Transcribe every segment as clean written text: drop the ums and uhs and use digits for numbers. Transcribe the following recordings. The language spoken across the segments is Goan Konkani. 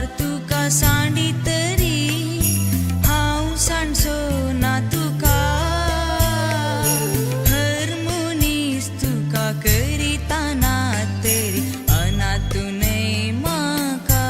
संवसार तुका सांडी तरी हांव सांडचो ना तुका. हर मनीस तुका करिता ना तरी अनाथ न्हय म्हाका.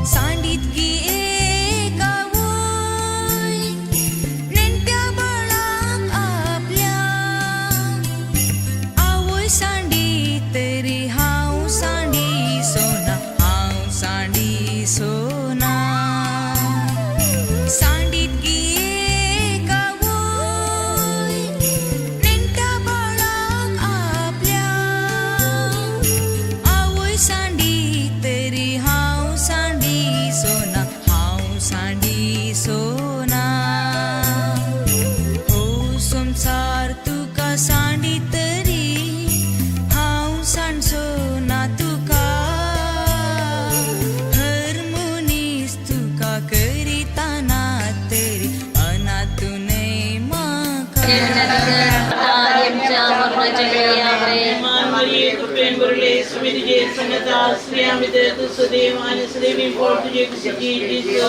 सांडीत गी एक आवय नेणट्या बाळाक आपल्या. आवय सांडी तरी हांव सांडी सोना, हांव सांडी सोना. सांडीत गी एक आवय नेणट्या बाळाक आपल्या. आवय सांडी तरी हांव सांडी सोना, हांव सांडी सोना. हो संवसार तुका सांडी तरी हांव सांडचो ना तुका. हर मनीस तुका करिता ना तरी अनाथ न्हय म्हाका. मरिये कृपेन भरले, स्वामी तुझे संगता, स्त्रियां भितर तू सदैव आणि सदैवी पोट तुझे कुशीची जेजू.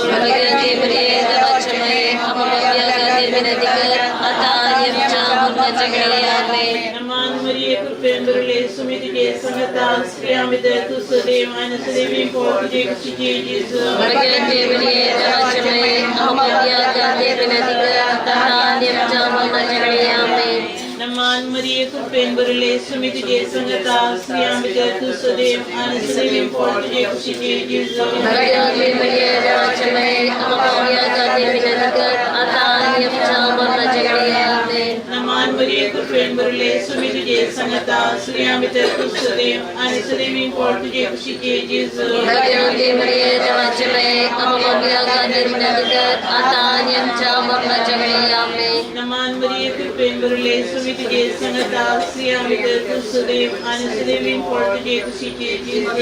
नमान मरिये कृपेन भरले, स्वामी तुझे संगता, स्त्रियां भितर तू सदैव आणि सदैवी पोट तुझे कुशीची जेजू. नमान मरिये कृपेन भरले, स्वामी तुझे संगता, स्त्रियां भितर तू सदैव आणि सदैवी पोट तुझे कुशीची जेजू. नमान मरिये कृपेन भरले, स्वामी तुझे संगता, स्त्रियां भितर तू सदैव आणि सदैवी पोट तुझे कुशीचे जेजू. नमान मरिये कृपेन भरले, स्वामी तुझे संगता, स्त्रियां भितर तू सदैव आणि सदैवी पोट तुझे कुशीचे जेजू.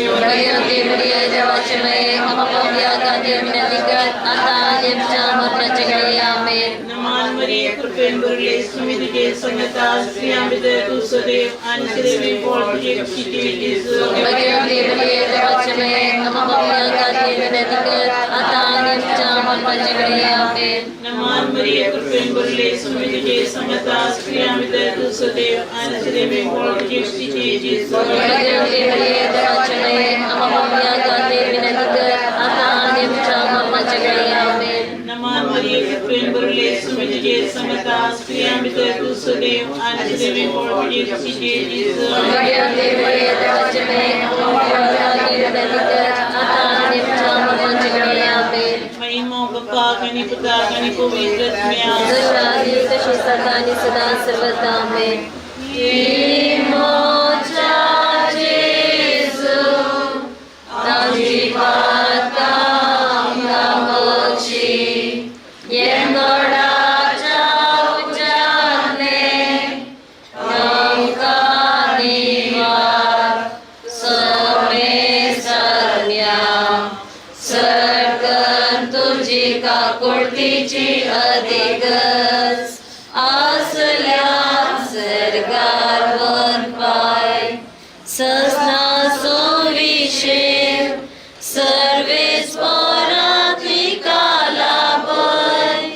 नमान मरिये कृपेन भरले, स्वामी तुझे संगता, स्त्रियां भितर तू सदैव आणि सदैवी पोट तुझे कुशीचे जेजू. नमान मरिये कृपेन भरले, स्वामी तुझे संगता, स्त्रियां भितर तू सदैव आणि सदैवी पोट तुझे कुशीचे जेजू. नमान मरिये कृपेन भरले, स्वामी तुझे संगता, स्त्रियां भितर तू सदैव आणि सदैवी पोट तुझे कुशीचे जेजू. महिमा बापाक आणि पुताक आणि पवित्र आत्म्याक. तशी सदा आणि सदा सर्वदा. आमेन. काकुळतीची अधिगज आसल्या सर्गार वन पाय ससनासो विशेव सर्वेस परात्मिका लाभय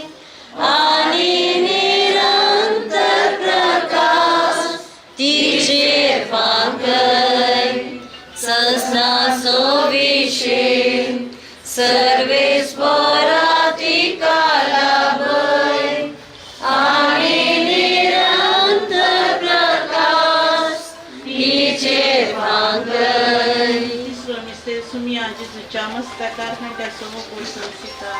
आणि निरंतर प्रकाश तिचे फांकय. ससनासो विशेव सर्वेस परात्मिका लाभय आणि निरंतर प्रकाश तिचे फांकय. जेजूच्या मस्तकार घंट्यासमोर कोसळता.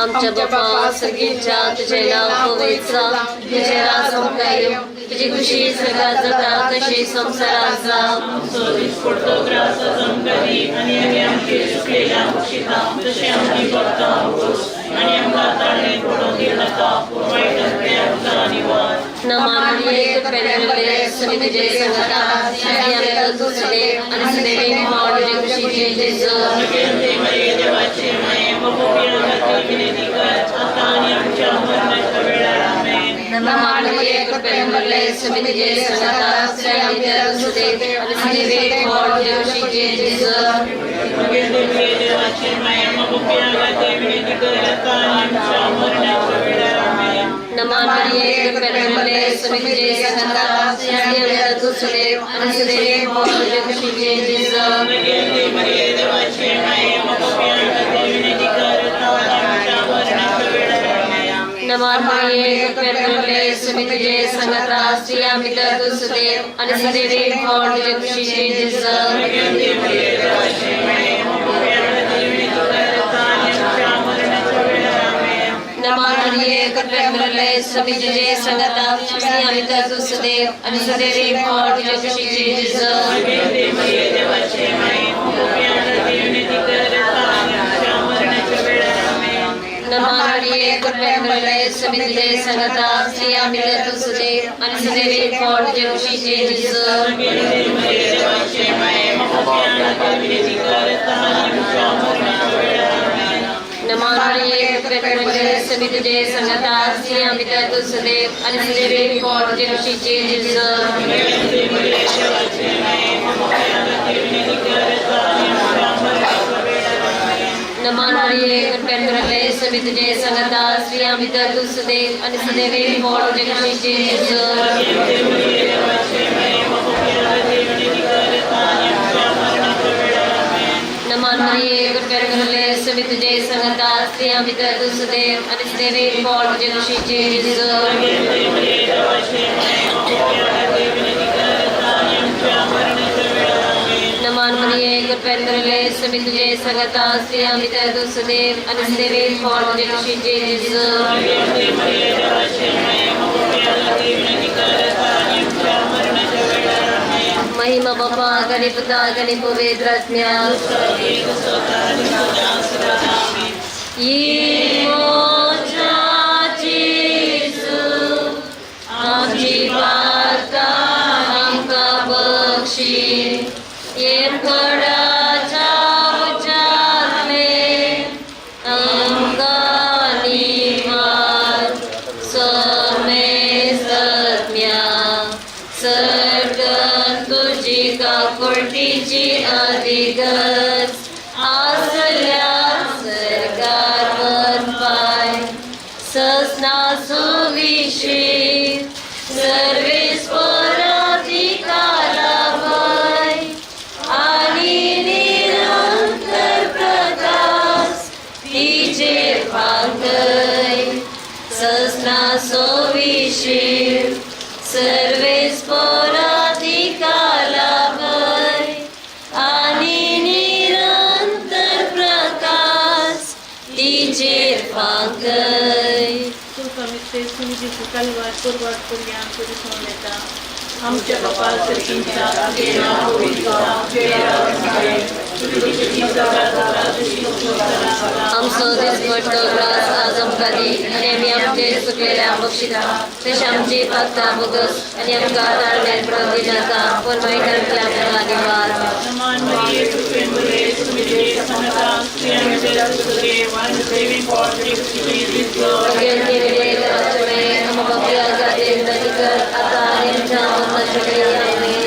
आमच्या बापा सर्गीच्या, तुझे नाव पवित्र, तुझे राज आमकां येवं. तुजी खुशी स्वर्गात जाता तशी संवसारात जावं. आमचो दिसपडतो ग्रास आज आमकां दी आनी आमी आमचे चुकलेल्या बक्षिता तशें आमची भक्तां उगोस आनी आमकां ताळणेर पडोवंक दिवनाका, पूण वायटांतलें आमकां निवार. नमान मरिये, कृपेन भरलेले, स्वामी तुजे संगता, स्त्रियां भितर तूं सुदेव आनी सुदेवीक फळ तुजे कुशीचें जेजू. भगवंते मरिये, देवाचे माये, मगोपिया खातीर विनंती कर, आतां आनी आमच्या मरणाच्या वेळार. आमेन. नमान मरिये, कृपेन भरलेले, स्वामी तुजे संगता, स्त्रियां भितर तूं सुदेव आनी सुदेवीक फळ तुजे कुशीचें जेजू. भगवंते मरिये, देवाचे माये, मगोपिया खातीर विनंती कर, आतां आनी आमच्या मरणाच्या वेळार. आमेन. नमान मरिये, कृपेन भरलेले, स्वामी तुजे संगता, स्त्रियां भितर तूं सुदेव आनी सुदेवीक फळ तुजे कुशीचें जेजू. भगवंते मरिये, देवाचे माये, मगोपिया खातीर विनंती कर, आतां आनी आमच्या मरणाच्या वेळार. आमेन. नमान मरिये, कृपेन भरलेले, स्वामी तुजे संगता, स्त्रियां भितर तूं सुदेव आनी सुदेवीक फळ तुजे कुशीचें जेजू. भगवंते मरिये, देवाचे माये, मगोपिया खातीर विनंती कर, आतां आनी आमच्या मरणाच्या वेळार. आमेन. नमान मरिये, कृपेन भरलेले, स्वामी तुजे संगता, स्त्रियां भितर तूं सुदेव आनी सुदेवीक फळ तुजे कुशीचें जेजू. भगवंते मरिये, देवाचे माये, मगोपिया खातीर विनंती कर, आतां आनी आमच्या मरणाच्या वेळार. आमेन. नमान मरिये, कृपेन भरलेले, स्वामी तुजे संगता, स्त्रियां भितर तूं सुदेव आनी सुदेवीक फळ तुजे कुशीचें जेजू. भगवंते मरिये, देवाचे माये, मगोपिया खातीर विनंती कर, आतां आनी आमच्या मरणाच्या वेळार. आमेन. नमान मरिये, कृपेन भरलेले, स्वामी तुजे संगता, स्त्रियां भितर तूं सुदेव आनी सुदेवीक फळ तुजे कुशीचें जेजू. भगवंते मरिये, देवाचे माये, मगोपिया खातीर विनंती कर, आतां आनी आमच्या मरणाच्या वेळार. आमेन. नमान मरिये, कृपेन भरलेले, स्वामी तुजे संगता, स्त्रियां भितर तूं सुदेव आनी सुदेवीक फळ तुजे कुशीचें जेजू. भगवंते मरिये, देवाचे माये, मगोपिया खातीर विनंती कर, आतां आनी आमच्या मरणाच्या वेळार. आमेन. नमान मरिये, कृपेन भरलेले, स्वामी तुजे संगता, स्त्रियां भितर तूं सुदेव आनी सुदेवीक फळ तुजे कुशीचें जेजू. भगवंते मरिये, देवाचे माये, मगोपिया खातीर विनंती कर, आतां आनी आमच्या मरणाच्या वेळार. आमेन. नमान मरिये, कृपेन भरलेले, स्वामी तुजे संगता, स्त्रियां भितर तूं सुदेव आनी सुदेवीक फळ तुजे कुशीचें जेजू. भगवंते मरिये, देवाचे माये, मगोपिया खातीर विनंती कर, आतां आनी आमच्या मरणाच्या वेळार. आमेन. महिमा बापा गणी पुता गणी पवित्र आत्म्या. एक स्वता आणि सदा सदा. आमेन. जेजू, आमची पातकां आमकां बक्षी, येमकोडाच्या उज्यांतले आमकां निवार. समेस्तज्ञा सर्गन तुजी काकुळटीची अधिगज आसल्या सर्गार वनपाय ससना सुविशी सर्वेस्पराधिकारावय आणि निरंतर प्रकाश तिचेर फांकय. ससना सोविशी सर्वेस्पराधिकारावय आणि निरंतर प्रकाश तिचेर फांकय. तूं कमिते सुनी जेजू कालवार कुरवार करुया तुझे सोडून येता. आमच्या बापा सर्कींच्या, तुझे नाव पवित्र जावं, तुजें राज्य येवं, तुजी इच्छा स्वर्गात जाता तशी संवसारांत जावं. आमचो दिसपट्टो ग्रास आज आमकां दी आनी आमी आमचे चुकलेल्या बक्षिता तशें आमची पातकां भोगस आनी आमकां ताळमेळ पडोवंक दिनाका, पूण वायटांतल्या आमकां निवार. नमान मरिये, कृपेन भरलेले, स्वामी तुझे संगता, स्त्रियां भितर तूं सुदेव आनी सुदेवीक फळ तुजे कुशीचें जेजू. भगवंते मरिये, देवाचे माये, आमकां पापयां खातीर विनंती कर, आतां आनी आमच्या मरणाच्या वेळार. आमेन.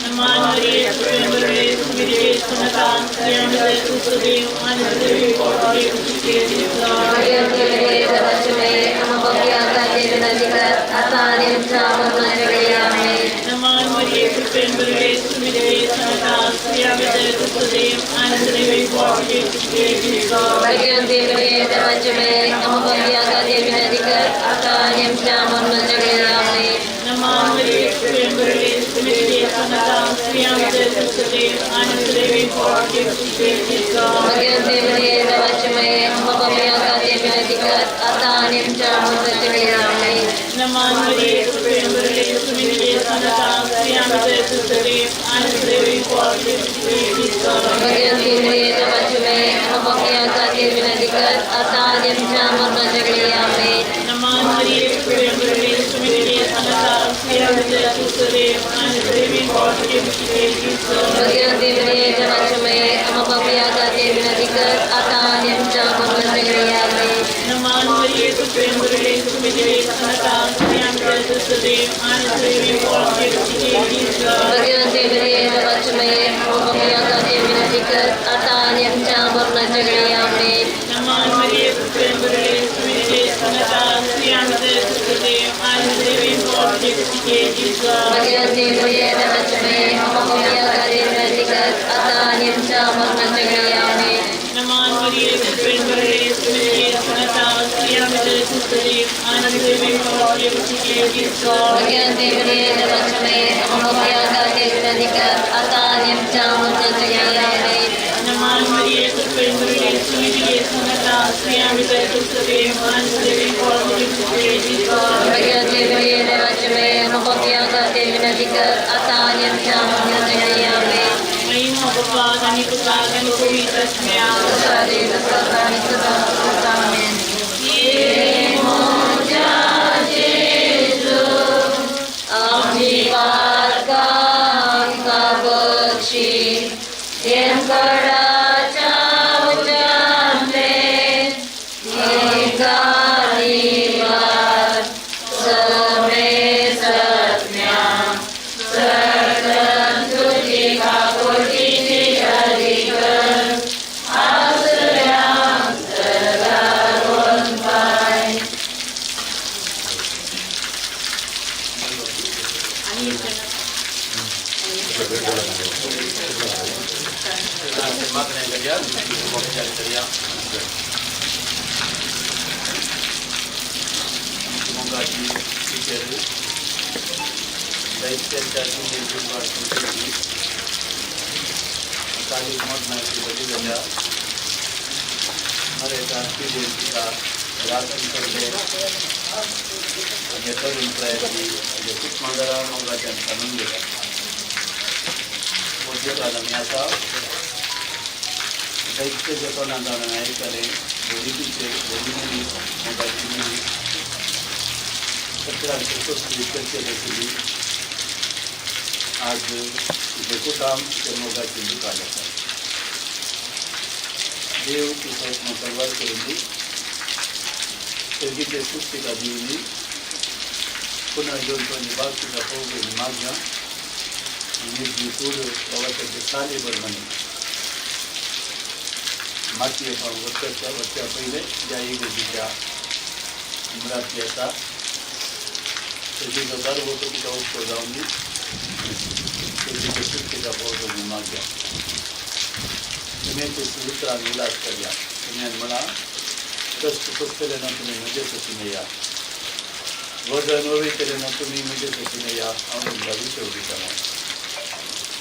नमान मरिये, कृपेन भरलेले, स्वामी तुझे संगता, स्त्रियां भितर तूं सुदेव आनी सुदेवीक फळ तुजे कुशीचें जेजू. भगवंते मरिये, देवाचे माये, आमकां पापयां खातीर विनंती कर, आतां आनी आमच्या मरणाच्या वेळार. आमेन. नमान मरिये, कृपेन भरलेले, स्वामी तुझे संगता, स्त्रियां भितर तूं सुदेव आनी सुदेवीक फळ तुजे कुशीचें जेजू. भगवंते मरिये, देवाचे माये, आमकां पापयां खातीर विनंती कर, आतां आनी आमच्या मरणाच्या वेळार. आमेन. नमान मरिये, कृपेन भरलेले, स्वामी तुझे संगता, स्त्रियां भितर तूं सुदेव आनी सुदेवीक फळ तुजे कुशीचें जेजू. भगवंते मरिये, देवाचे माये, आमकां पापयां खातीर विनंती कर, आतां आनी आमच्या मरणाच्या वेळार. आमेन. नमान मरिये कृपेन भरले तुमी जेजूनाता स्त्रियां भितर तूं सदैव आनी सदैव पोट भगवंती मरिये देवाची माये आमकां पापयां खातीर विनंती कर आता आनी आमच्या मरणाच्या वेळी आमेन. नमान मरिये कृपेन भरले तुमी जेजूनाता स्त्रियां भितर तूं सदैव आनी सदैव पोट भगवंती मरिये देवाची माये आमकां पापयां खातीर विनंती कर आता आनी आमच्या मरणाच्या वेळी आमेन. नमान मरिये कृपेन भरले तुमी जेजूनाता स्त्रियां भितर तूं सदैव आनी सदैव पोट भगवंती मरिये देवाची माये आमकां पापयां खातीर विनंती कर आता आनी आमच्या मरणाच्या वेळी आमेन. नमान मरिये कृपेन भरले तुमी जेजूनाता स्त्रियां भितर तूं सदैव आनी सदैव पोट भगवंती मरिये देवाची माये आमकां पापयां खातीर विनंती कर आता आनी आमच्या मरणाच्या वेळी आमेन. नमान मरिये कृपेन भरले तुमी जेजूनाता स्त्रियां भितर तूं सदैव आनी सदैव पोट भगवंती मरिये देवाची माये आमकां पापयां खातीर विनंती कर आता आनी आमच्या मरणाच्या वेळी आमेन. नमान मरिये कृपेन भरले तुमी जेजूनाता स्त्रियां भितर तूं सदैव आनी सदैव पोट भगवंती मरिये देवाची माये आमकां पापयां खातीर विनंती कर आता आनी आमच्या मरणाच्या वेळी आमेन. महिमा बापाक आनी पुताक आनी पवित्र आत्म्याक. सदां तसोच आनी सदां तसोच आमेन. आमची पातकां बक्षी येमकडाच्या उच्चांतले निकालिवार समेसज्ञा सर्तन तुजी काकोटीची अधिकर आसऱ्या सदावन पाय. मागण्या करया उपचार करया. मोगाची टिचर दैत्यांच्या जिणेची काली मरणाची बरी जाल्या मरेता पिढेन तिका रातन करले आनी तरुण प्रायची कुटमांगरा मोगाच्यान सांगून दिला. मोजेकाल आमी आसा दैत्याच्या तोंडान जावन आमी आयकलें व्हडली टिचर व्हडली मनीस मोगाची मनीस सत्रांचे कसली चर्चा आशिल्ली. आज तुजें कुटाम ते मोगाची दुकान आसा. देव तुजो मोकळवार करून दी, सर्गीचे सूख तिका दिवनी, पुन्हा येवन तो निभाग तिका पळोवंक मागया. निर्जी कूड बाबाचे साले बरमाने मातये पावन वचच्या वचच्या पयले ज्या इगर्जीच्या उमरांतली आसा तेजीचो गर्व तिका उपको जावन दी, तेजीचे सूख तिका पळोवंक मागया. तुमी ते उतरान उलास करया. तुमी म्हणा कश्ट सोंसतले ना तुमी म्हजे सशीन या, वजन वयतले ना तुमी म्हजे सशीन या, हांव तुमकां विसव दितलो.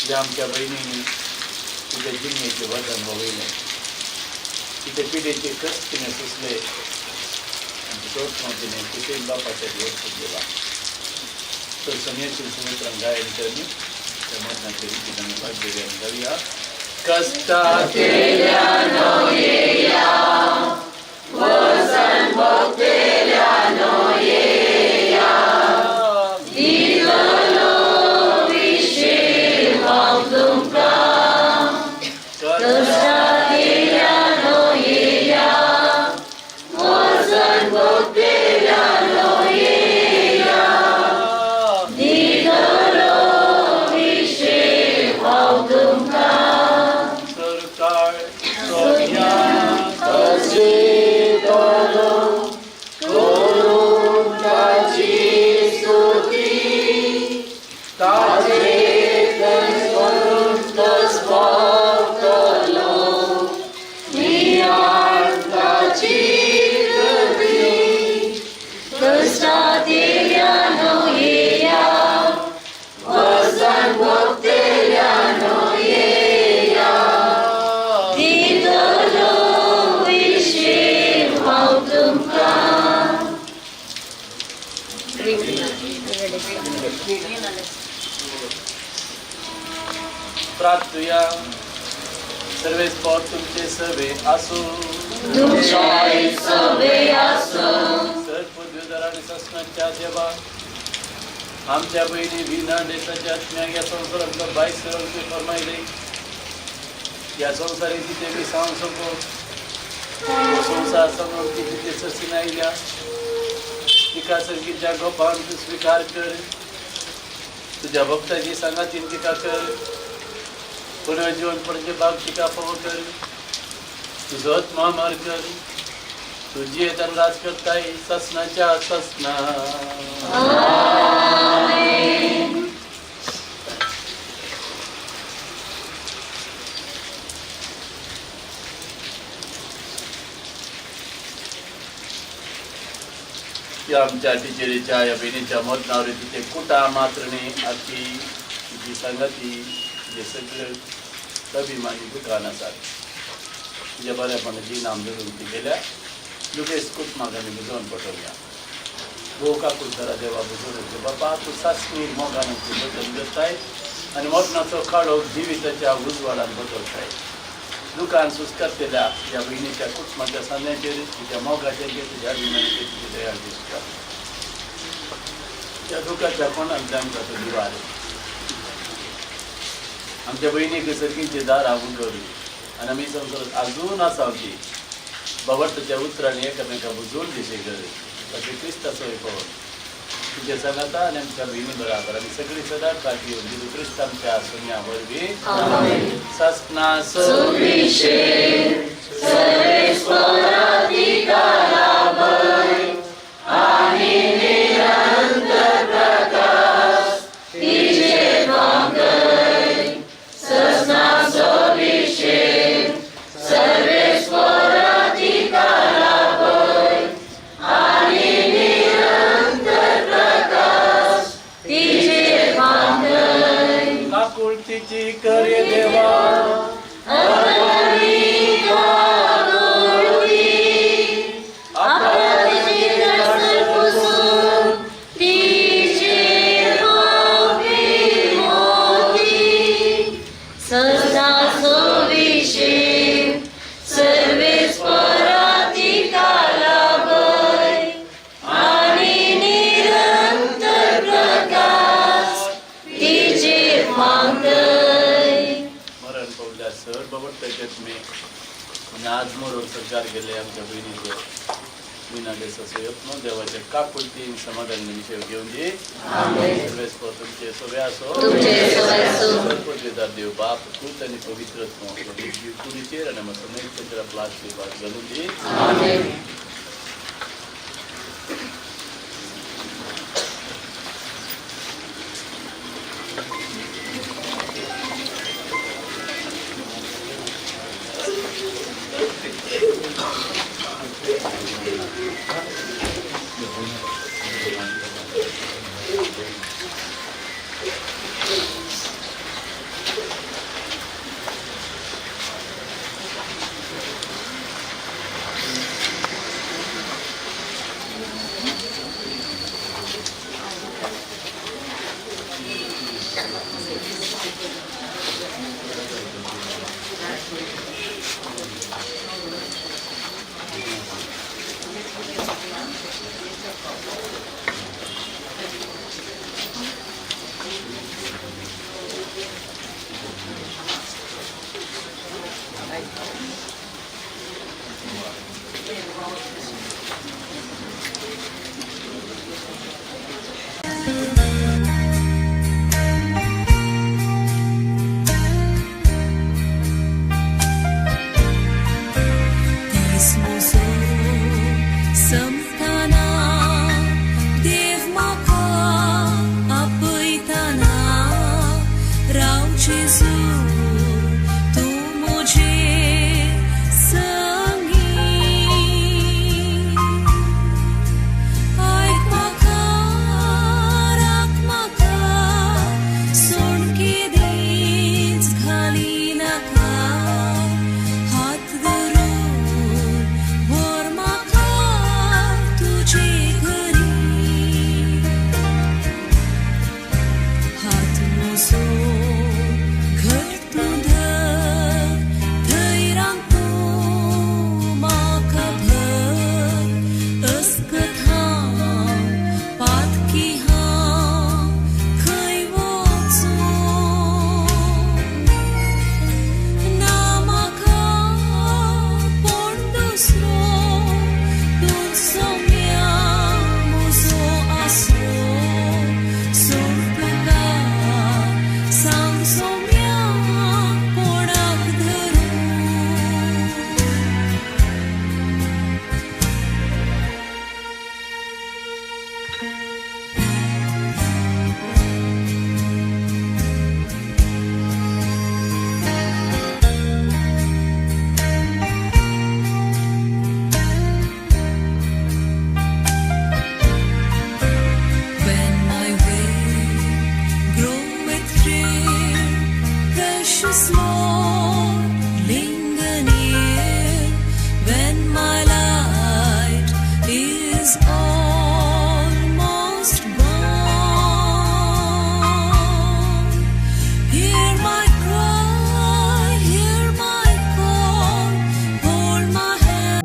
ज्या आमच्या भयणींनी तुज्या जिणेचें वजन वळयलें, तिचे पिडेचे कश्ट तिणें सोंसले आनी तोच तिणें कुशेन बापाच्या वस्तू दिला. तर समेची सुमित्रान गायन करणी त्या मरणाचे रितीन आमी भाग्य गावया. कश्टा सरकार सोन्या प्रार्थुया. सर्वेस्पोर तुमचे सवे आसू. तुमच्याय सवे आसूं. सर पदवीधर आणि ससनाच्या देवा, आमच्या बहिणी विना देशाच्या आत्म्याक ह्या संवसारांतलो बायस सरळ फरमायले. ह्या संवसारी तिथे मी सांगू सको हो संवसार समोर ती तिथे ससीन आयल्या तिका सर्गीच्या गोपान तूं स्विकार कर. तुझ्या भक्ताची सांगातीन तिका कर. पुनर्जीवन पडचे भाग तिका फावो कर. तुजो आत्मा मार कर. तुजी येतान राज करताय ससनाच्या ससना. या आमच्या टिचरीच्या या बहिणीच्या मरणावर तिचे कुटा मात्रणे आती तिची सांगाती तिचे सगळे अभिमानी दुकान आसात. तिच्या बऱ्यापणाची नाम धरून ती गेल्या लुकेस कुटुंबाक आमी बुजोवन पटोवया. भोव काकूळ करा देवा बुजोवन बाबा, तूं सासणी मोगान तूं बदल करताय आनी मरणाचो काळोख जिविताच्या उजवाडान बदलताय. दुकान सुस्कारतल्या ह्या भयणीच्या कुटुंबाच्या सांद्याचेर तिच्या मोगाचेर तुज्या अभिमानाचेर तुजी दया दिसता. त्या दुखाच्या कोणाक आमकां तो दिवार आमच्या भयणीक सर्गीचे दार उगडली आनी आमी संवसारांत अजून आसा ती बाबा तुज्या उतरांनी एकामेका बुजोवन दिशे कर ताचे क्रिस्ताचो पवन तुज्या सांगाता आनी आमच्या भयणी बराबर आमी सगळी सदां खातीर जेजू क्रिस्त आमच्या सोन्या वरवीं. सासना काकुळतीची करे देवा. मरण पावल्या सर बाबा मी आनी आज मरून सरकार गेले आमच्या भयणीचो विना देसाचो यत्न देवाचे काकुळतीन समाधान विशय घेवन दी. सर्वेस्पोर तुमचे सगळे आसो. सर्वपदवीधर देव बाप पूत आनी पवित्र आत्मो कुडीचेर आनी आमच्या समेस्तांचेर आपलो आशिर्वाद घालून दी. सोम्या म्हजो आसरो सोंपता सांग सोम्या कोणाक धरूं. When my way groweth drear, precious Lord, linger near. When my light is almost gone, hear my cry, hear my call, hold my hand.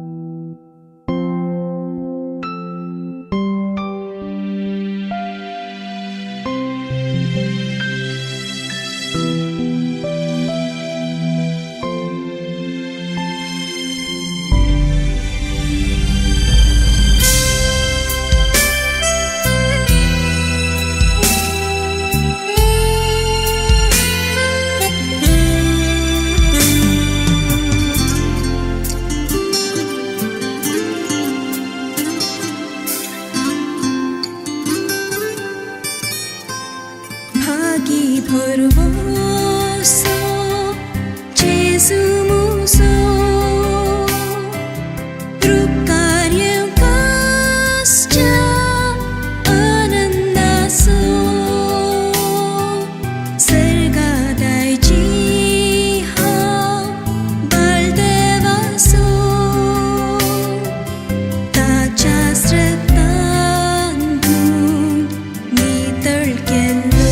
भागी भरवसो जेजू मुजो तृप्कार्यकाश्च आनंदासो सर्गादायची हांव बाळदेवासो ताच्या रक्तान धुवन नितळ केल्लो.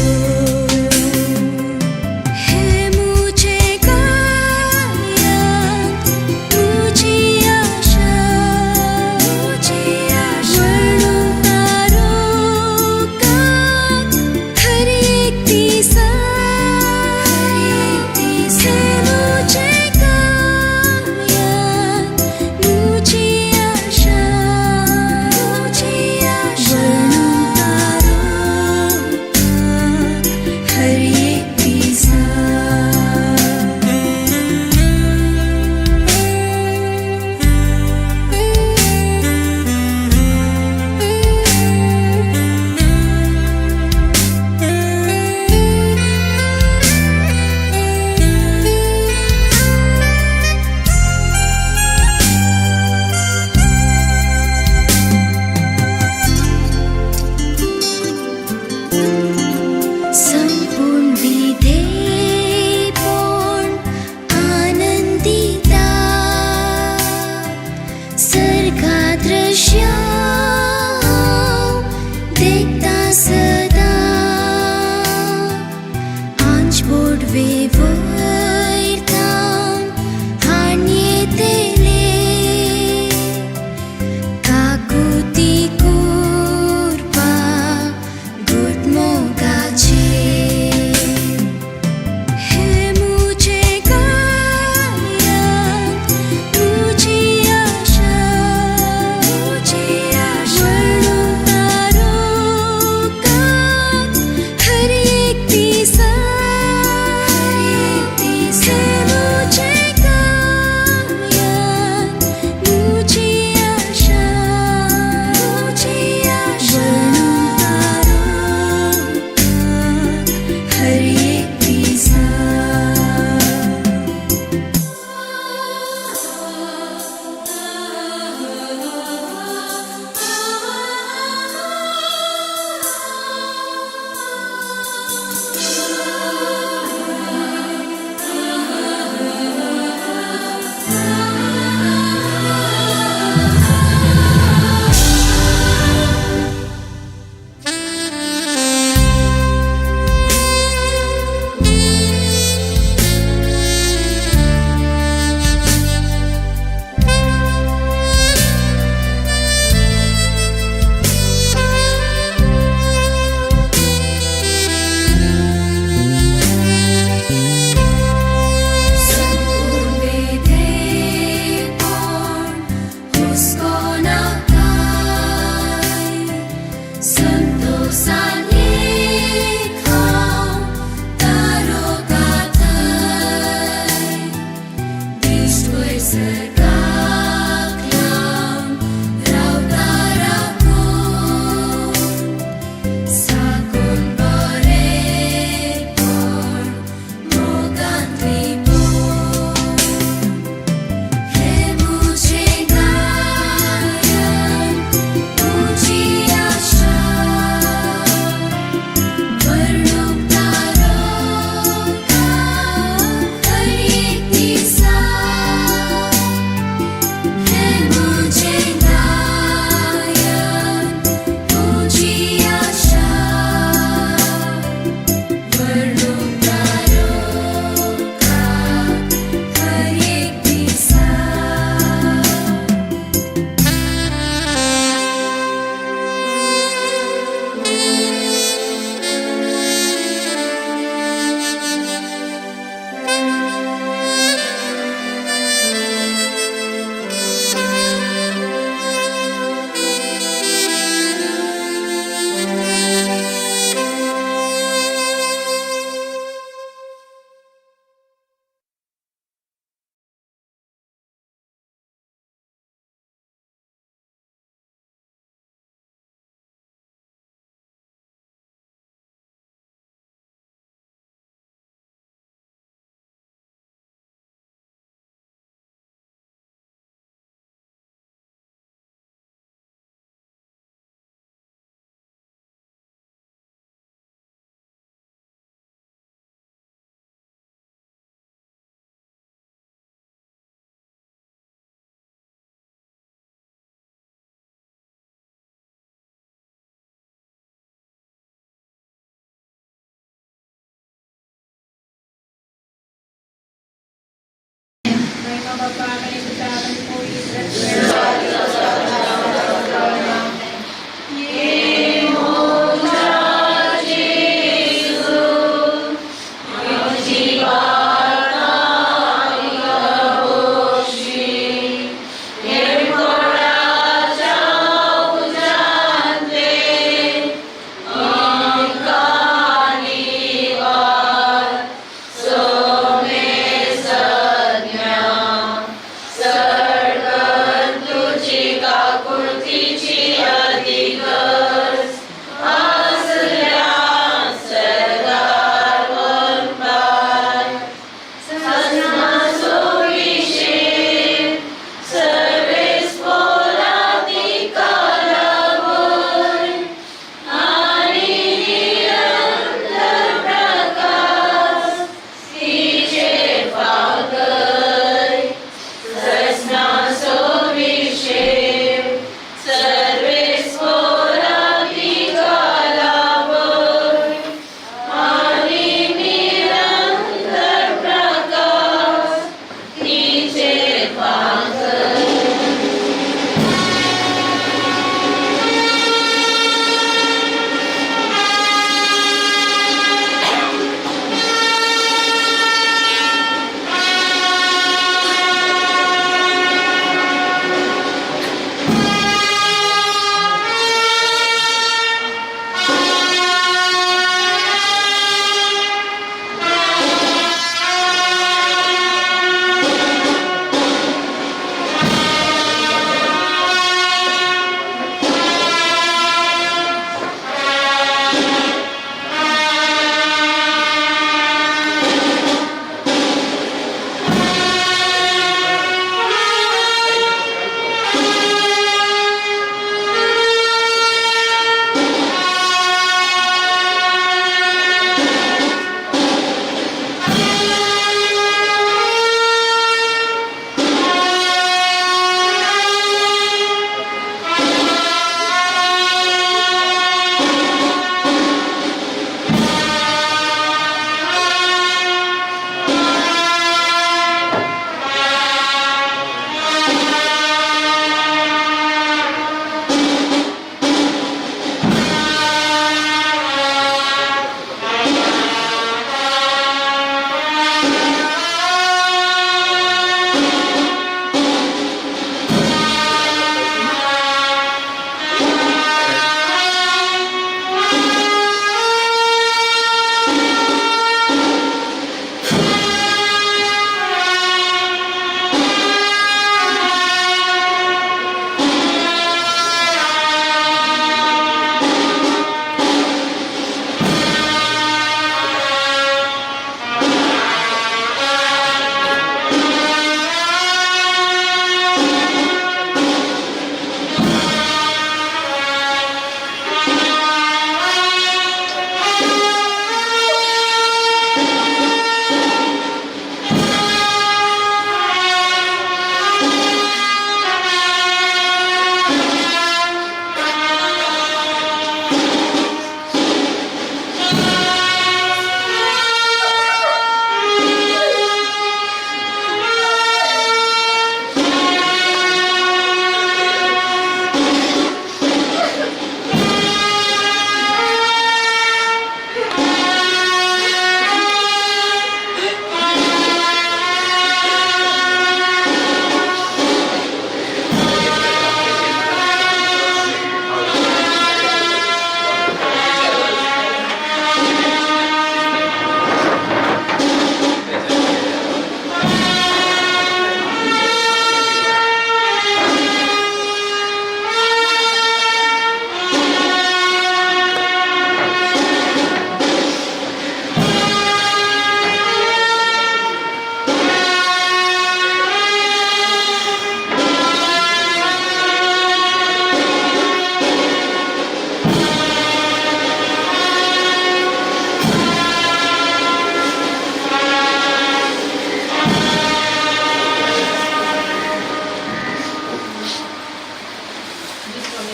बापाक आनी पुताक आनी पवित्र आत्म्याक.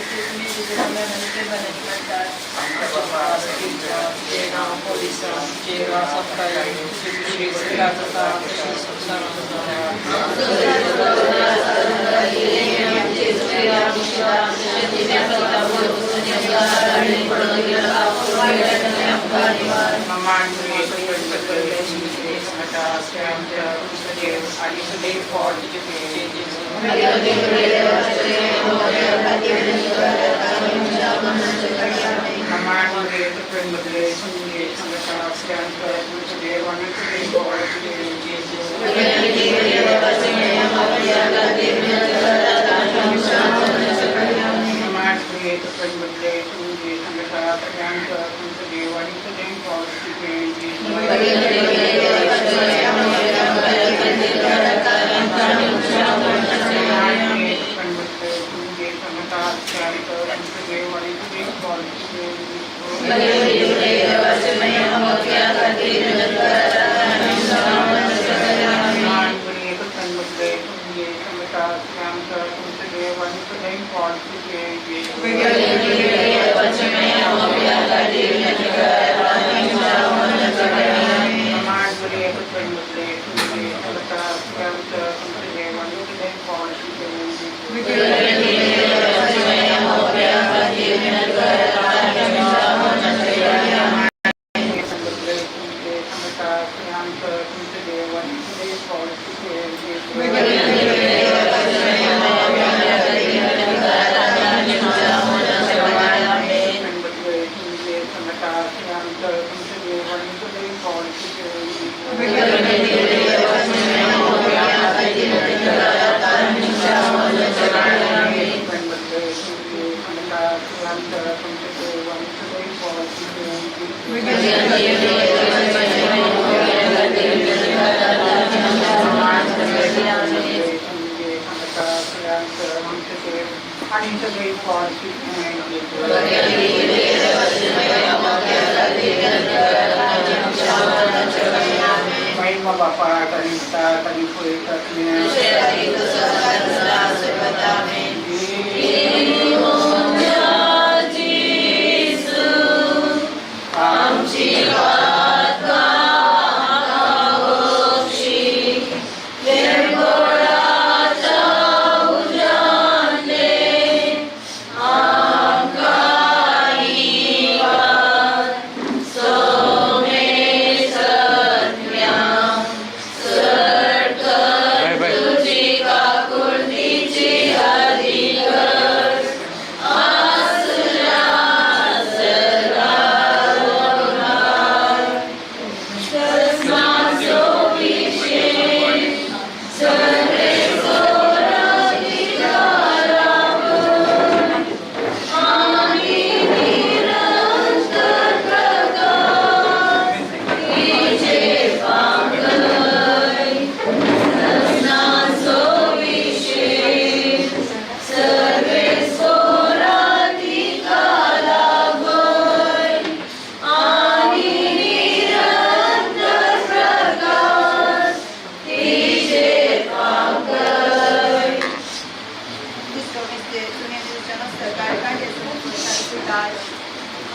तुमी तुजें आनी ते बरें म्हणटात. आमच्या बापा सगळींच्या तुजें नांव पवित्र जावं, तुजें राज आमकां येवं, तुजी खुशी स्वर्गात जाता तशी संवसारांत जावं.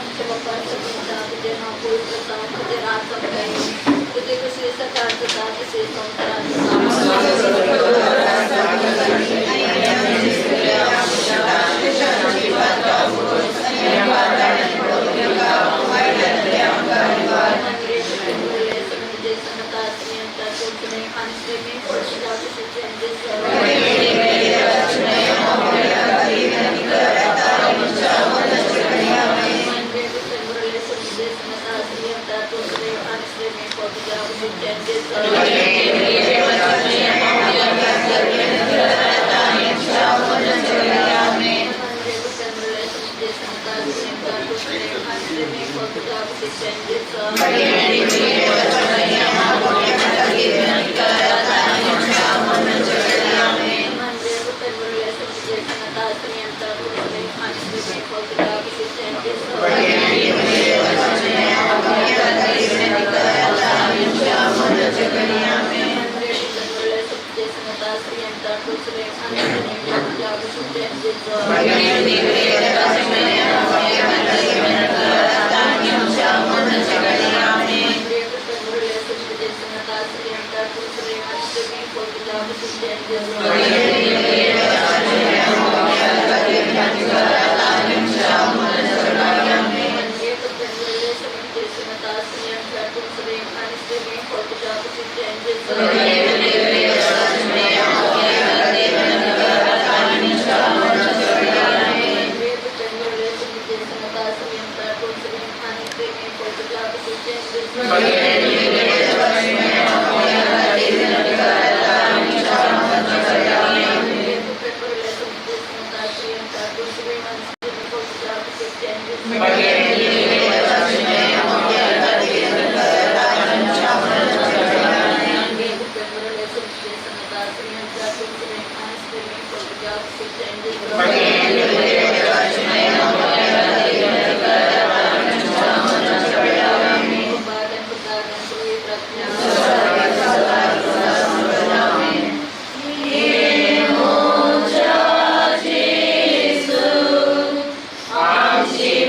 आमच्या बाप्पा सगळींचा तुझे नाव पवित्र जावं, तुझे राज आमकां येवं, तुजी खुशी सकाळ जाता तशी संवसारांत आमची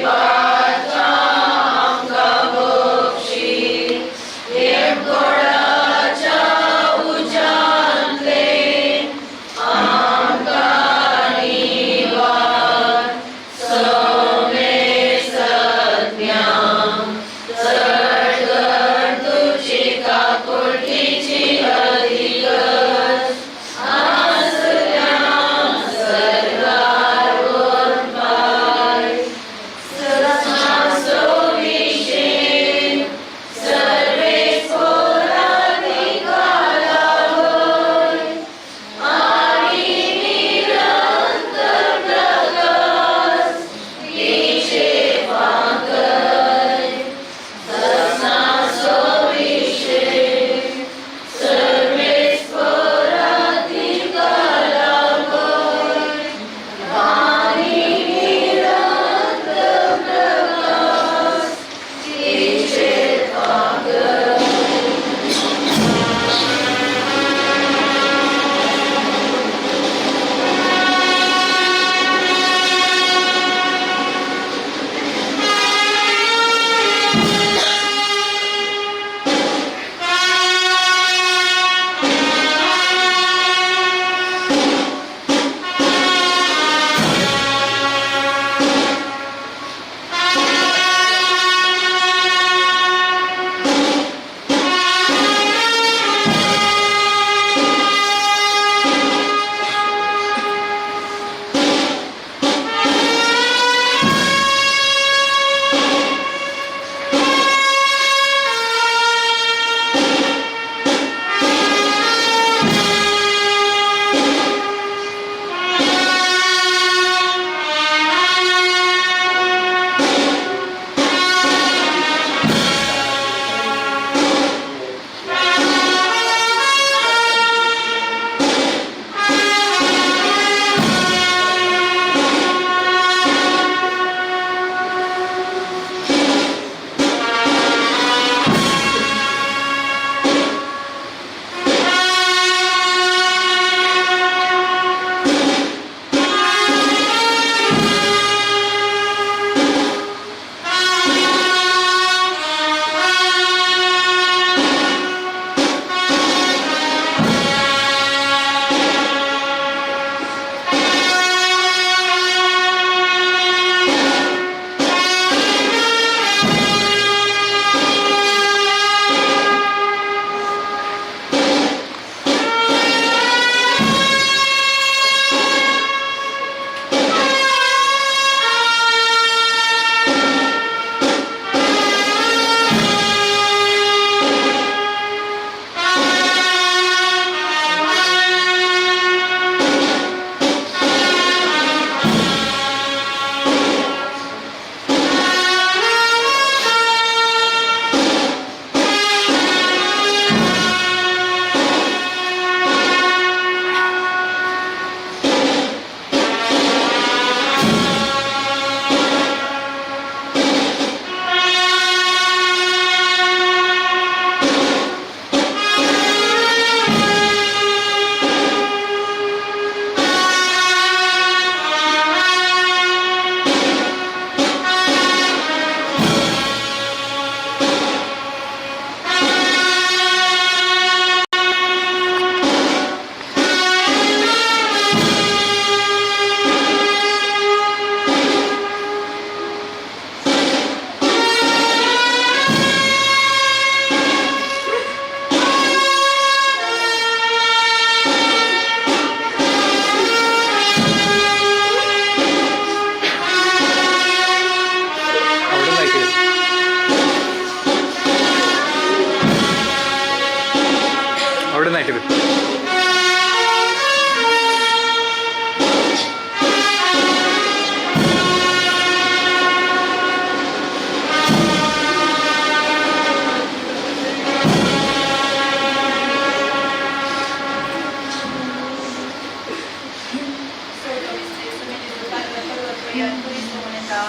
जाता.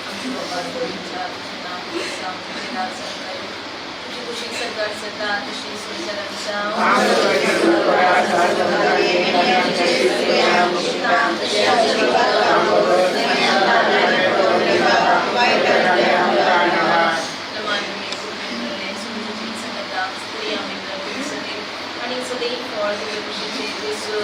आमच्या बाबा तुमच्या तुझें नांव पवित्र जावं, तुजें राज आमकां येवं, तुजी खुशी सरकार जाता तशी संवसारांत जावं. आणि सदैव फळ तुझे कुशीचे जेजू.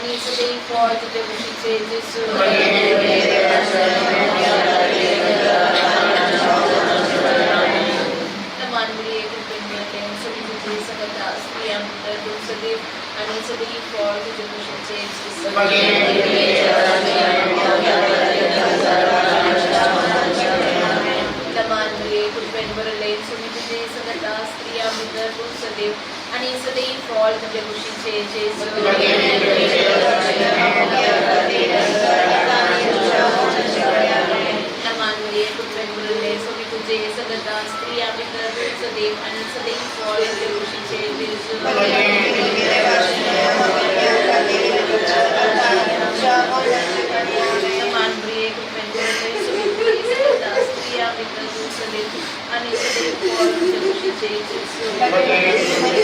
आणि सदैव फळ तुझे कुशीचे जेजू. आणि सदैव फळ तुझे कुशीचे जेजू. आणि सदैव फळ तुझे कुशीचे जेजू. आणि सदैव फळ तुझे कुशीचे जेजू. आणि सदैव फळ तुझे कुशीचे जेजू.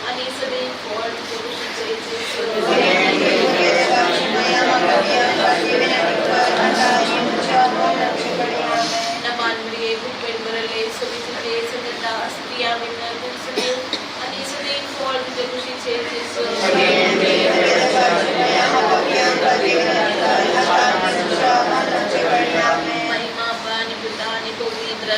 आणि सदैव फळ तुझे कुशीचे जेजू. आणि सदैव फळ तुझे कुशीचे जेजू. महिमा आणि पिता आणि पवित्र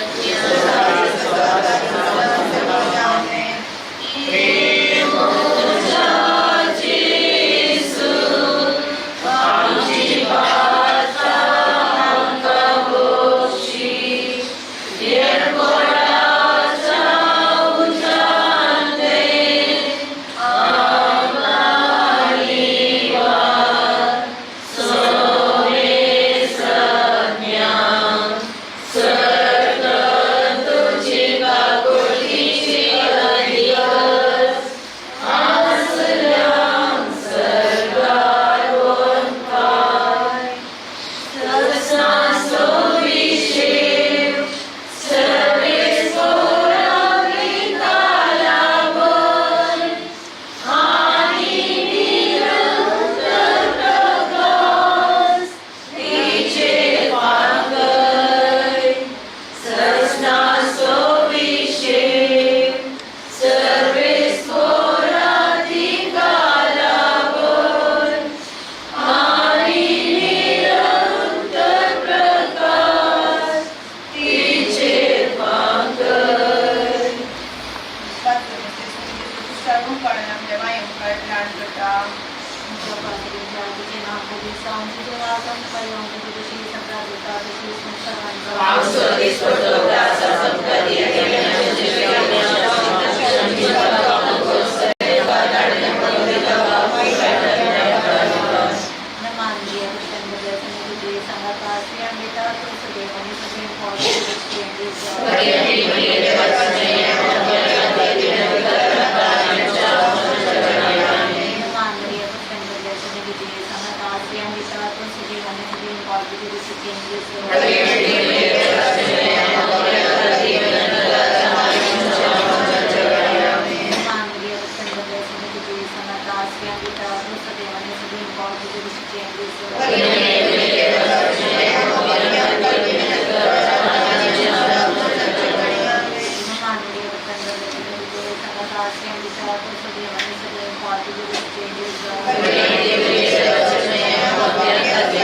Amen.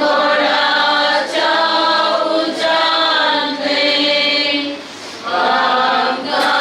कोणाच्या उज्यान न्हय, आमकां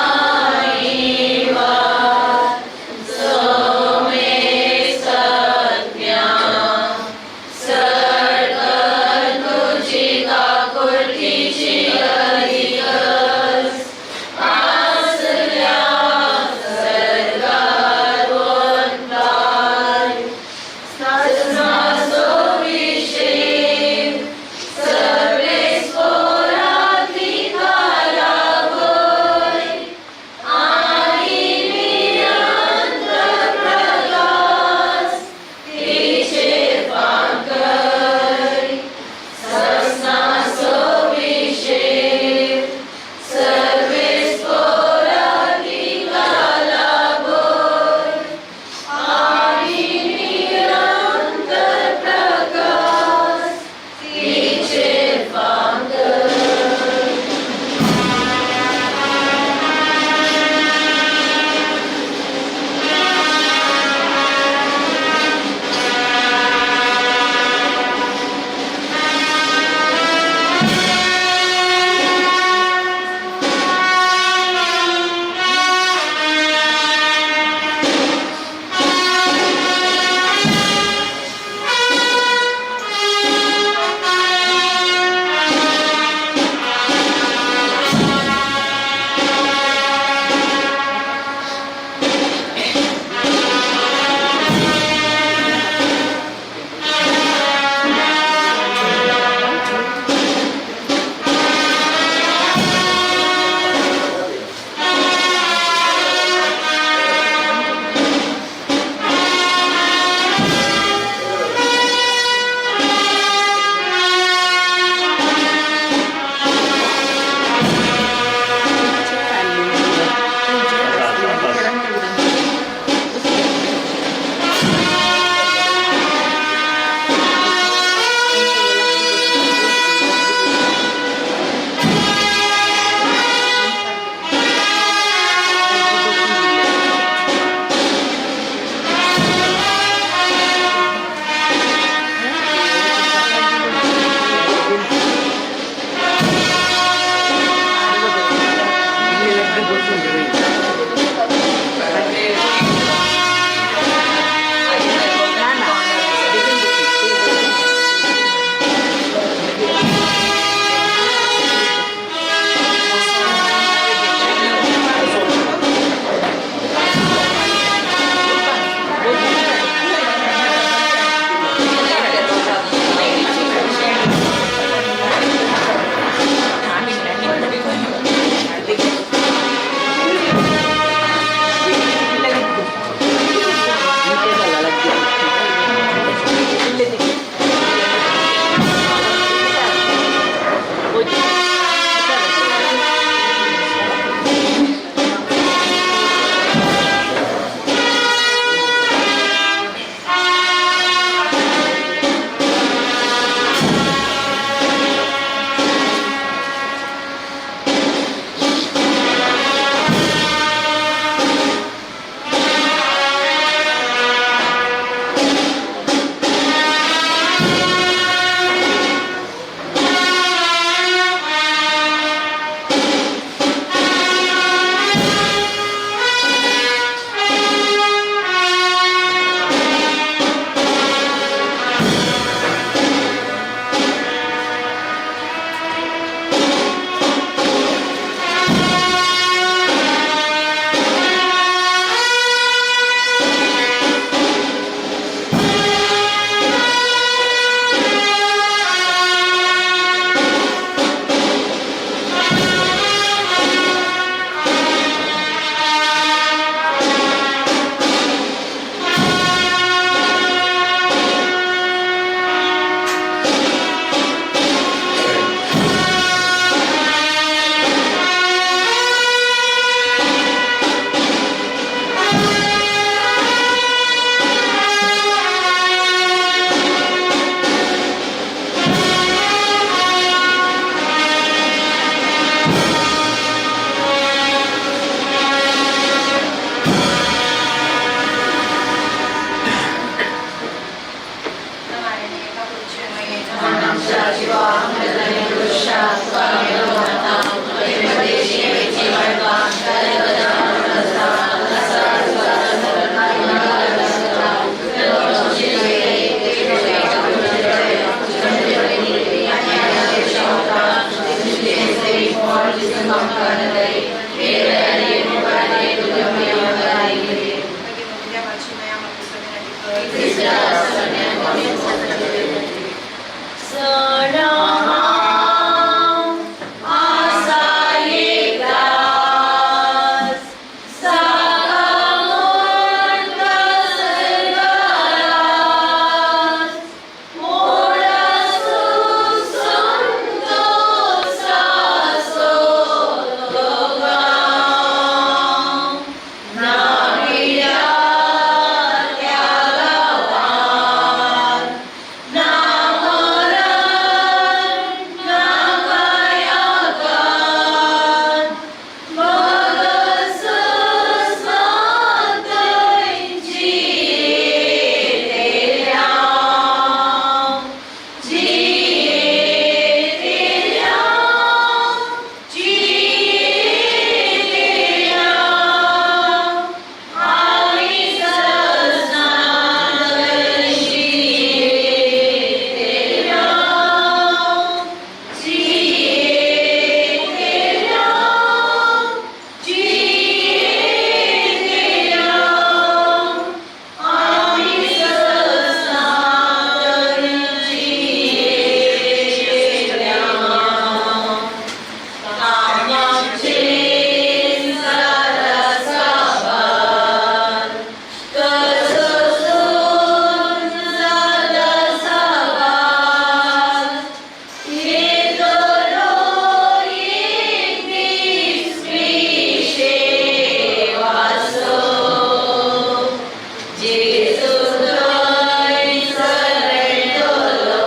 जेजू थंयसर मेळटलो,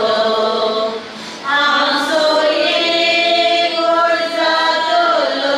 आमचो एकवट जातलो.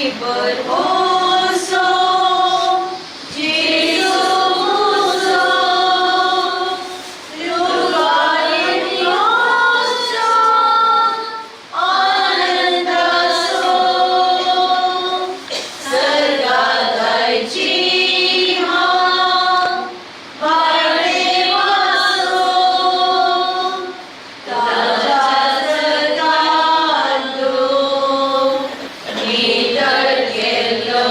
Chi Gesù muso, Lugarioso, आनंदासो, सर्गादायची हांव वाडेवासो, ताज्या जगांतु नितळ केल्लो.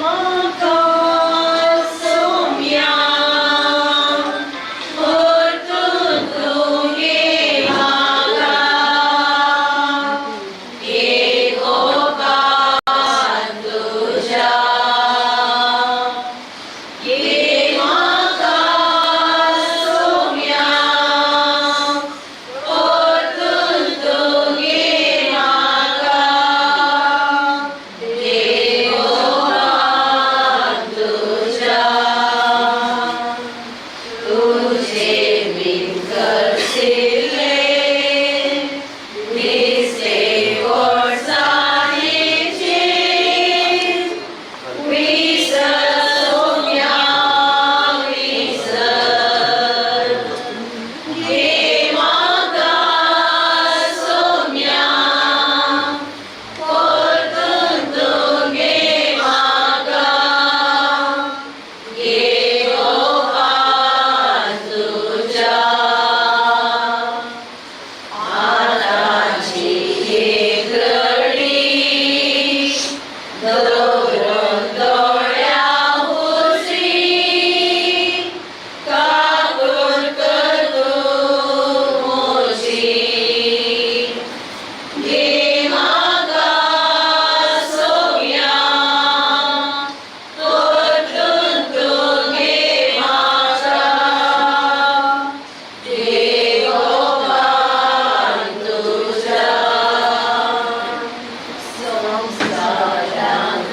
म्हाका सोम्या परतून तूं घे म्हाका एकोपान तुज्या घे म्हाका सोम्या परतून तूं घे म्हाका एकोपान तुज्या तुझे बिनकरशिल्ले दिसले गोडसाणीचे विसर सोम्या विसर घे म्हाका सोम्या परतून तूं घे म्हाका घे गोपान तुज्या आतांची एक रडी दवरून दोळ्या हुसरी काकूट कर तूं म्हजी घे म्हाका सोम्या परतून तूं घे म्हाका घे गोपान तुज्या संवसारांतले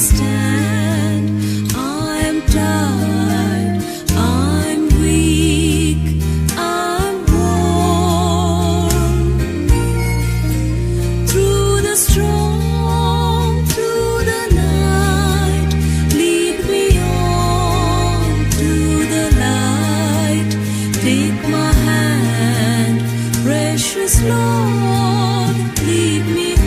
stand. I'm tired, I'm weak, I'm worn. Through the storm, through the night, lead me on to the light. Take my hand, precious Lord, lead me on.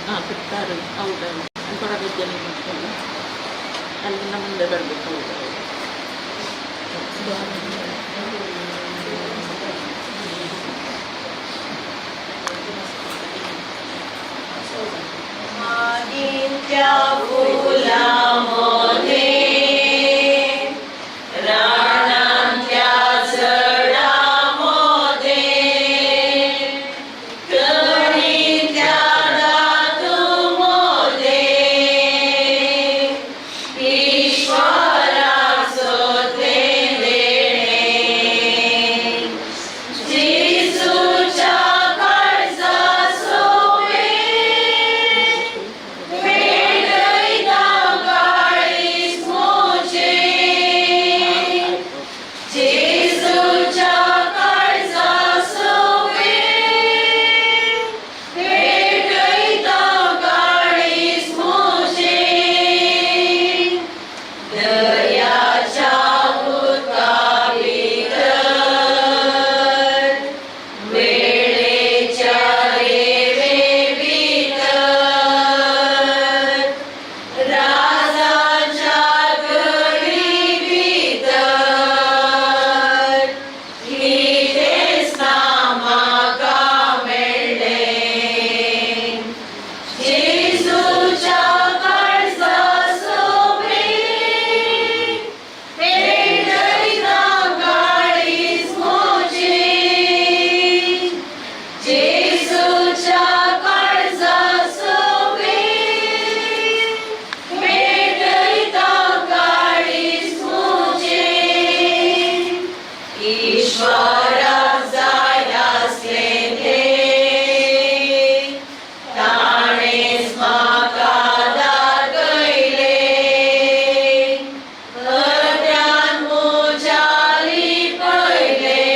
ಹಾಂ, ಹೌದೌದು. ಅನ್ಕೊಳ ವಿದ್ಯೆ ಅಲ್ಲಿಂದ ಮುಂದೆ ಬರಬೇಕು. ಹೌದು ಹೌದು. मागींच्या फुलामध्ये, रानांतल्या झाडामध्ये, तणींतल्या धातूमध्ये, ईश्वराचो तें देणें. जेजूच्या काळजा सोबें पेटयता काळीज म्हजें. जेजूच्या काळजा सोबें पेटयता काळीज म्हजें. दर्याच्या उदका भितर, वेळेच्या रेवे भितर, राजाच्या गडी भितर, कितेंच ना म्हाका मेळ्ळें. जेजूच्या काळजा सोबें पेटयता काळीज म्हजें. जेजूच्या काळजा सोबें पेटयता काळीज म्हजें. ईश्वराक जाय आसलें तें ताणेंच म्हाका दाखयलें. हरद्यान म्हज्या लिपयलें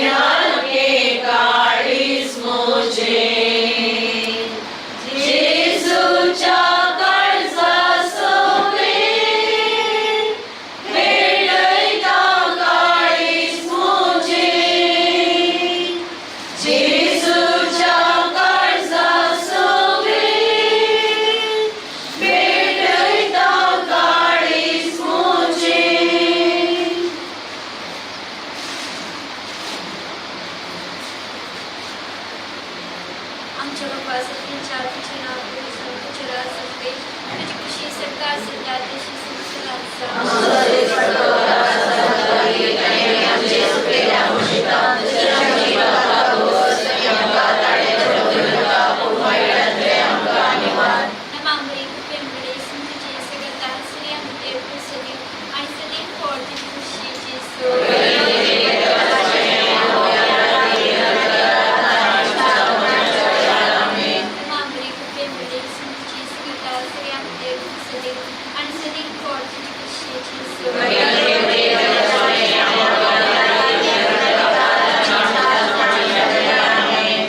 न्हालकें काळीज म्हजें. जेजूच्या काळजा सोबें पेटयता काळीज म्हजें. जेजूच्या काळजा सोबें पेटयता काळीज म्हजें. आमच्या बापा सर्वांच्या तुझे नाव पवित्र, तुझे राज असते, तुझी खुशी सरकार सध्या तशी संसारात जा. नमामरे कृपेमुळे संतुचे सगळता स्त्रियांमध्ये सदैव आणि सदैव फळ तुझी खुशीची. नमामरे कृपेमुळे संतुचे सगळता स्त्रियांमध्ये सदैव आणि सदैव फळ तुझी खुशीची.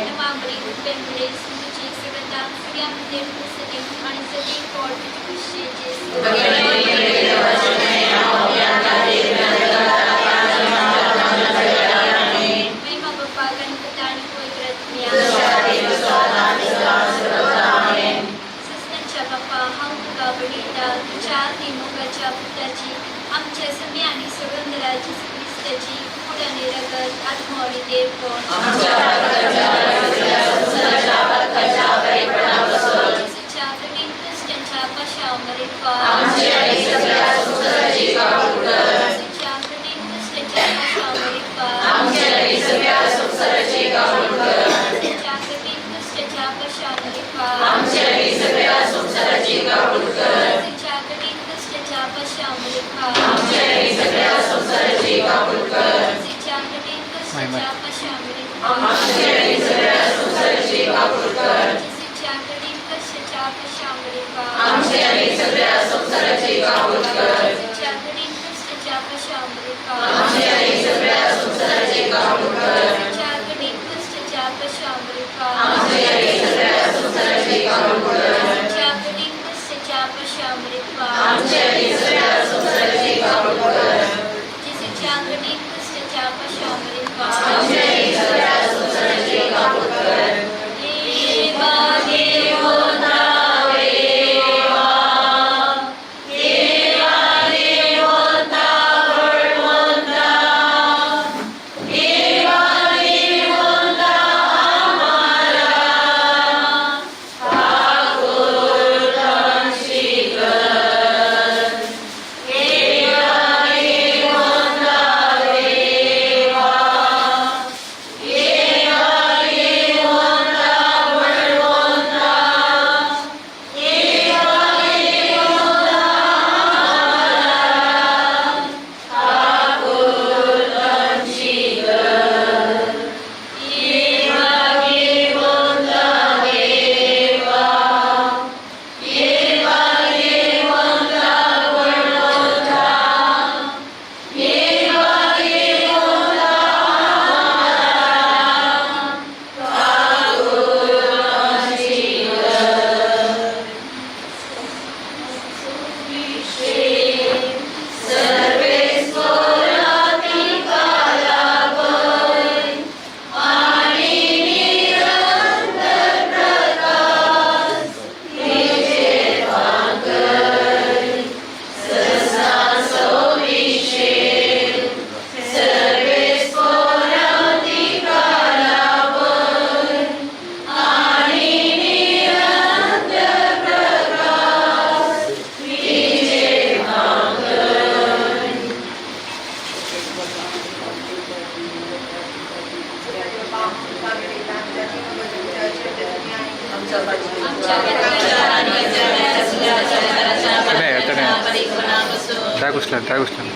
नमामरे कृपेमुळे संतुचे सगळता स्त्रियांमध्ये सदैव आणि सदैव फळ तुझी खुशीची. महिमा बाप्पा गणपती आणि पवित्र सस्नाच्या बाप्पा, हांव तुका बडयता तुझ्या मोगाच्या पुताची, आमच्या समी आणि सगंधरा जेजू क्रिस्ताची कूड आणि रगत, आत्मो आणि देवपण, जेजूच्या कठीण कश्टांच्या पाशावर जेजूच्या कठीण कश्टांच्या पाशावर, जेजूच्या कठीण कश्टांच्या पाशावर, जेजूच्या कठीण कश्टांच्या पाशावर, जेजूच्या कठीण कश्टांच्या पाशावर, जेजूच्या कठीण कश्टांच्या पाशावर, जेजूच्या कठीण कश्टांच्या पाशावर, जेजूच्या कठीण कश्टांच्या पाशावर, जेजूच्या कठीण कश्टांच्या पाशावर, जेजूच्या कठीण कश्टांच्या पाशावर. त्या घुसल्यान त्या घुसल्यान.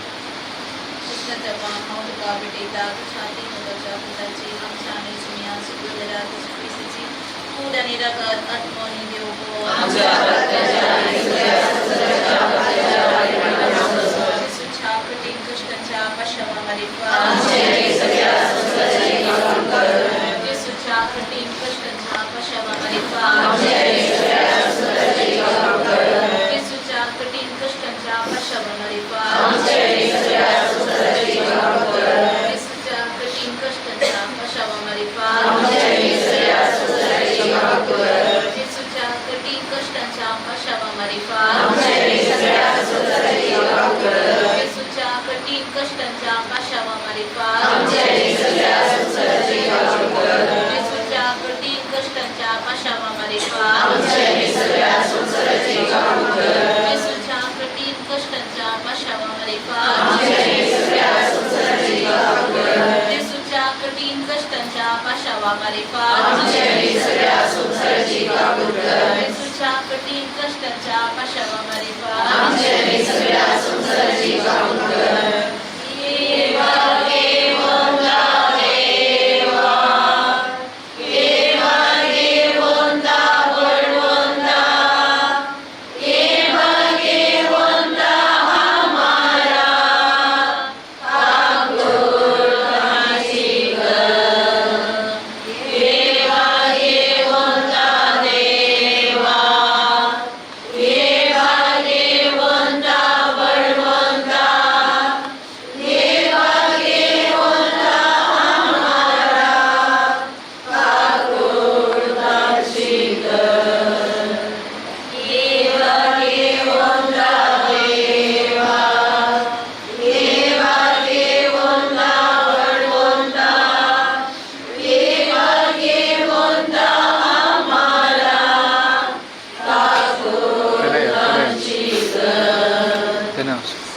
कृष्ण देवा हांव तुका भेटयता तुज्या तीन उदच्या पुताची आमच्या आनी जुन्या सुगंधरा तुज्या क्रिस्ताची कूड आनी रगत आत्मो आनी देव जेजूच्या कठीण कश्टांच्या पाशावा मारिफात जेजूच्या कठीण कश्टांच्या पाशावा मारिफात जेजूच्या कठीण कश्टांच्या पाशावा मारिफात जेजूच्या कठीण कश्टांच्या पाशावा मारिफात जेजूच्या कठीण कश्टांच्या पाशावा मारिफात जेजूच्या कठीण कश्टांच्या पाशावा मारिफात जेजूच्या कठीण कश्टांच्या पाशावा मारिफात जेजूच्या कठीण कश्टांच्या पाशावा मारिफात जेजूच्या कठीण कश्टांच्या पाशावा मारिफात जेजूच्या कठीण कश्टांच्या पाशावा मारिफात Tenemos. देवा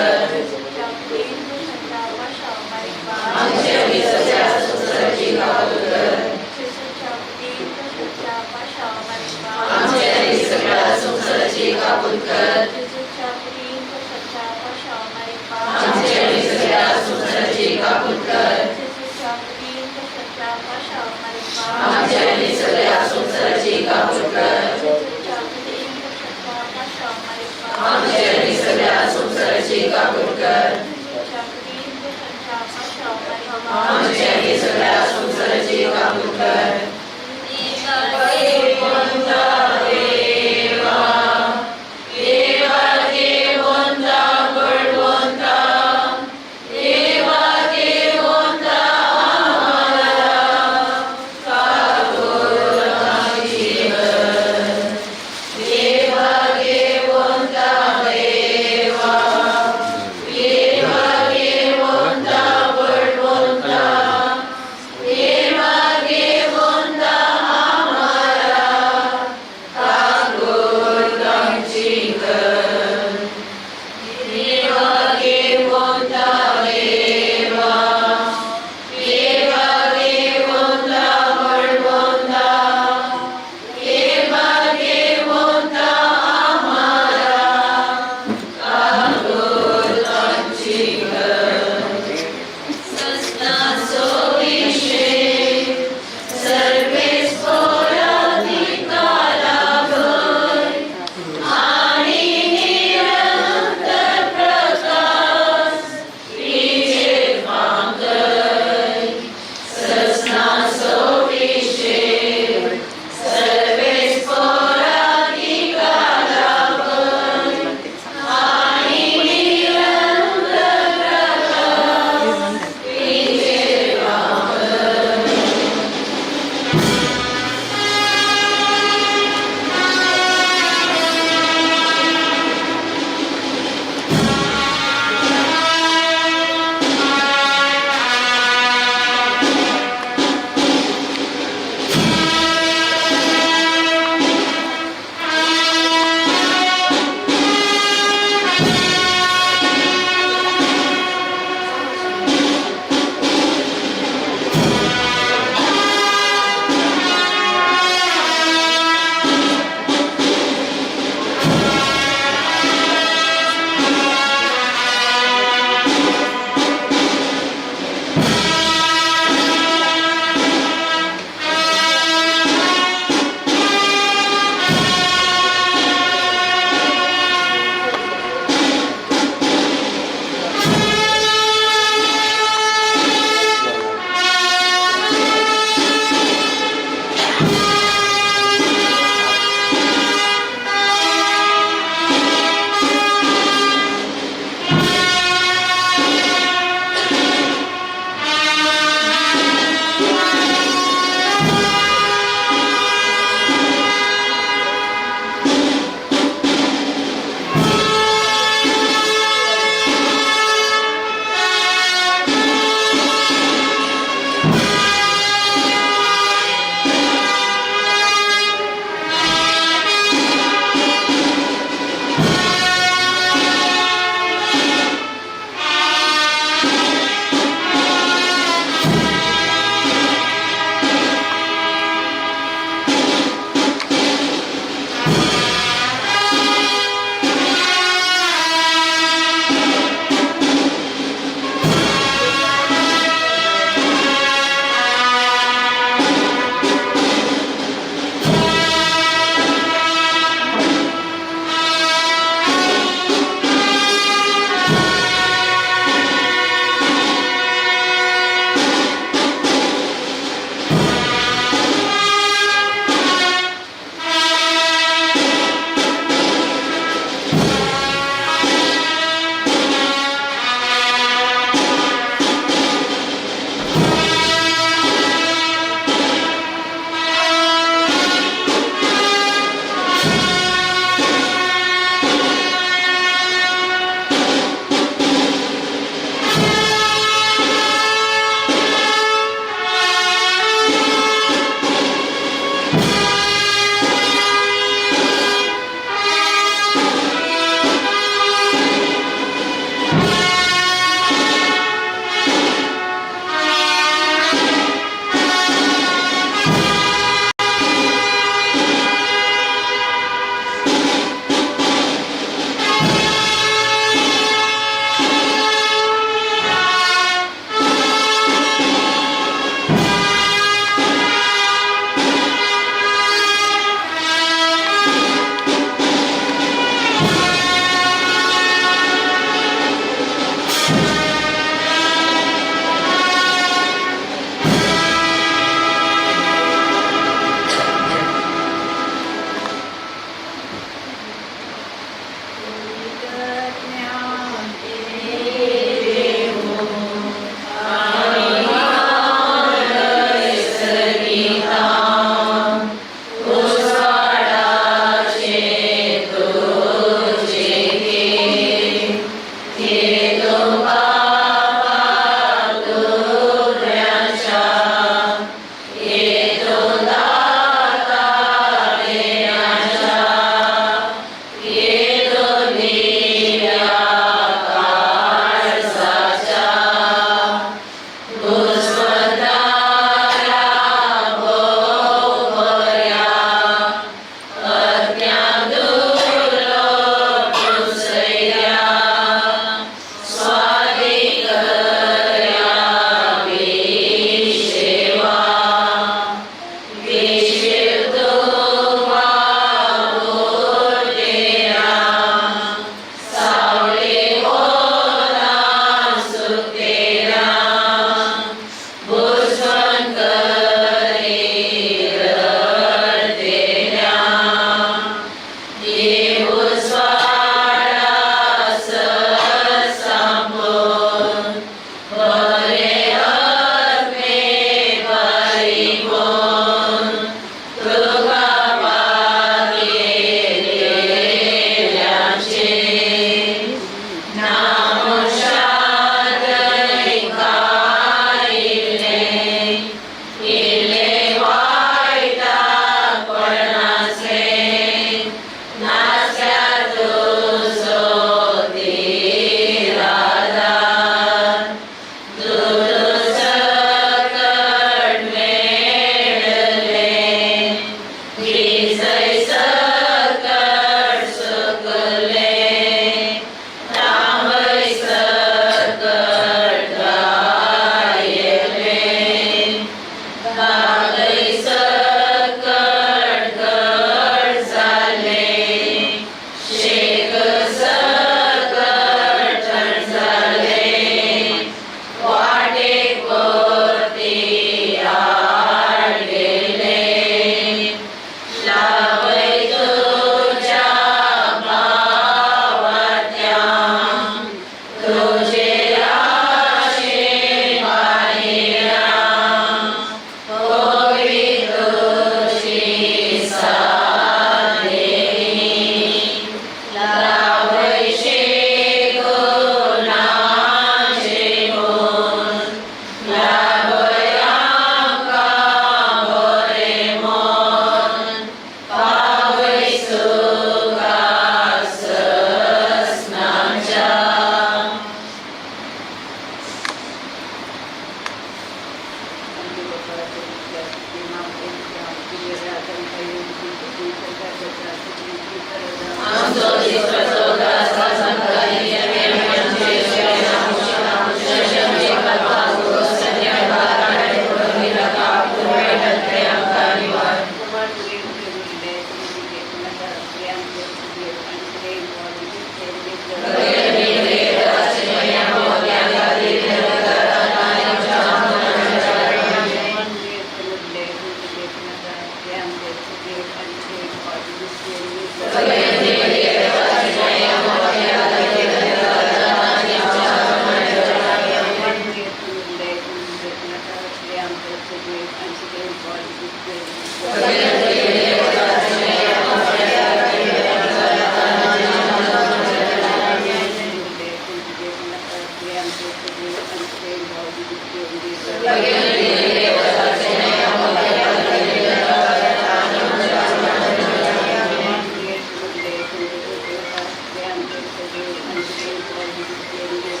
देव पंचदेव आदी गुरुदेव।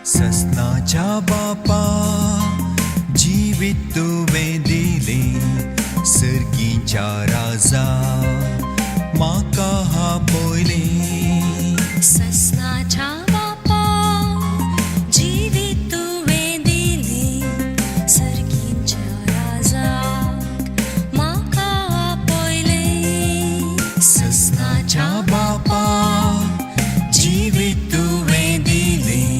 ससनाच्या बापा जिवीत तुवें दिलें सर्गीच्या राजा म्हाका आपयलें। ससनाच्या बापा जिवीत तुवें दिलें सर्गीच्या राजाक म्हाका आपयलें। ससनाच्या बापा जिवीत तुवें दिलें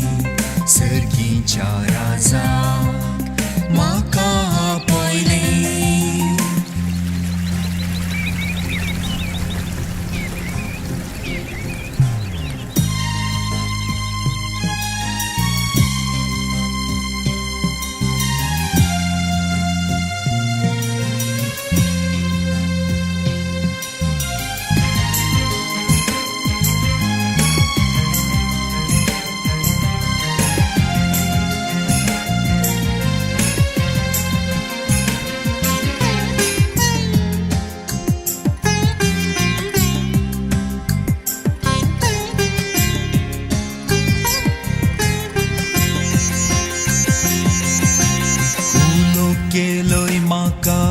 सर्गीच्या राजाक म्हाका आपयलें। उलो केलोय म्हाका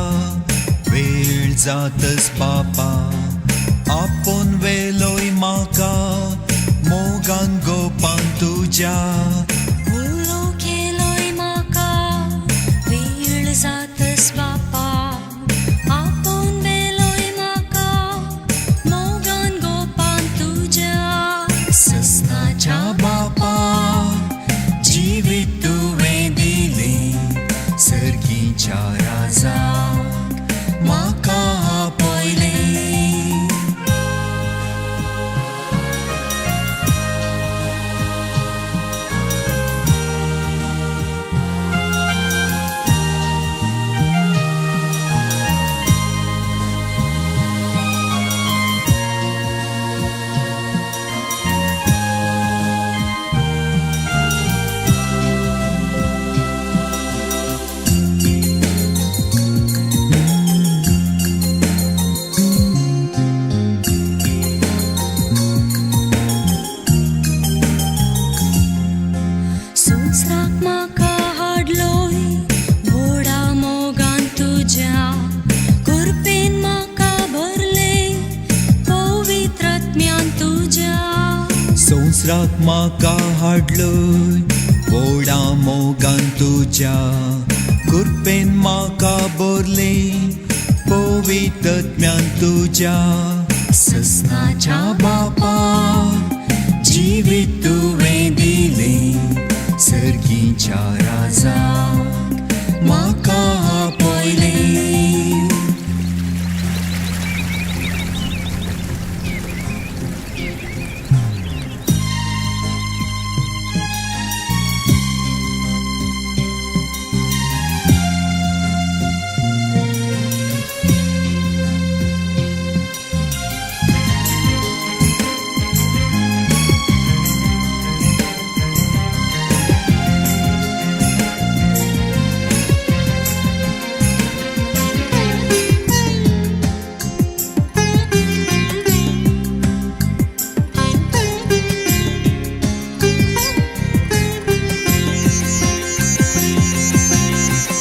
वेळ जातस बापा आपोवन वेलोय म्हाका मोगान गोपान तुज्या। उलो केलोय म्हाका वेळ जातस बापा आपोवन संवसाराक म्हाका हाडलय व्हडा मोगान तुज्या कृपेन म्हाका भरलें पवित्रत्म्यान तुज्या ससनाच्या बापा जिवीत तुवें दिलें सर्गीच्या राजाक म्हाका आपयलें.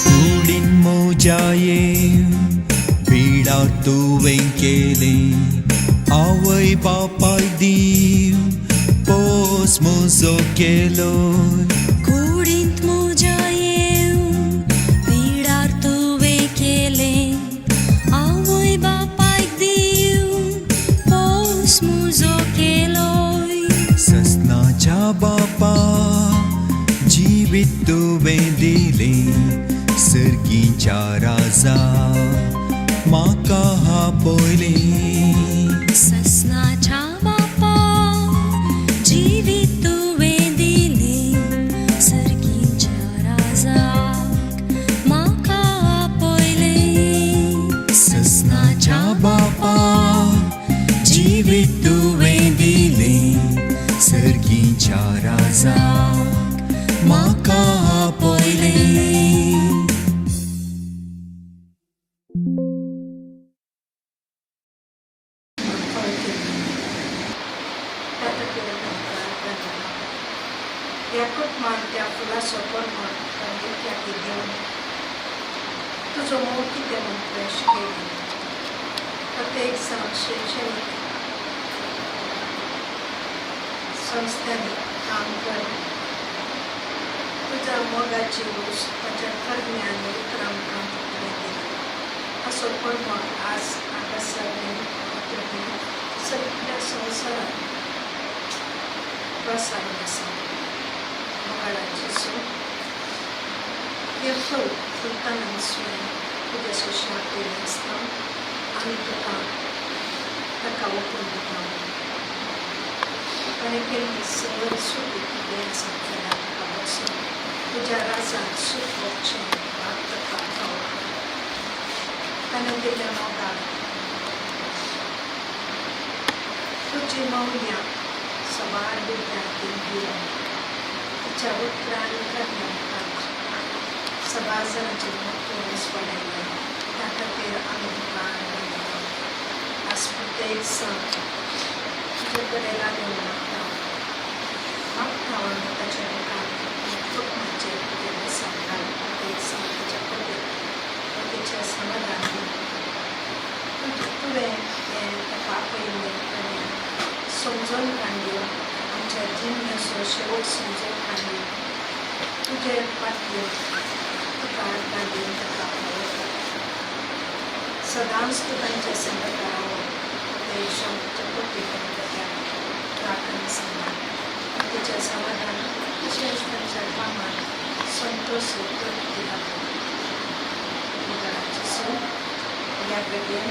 कुडीन म्हज्या बिळार तुवें केलें आवय बापाय दीव पोस म्हजो केलो. कुडींत म्हज्या येवन बिळार तुवें केलें आवय बापायक दिवन पोस म्हजो केलोय. ससनाच्या बापा जिवीत तुवें दिलें सर्गीच्या राजा म्हाका आपयलें. ससनाच्या बापा जिवीत तुवें दिलें सर्गीच्या राजाक म्हाका आपयलें. ससनाच्या बापा जिवीत तुवें दिलें सर्गीच्या राजाक म्हाका आपयलें. ह्या कुटुंबान त्या फुलाचो परमळ परमेश्वराक दिवन तुजो मोग कितें म्हूण तुवें शिकयलें. प्रत्येक जाण शैक्षणीक संस्थांनी काम कर तुज्या मोगाची रूच ताच्या करण्या आनी उतरां मुखार तुवें दिली. असो परमळ आज हांगासर सगळ्या संवसारांत प्रसारण आसा. मोगाळा जेजू, हें फूल फुलतना स्वयं तुज्या सोशा पयलीं आसता आमी तुका ताका ओपून दिता. ताणें केल्ली सगळी सुटी तुवें संवसाराक तुका बसून तुज्या राजान सूख भोगचें भाग ताका फावो. ताणें दिल्ल्या मोगाक तुजी मौल्यां सबार भुरग्यांक दिवन तिच्या उतरां आनी करण्या मुखार सबार जाणांचे मोग तुवें वाडयलें. त्या खातीर आमी तुका आर्गां दिता. आज प्रत्येक जाण तुजे कडेन लागून मागता मागता आमी ताच्या मुखार कुटुंबाचेर तुजें बेसांव घाल. प्रत्येक जाण ताच्या पतीक पतीचें समाधान दी. तुवें हें ताका आपयिल्लें आनी समजून काडली आमच्या जिणेचो शेवट समजून काडली तुजे फाटल्यान तुका आर्गां दिवन ताका आपयता. सदांच तूं तांच्या संगता रावो. प्रत्येक जाण तुज्या पतीक आनी भुरग्यांक राखण सांबाळ तिचें समाधान तशेंच तांच्या कामांत संतोश तृप्ती घालता. मोगाळा जेजू, ह्या घडयेन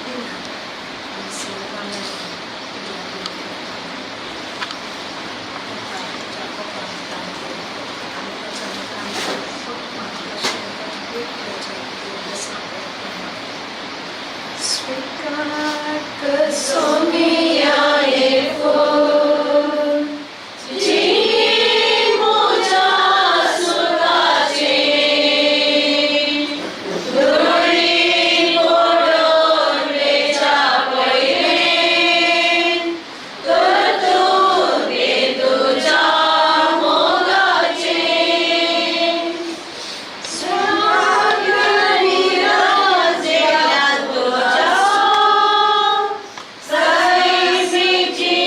दिना आमी सर्वां मेळून तुज्या लागीं करता. ताका तुज्या कोपान दान दी आनी ताच्या मुखार कुटुंबाक तशें ताच्या भुरग्याचेर तुजें बेसांव स्वीकार कर. सोमिया हें फूल जिणें म्हज्या सुखाचें धुळीन पडून वेच्या पयलें कर्तुप तुज्या मोगाचें स्वाग्यानी राज्यांत तुज्या सैमीची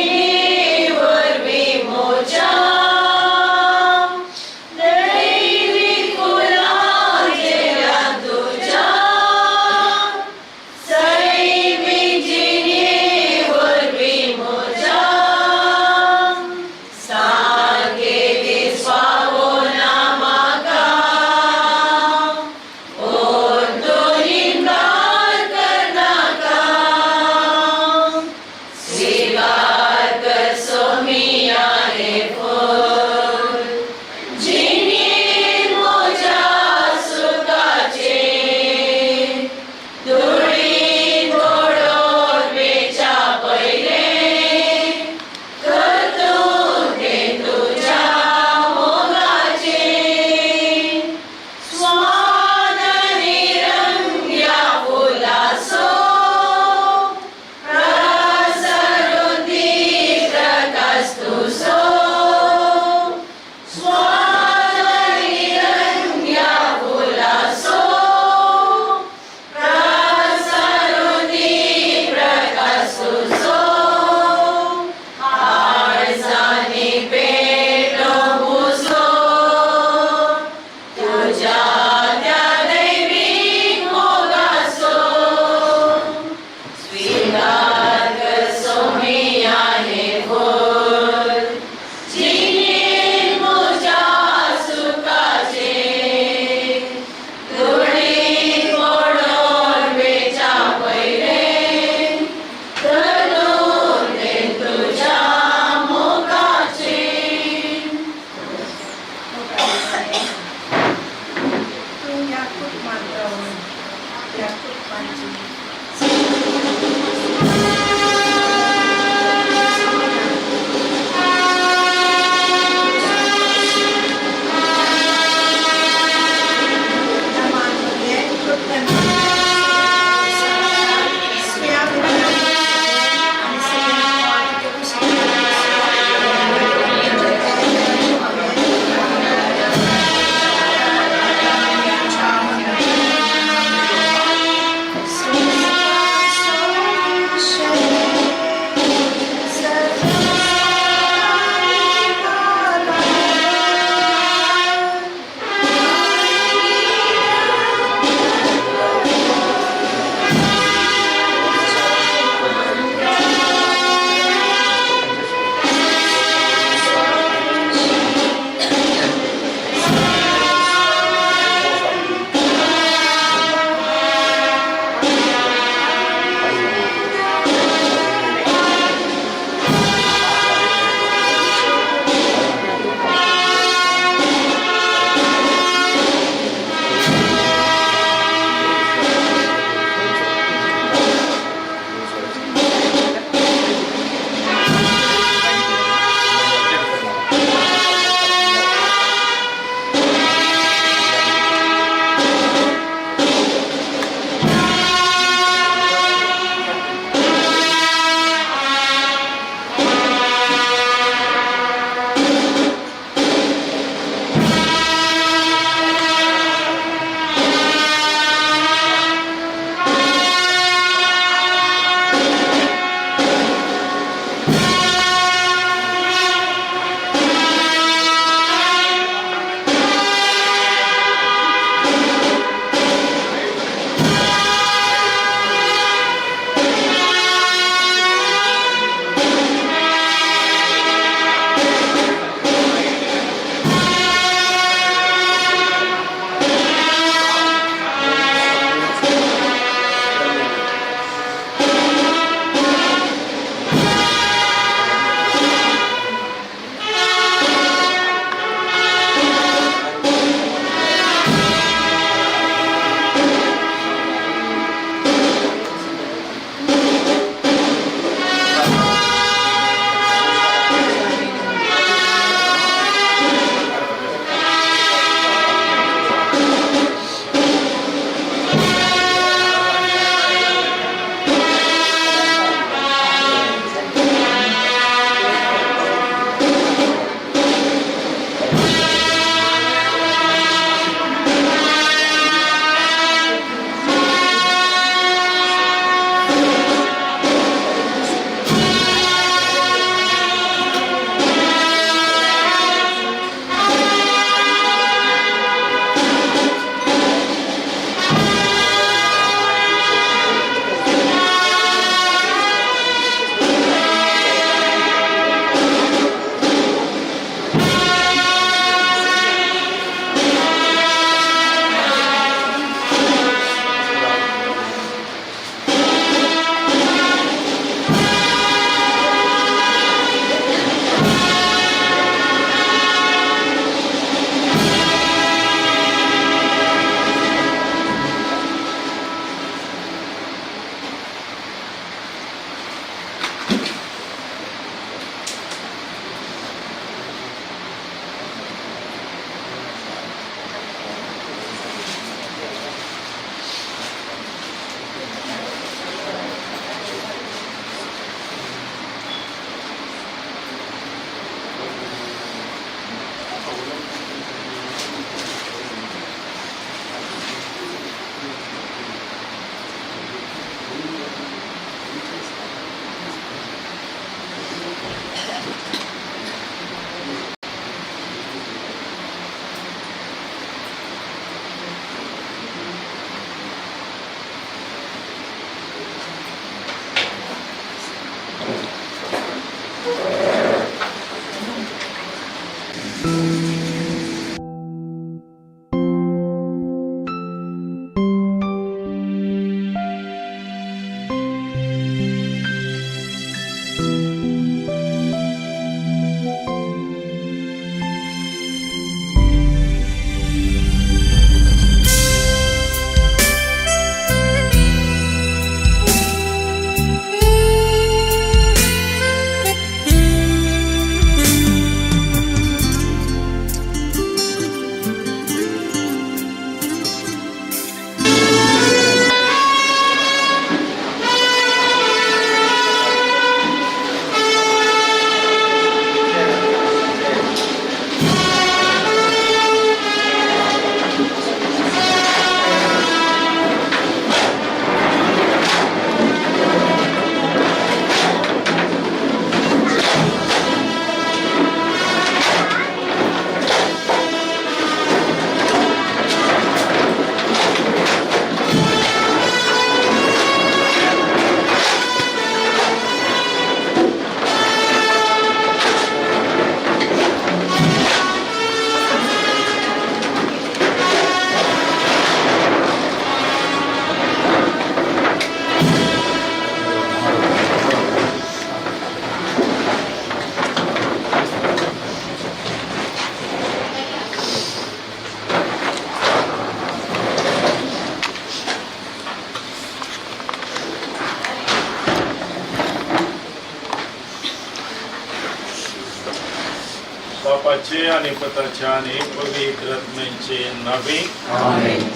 बापाचे आणि पुताचे आणि पवित्र आत्म्याचे नावे.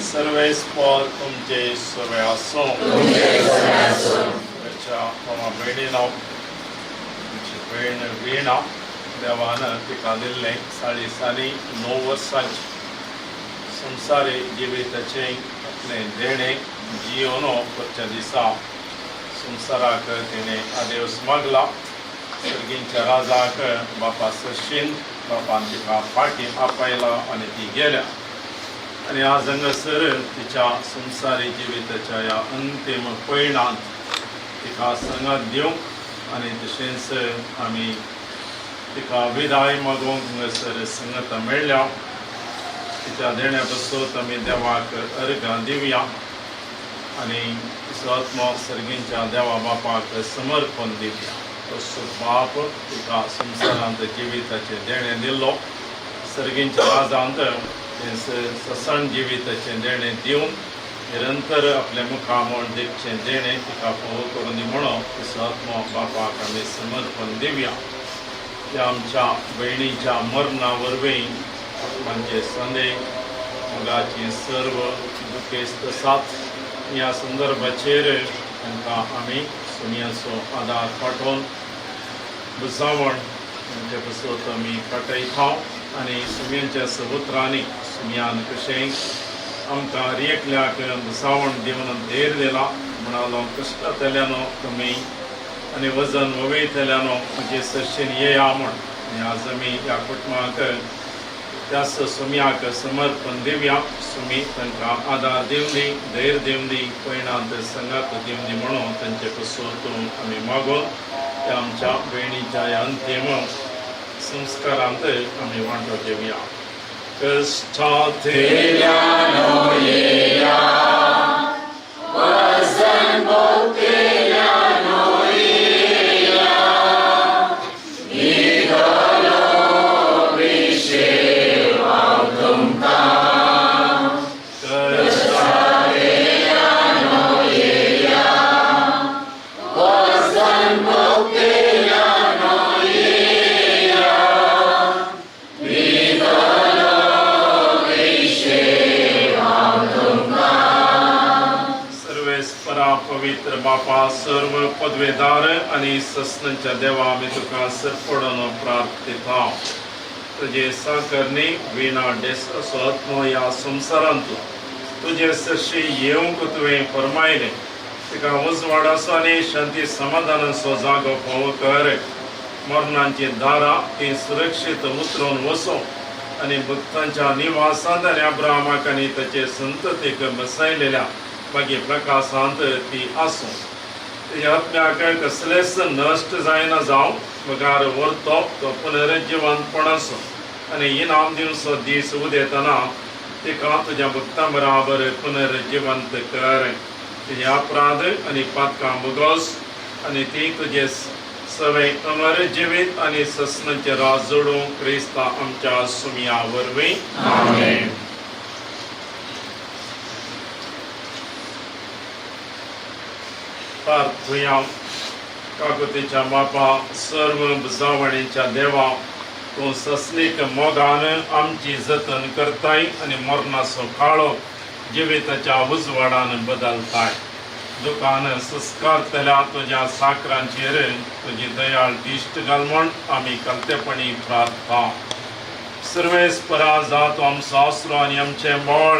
सर्वेस्पर तुमचे सवे असो. ताच्या मामा भयणीनो, तुमची भयण वीणा देवान तिका दिल्लें 9.5 वर्सांचे संवसारी जिविताचें आपलें देणें जियोनो करच्या दिसा संवसाराक तिणें आदेवस मागला. सर्गींच्या राजाक बापा सशीन बापान तिका फाटीं आपयला आनी ती गेल्या. आनी आज हांगासर तिच्या संवसारी जिविताच्या ह्या अंतीम पयणांत तिका संगात दिवंक आनी तशेंच आमी तिका विदाय मागूंक हांगासर संगता मेळ्ळ्या. तिच्या देण्या पासून आमी देवाक अर्घां दिवया आनी तिचो आत्मो सर्गींच्या देवा बापाक समर्पण दिवया. तसो बाप तिका संवसारांत जिविताचें देणें दिल्लो, सर्गींच्या राजांत तें ससण जिविताचें देणें दिवन निरंतर आपल्या मुखा म्हूण देखचें देणें तिका फावो करून दी म्हणून तिचो आत्मो बापाक आमी समर्पण दिवया. त्या आमच्या भयणीच्या मरणा वरवीं आत्मांचे संदे मोगाची सर्व दुखेस्त आसात. ह्या संदर्भाचेर तांकां आमी सुनियाचो आदार पाठोवन बुजावण तांचे पासत आमी काटयता. आनी सुम्यांच्या सबुत्रांनी सुम्यान कशें आमकां हर एकल्याक बुजावण दिवन धैर्य दिला, म्हणालो कश्टांतल्यानो तुमी आनी वजन वयतल्यानो म्हजे सरशेन येया म्हण. आनी आज आमी ह्या कुटुंबाक त्याच सुम्याक समर्पण दिवया. सुमी तांकां आदार दिवं दी, धैर्य दिवं दी, पयणांत संगात दिवं दी म्हणून तांचे पासून आमी मागून त्या आमच्या भयणीच्या ह्या अंतीम संस्कारांत आमी वांटो घेवया. कश्टांतल्यानो येया, वजन भोगतेल्यानो येया, दितलो विशेव हांव तुमकां. कश्टांतल्यानो येया, वजन भोगतेल्यानो येया, दितलो विशेव हांव तुमकां. सर्वेस्परा पवित्र बापा, सर्व पदवेदार आनी ससनांच्या देवा, आमी तुका सरपडून प्रार्थिता. तुजे साकरणी विणा डेसो आत्मो ह्या संवसारांतलो तुजे सरशी येवंक तुवें फरमायलें. तिका उजवाडाचो आनी शांती समाधानाचो जागो फावो कर. मरणांची दारां ती सुरक्षीत उतरून वचूं आनी भक्तांच्या निवासांत आनी अब्राहमाक आनी ताचे संततीक बसयलेल्या मागीर प्रकाशांत ती आसूं. तिच्या आत्म्याक कसलेच नश्ट जायना जावं, बगार व्हरतो तो पुनरुज्जीवनपण आसूं आनी इनाम दिवचो दीस उदेतना तिका तुज्या भक्तां बराबर पुनरुज्जीवंत कर. तिजे अपराध आनी पातकां भोगोस आनी ती तुजे सवे अमर जिवीत आनी ससनाचे राज जोडूं क्रिस्ता आमच्या सुमया वरवीं. आमेन. प्रार्थुया. काकुतीच्या बापा, सर्व बुजावणीच्या देवा, तूं ससनीक मोगान आमची जतन करताय आनी मरणाचो काळो जिविताच्या उजवाडान बदलताय. दुकान संस्कारतल्या तुज्या साकरांचेर तुजी दयाळ दिश्ट घाल म्हूण आमी कलतेपणी प्रार्थना. सर्वेस्परा जात आमचो आसरो आनी आमचें बळ,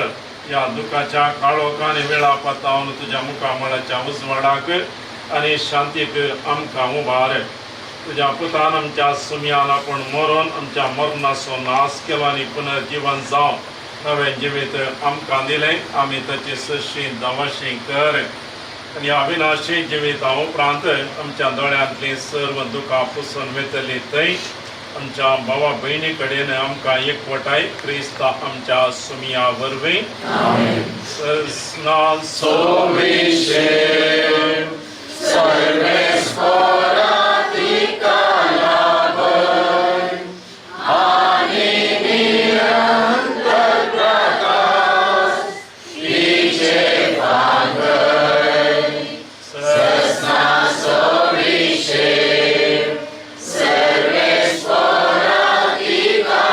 ह्या दुखाच्या काळोखान वेळा पातावन तुज्या मुखामळाच्या उजवाडाक आनी शांतीक आमकां उबार. तुज्या पुतान आमच्या सुमयान आपूण मरोन आमच्या मरणाचो नाश केलो आनी पुनर्जिवन जावन नवें जिवीत आमकां दिलें. आमी ताची सशी दवाशी कर आनी अविनाशी जिविता उपरांत आमच्या दोळ्यांतलीं सर्व दुखां पुसून वतली थंय आमच्या भावा भयणी कडेन आमकां एकवटाय क्रिस्ता आमच्या सुमया वरवीं. सोविशेव सर्वेस्परा तिका लाभय आनी निरंतर प्रकाश तिचे पांगय. ससना सोविशेव सर्वेस्परा तिका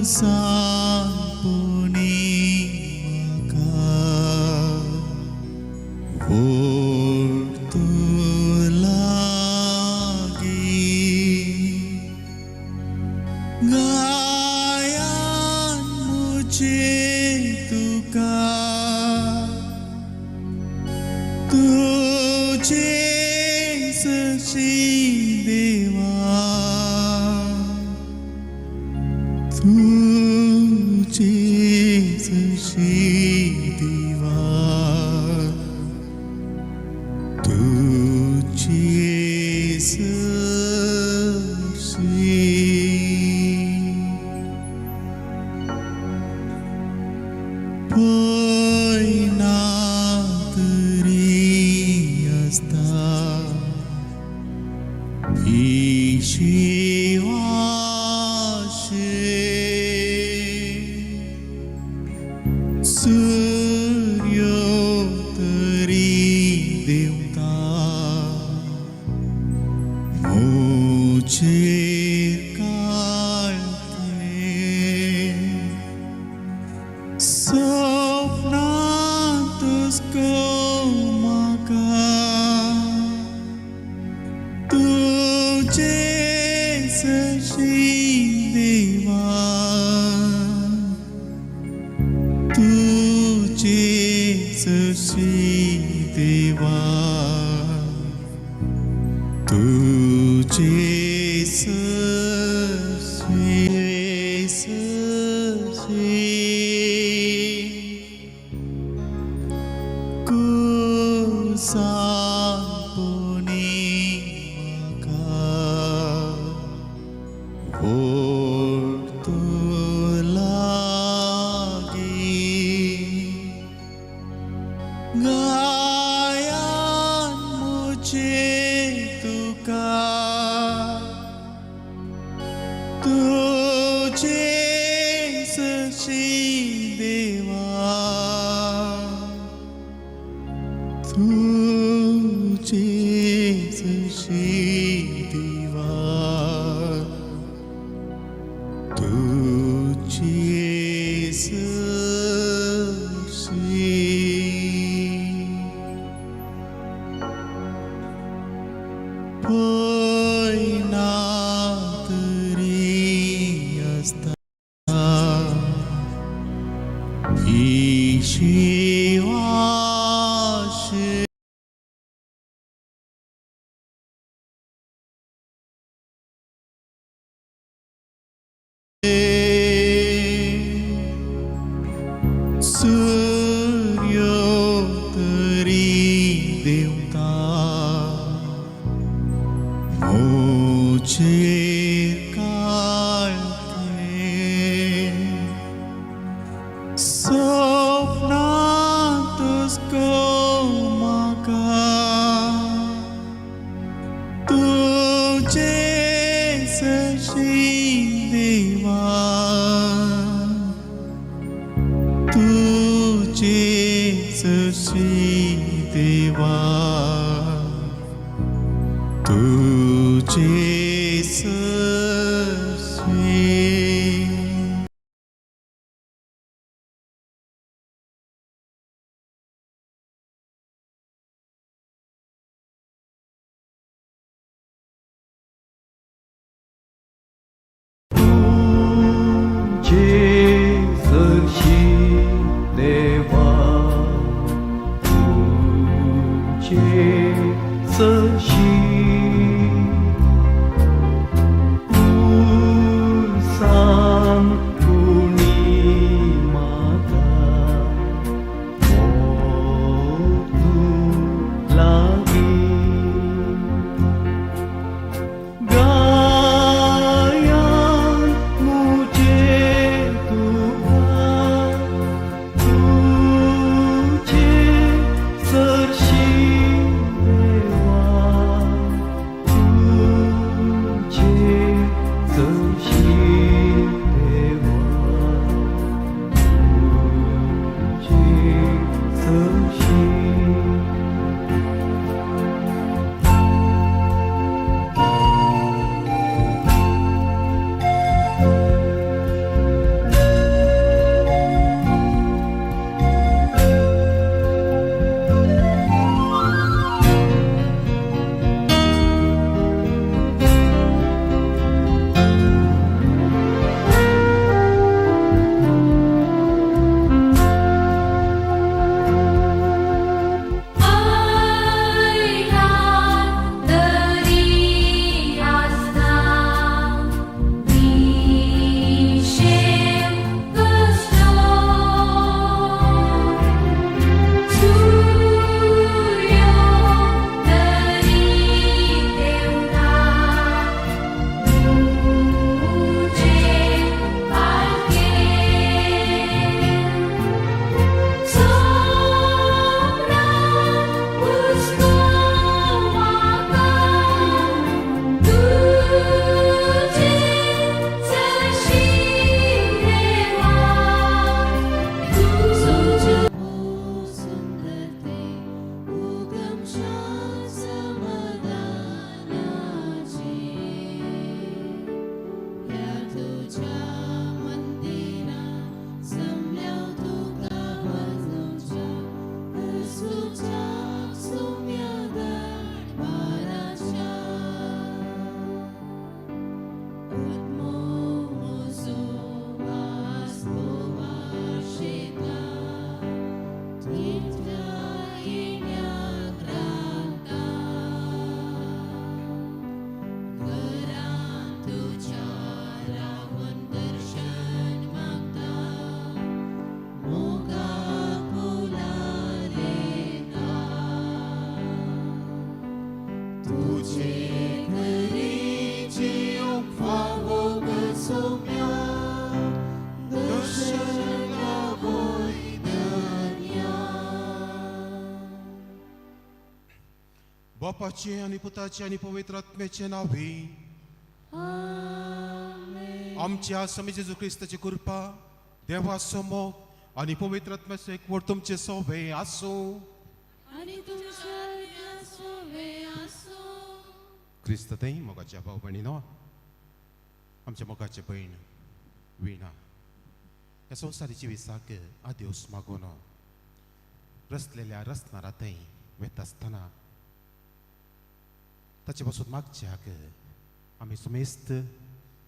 कुसांपणी म्हाका ओडतो लागीं गायान मुझे तुका तुझे सशी देवा तुझे सशी देवा तुझे सशी पयना तरी आसता ही शिवाशे सूर्यो तरी देवता मोचेर काळखे सपनांतच म्हाका तुझे सशी देवा तुझे सशी देवा तुझे सशी सशी कुसांपणी म्हाका ओडतो लागीं गायान मुझे तुका तुझे सशी देवा तुझे सशी देवा तुझे सशी पयना तरी आसता ही शिवाशे सूर्यो तरी देवता मोचेर काळखे सपनांतच म्हाका तुझे सशी देवा तुझे सशी देवा तुझे सशी तुझे सरशी देवा तुझे सरशी बापाचे आनी पुताचे आनी पवित्र आत्म्याचे नांवे. आमच्या स्वामी जेजू क्रिस्ताची कृपा, देवाचो मोग आनी पवित्र आत्म्याचो एकवट तुमचे सोबे आसूं. आनी तुमच्या सोबे आसूं. क्रिस्त थंय मोगाच्या भाव भयणीनो, आमच्या मोगाचे भयण विणा ह्या संवसारी जिविसाक आदेवस मागून रसलेल्या रसणारा थंय वेता आसतना ताचे पासून मागच्याक आमी सुमेस्त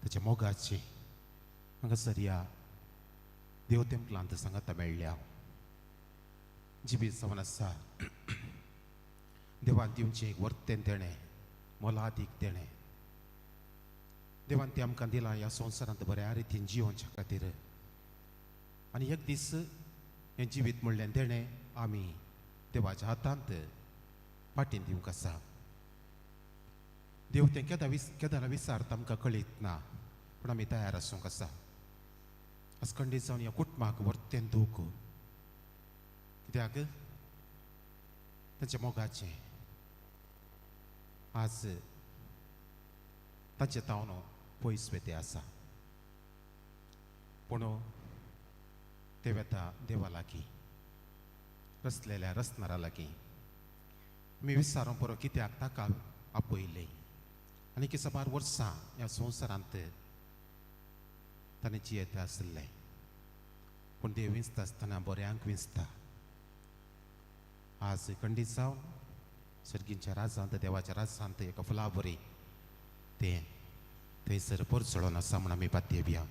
ताच्या मोगाचे हांगासर ह्या देव तेमकलांत सांगाता मेळ्ळ्या. जिवीत जावन आसा देवान दिवचें एक वर्तें देणें, मोलादीक देणें देवान तें आमकां दिलां ह्या संवसारांत बऱ्या रितीन जियोवच्या खातीर. आनी एक दीस हें जिवीत म्हणलें देणें आमी देवाच्या हातांत फाटीन दिवंक आसा. देव तें केदा केदां विसारता आमकां कळीत ना, पूण आमी तयार आसूंक आसा. आसकंडीत जावन ह्या कुटुंबाक वर्तें दूख, कित्याक तांच्या मोगाचें आज तांचे तावन पयस वेते आसा, पूण ते वेता देवा लागीं, रसलेल्या रसणारा लागीं. आमी विसारूंक पुरो कित्याक ताका आपयलें आनी की साबार वर्सां ह्या संवसारांत ताणें जियेता आशिल्लें. पूण देव विंचता आसतना बऱ्यांक विंचता. आज खंडीत जावन सर्गींच्या राजांत, देवाच्या राजांत एका फुला बरी तें थंयसर परजळोन आसा म्हूण आमी पातयेवया.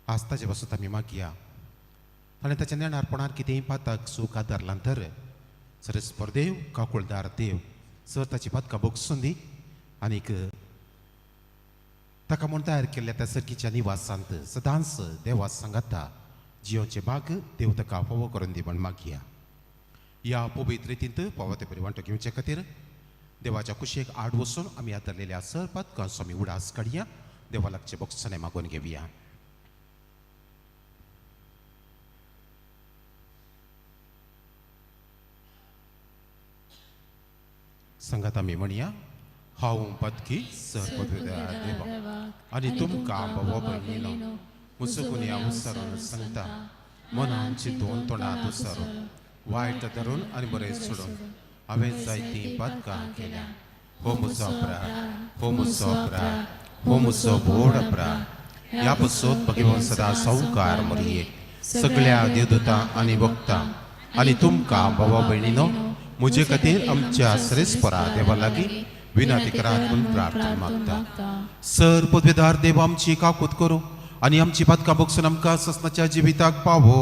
आज ताचे पासून आमी मागया ताणें ताच्या नेणारपणार कितेंय पाताक सूख आदारलां तर सरस्पर देव, काकुळदार देव सर ताची पातकां भोगसून दी आनीक ताका म्हूण तयार केल्ल्या त्या सर्गीच्या निवासांत सदांच देवा सांगाता जियोचे भाग देव ताका फावो करून दी म्हूण मागया. ह्या पवित्र रितींत फावो ते बरी वांटो घेवचे खातीर देवाच्या कुशेक आड वचून आमी आदारलेल्या सर पातकांचो आमी उडास काडया. देवा लागचे बोगसणे मागून घेवया. सांगात आमी म्हणया, हांव पदकी सर पदव्या देवा आनी तुमकां बाबा भयणीनो म्हजो गुन्यांव विसरून सांगता, मनान चिंतून तोंडांत उसरून वायट धरून आनी बरें सोडून हांवें जायतीं पातकां केल्या. हो म्हजो अपराध, हो म्हजो अपराध, हो म्हजो व्हड अपराध. ह्या पसत भगवान सदां सावकार मरये सगळ्या देवदूतां आनी भक्तां आनी तुमकां बाबा भयणीनो म्हजे खातीर आमच्या सरेस्परा देवा लागीं विनंती करात म्हूण प्रार्थना मागता. सर पदवेदार देव आमची काकूत करूं आनी आमची पातकां भोगसून आमकां ससनाच्या जिविताक पावो.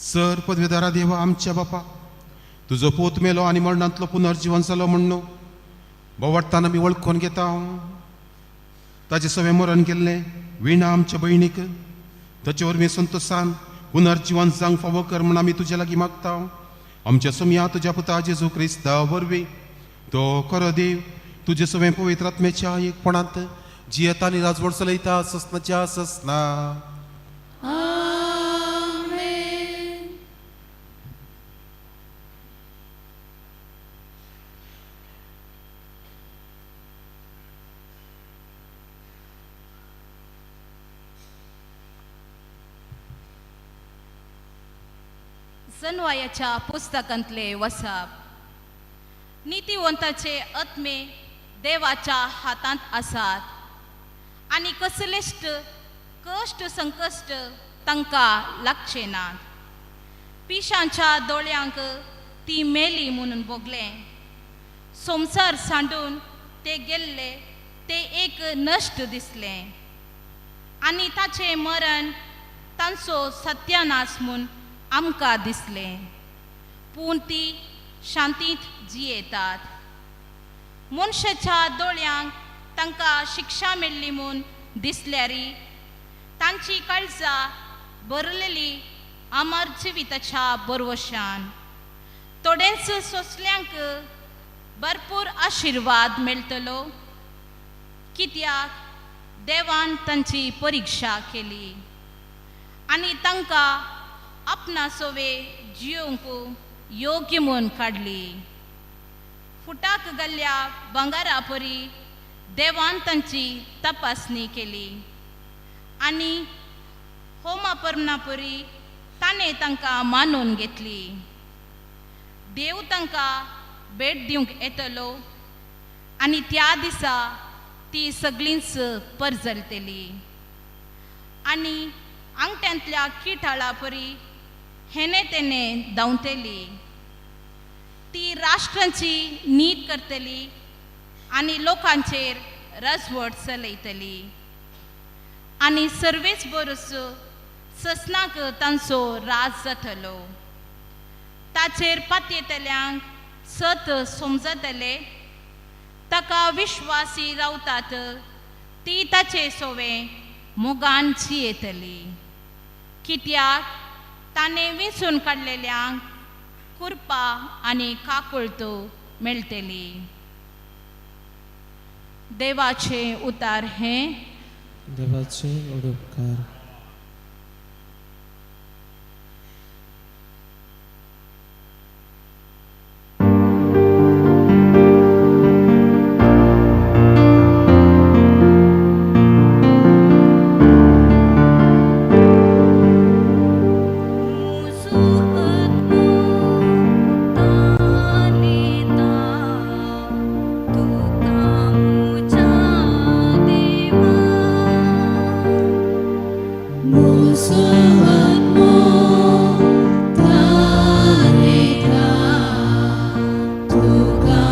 सर पदवेदारा देवा आमच्या बापा, तुजो पोत मेलो आनी मरणांतलो पुनर्जीवन जालो म्हण्णू बोवाडटाना आमी वळखून घेता. ताचें सवें मरण केल्लें विणा आमच्या भयणीक ताचे वरवीं संतोसान पुनर्जीवन जावंक फावो कर म्हूण आमी तुज्या लागीं मागता. आमच्या सोमया तुज्या पुता जेजू क्रिस्ता वरवीं तो खरो देव तुजे सवें पवित्र आत्म्याच्या एकपणांत जियेता आनी राजवट चलयता ससनाच्या ससना. जनवायाच्या पुस्तकांतले वसाप. नितीवंताचे आत्मे देवाच्या हातांत आसात आनी कसलेच कश्ट संकश्ट तांकां लागचे नात. पिशांच्या दोळ्यांक ती मेली म्हणून भोगलें. संवसार सांडून ते गेल्ले ते एक नश्ट दिसलें आनी ताचें मरण तांचो सत्यानाश म्हूण आमकां दिसलें. पूण ती शांतींत जियेतात. मनशाच्या दोळ्यांक तांकां शिक्षा मेळ्ळी म्हूण दिसल्यारी तांची काळजां भरलेली अमर जिविताच्या बरवशान. थोडेंच सोंसल्यांक भरपूर आशिर्वाद मेळटलो, कित्याक देवान तांची परिक्षा केली आनी तांकां आपणा सोवे जियोंक योग्य म्हूण काडली. फुटाक गेल्ल्या भांगरा परी देवान तांची तपासणी केली आनी होमा परना परी ताणें तांकां मानून घेतली. देव तांकां भेट दिवंक येतलो आनी त्या दिसा ती सगळींच परजलतली आनी आंगठ्यांतल्या किटाळा परी हेणे तेणे धांवतली. ती राष्ट्रांची नीत करतली आनी लोकांचेर राजवट चलयतली आनी सर्वेच बरोस ससनाक तांचो राज जातलो. ताचेर पातयेतल्यांक सत समजतले, ताका विश्वासी रावतात ती ताचे सोवे मोगान जियेतली, कित्याक ताणें विंचून काडलेल्यांक कृपा आनी काकुळटो मेळटली. देवाचे उतार हें. देवाचे उपकार. तुका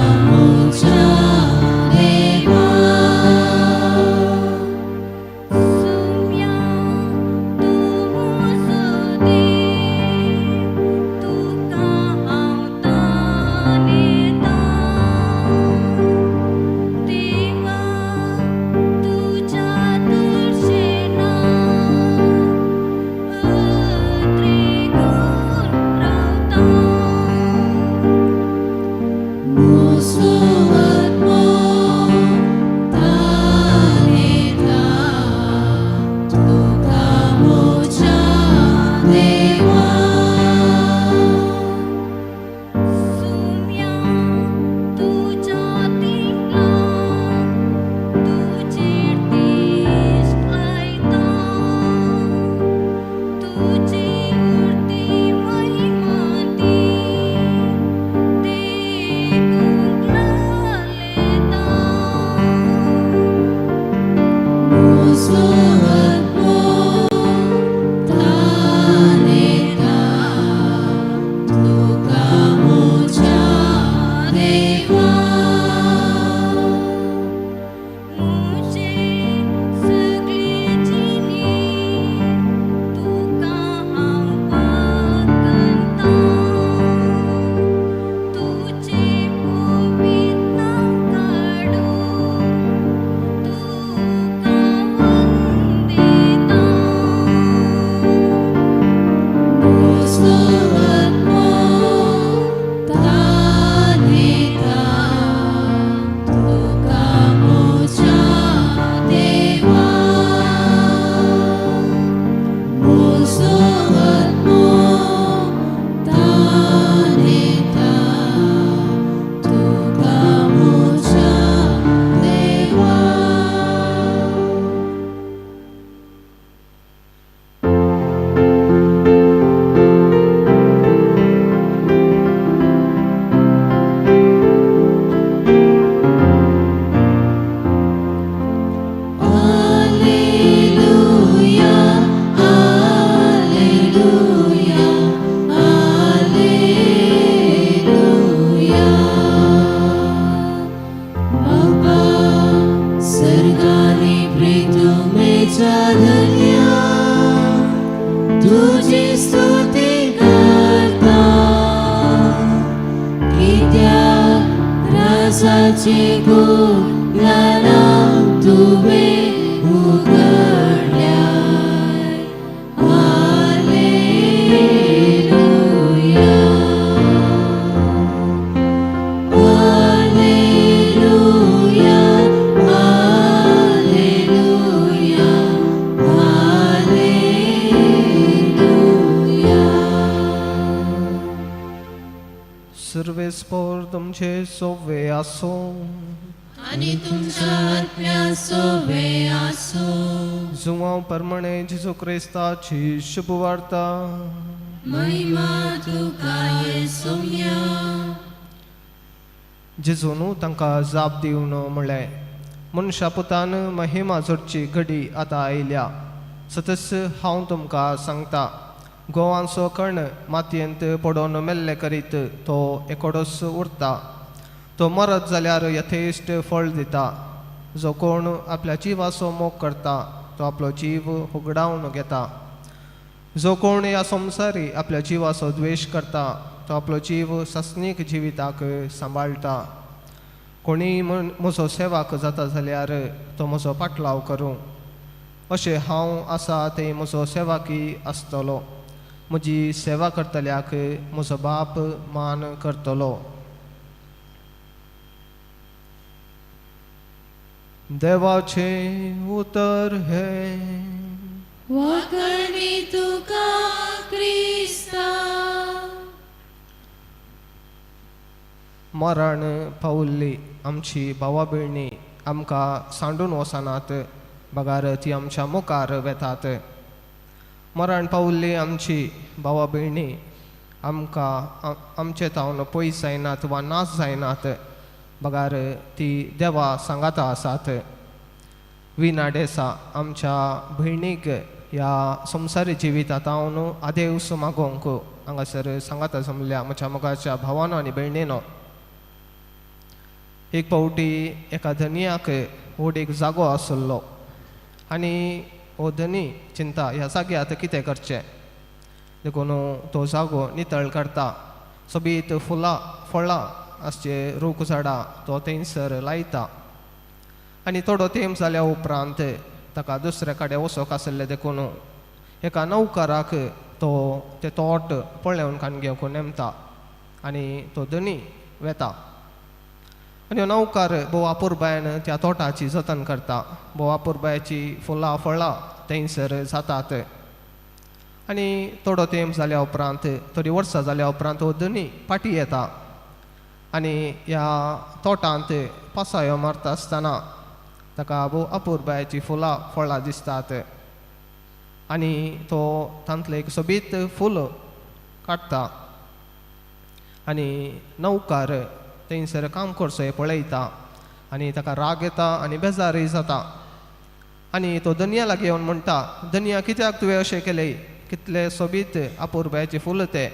सृश्टीच्या धन्या तुजी स्तुती करता कित्याक राजाची गुलाना तुवें उगडल्याय. Hallelujah, hallelujah, hallelujah, hallelujah. सर्वेस्पोर तुमचे सोवे आसूं. आनी तुमच्या आत्म्या सोवे आसूं. जुवांव परमणे जेजू क्रिस्ताची शुभवार्ता. महिमा तुका येसुम्या. जेजून तांकां जाप दिवन म्हळें, मनशा पुतान महिमा जोडची घडी आतां आयल्या. सतस हांव तुमकां सांगता, गोवांचो कण मातयेंत पडोन मेल्ले करीत तो एकोडोच उरता. तो मरत जाल्यार यथेश्ट फळ दिता. जो कोण आपल्या जिवाचो मोग करता तो आपलो जीव होगडावन घेता. जो कोण ह्या संवसारी आपल्या जिवाचो द्वेश करता तो आपलो जीव सासणीक जिविताक सांबाळटा. कोणीय म्हजो सेवाक जाता जाल्यार तो म्हजो पाटलाव करूं. अशें हांव आसा थंय म्हजो सेवाकी आसतलो. म्हजी सेवा करतल्याक म्हजो बाप मान करतलो. देवाचें उतर हें. वाकणी तुका क्रिस्ता. मरण पावल्ली आमची भावा भयणी आमकां सांडून वचनात, बगार ती आमच्या मुखार वेतात. मरण पावल्ली आमची भावा भयणी आमकां आमचे तावन पयस जायनात वा नाश जायनात, बगार ती देवा सांगाता आसात. विना डेसा आमच्या भयणीक ह्या संवसारी जिविता तावन आदेवस मागोवंक हांगासर सांगाता जमल्या म्हज्या मोगाच्या भावानो आनी भयणीनो. एक फावटी एका धनियाक व्हड एक जागो आसलो आनी हो धनी चिंता ह्या जाग्यार आतां कितें करचें देखून तो जागो नितळ करता. सोबीत फुलां फळां आसचे रूख झाडां तो थंयसर लायता आनी थोडो तेंप जाल्या उपरांत ताका दुसऱ्या कडेन वचोंक आसलें देखून एका नौकराक तो तें तोट पळोवन कान घेवंक नेमता आनी तो धनी वेता. आनी हो नौकर भोव अपुरबायेन त्या तोटाची जतन करता. भोव अपुरबायेची फुलां फळां थंयसर जातात. आनी थोडो तेंप जाल्या उपरांत थोडीं वर्सां जाल्या उपरांत हो धनी फाटीं येता आनी ह्या तोटांत पासायो मारता आसतना ताका भोव अपुरबायेचीं फुलां फळां दिसतात आनी तो तांतलें एक सोबीत फूल काडटा आनी नौकर थंयसर काम करचो हें पळयता आनी ताका राग येता आनी बेजारय जाता. आनी तो धनया लागीं येवन म्हणटा, धनया कित्याक तुवें अशें केलें? कितलें सोबीत अपुरबायेचें फूल तें,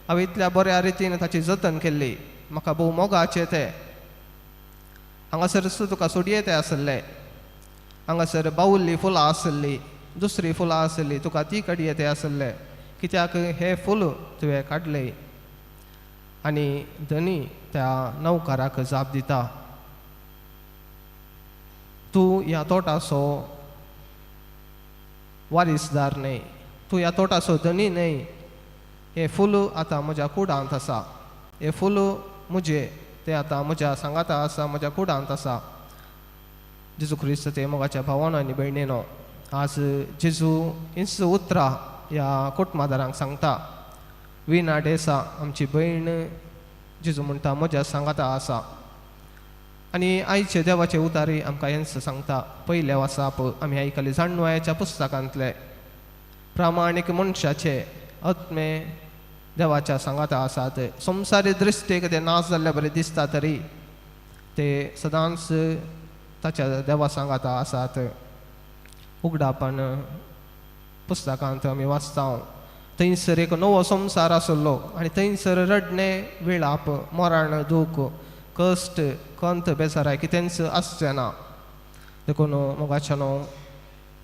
हांवें इतल्या बऱ्या रितीन ताची जतन केल्ली, म्हाका भोव मोगाचें तें. हांगासर तुका सोडये तें आसलें, हांगासर बावुल्ली फुलां आसली, दुसरी फुलां आसली, तुका ती काडये तें आसलें, कित्याक हें फूल तुवें काडलें? आनी धनी त्या नौकराक जाप दिता, तूं ह्या तोटाचो वारीसदार न्हय, तूं ह्या तोटाचो धनी न्हय. हें फूल आतां म्हज्या कुडांत आसा, हें फूल म्हजें, तें आतां म्हज्या सांगाता आसा, म्हज्या कुडांत आसा. जेजू क्रिस्त ते मोगाच्या भावानो आनी भयणीनो, आज जेजू हींच उतरां ह्या कुटुंबादारांक सांगता. विना डेसा आमची भयण जेजू म्हणटा म्हज्या सांगाता आसा. आनी आयचे देवाचे उतारी आमकां हेंच सांगता. पयलें वासाप आमी आयकलें जाणवायाच्या पुस्तकांतलें, प्रामाणीक मनशाचे आत्मे देवाच्या सांगाता आसात. संवसारी दृश्टीक ते नाश जाल्ल्या बरें दिसता तरी ते सदांच ताच्या देवा सांगाता आसात. उगडापण पुस्तकांत आमी वाचता, थंयसर एक नवो संवसार आसलो आनी थंयसर रडणें, विळाप, मरण, दूख, कश्ट, खंत, बेजाराय कितेंच आसचें ना. देखून मोगाच्यानो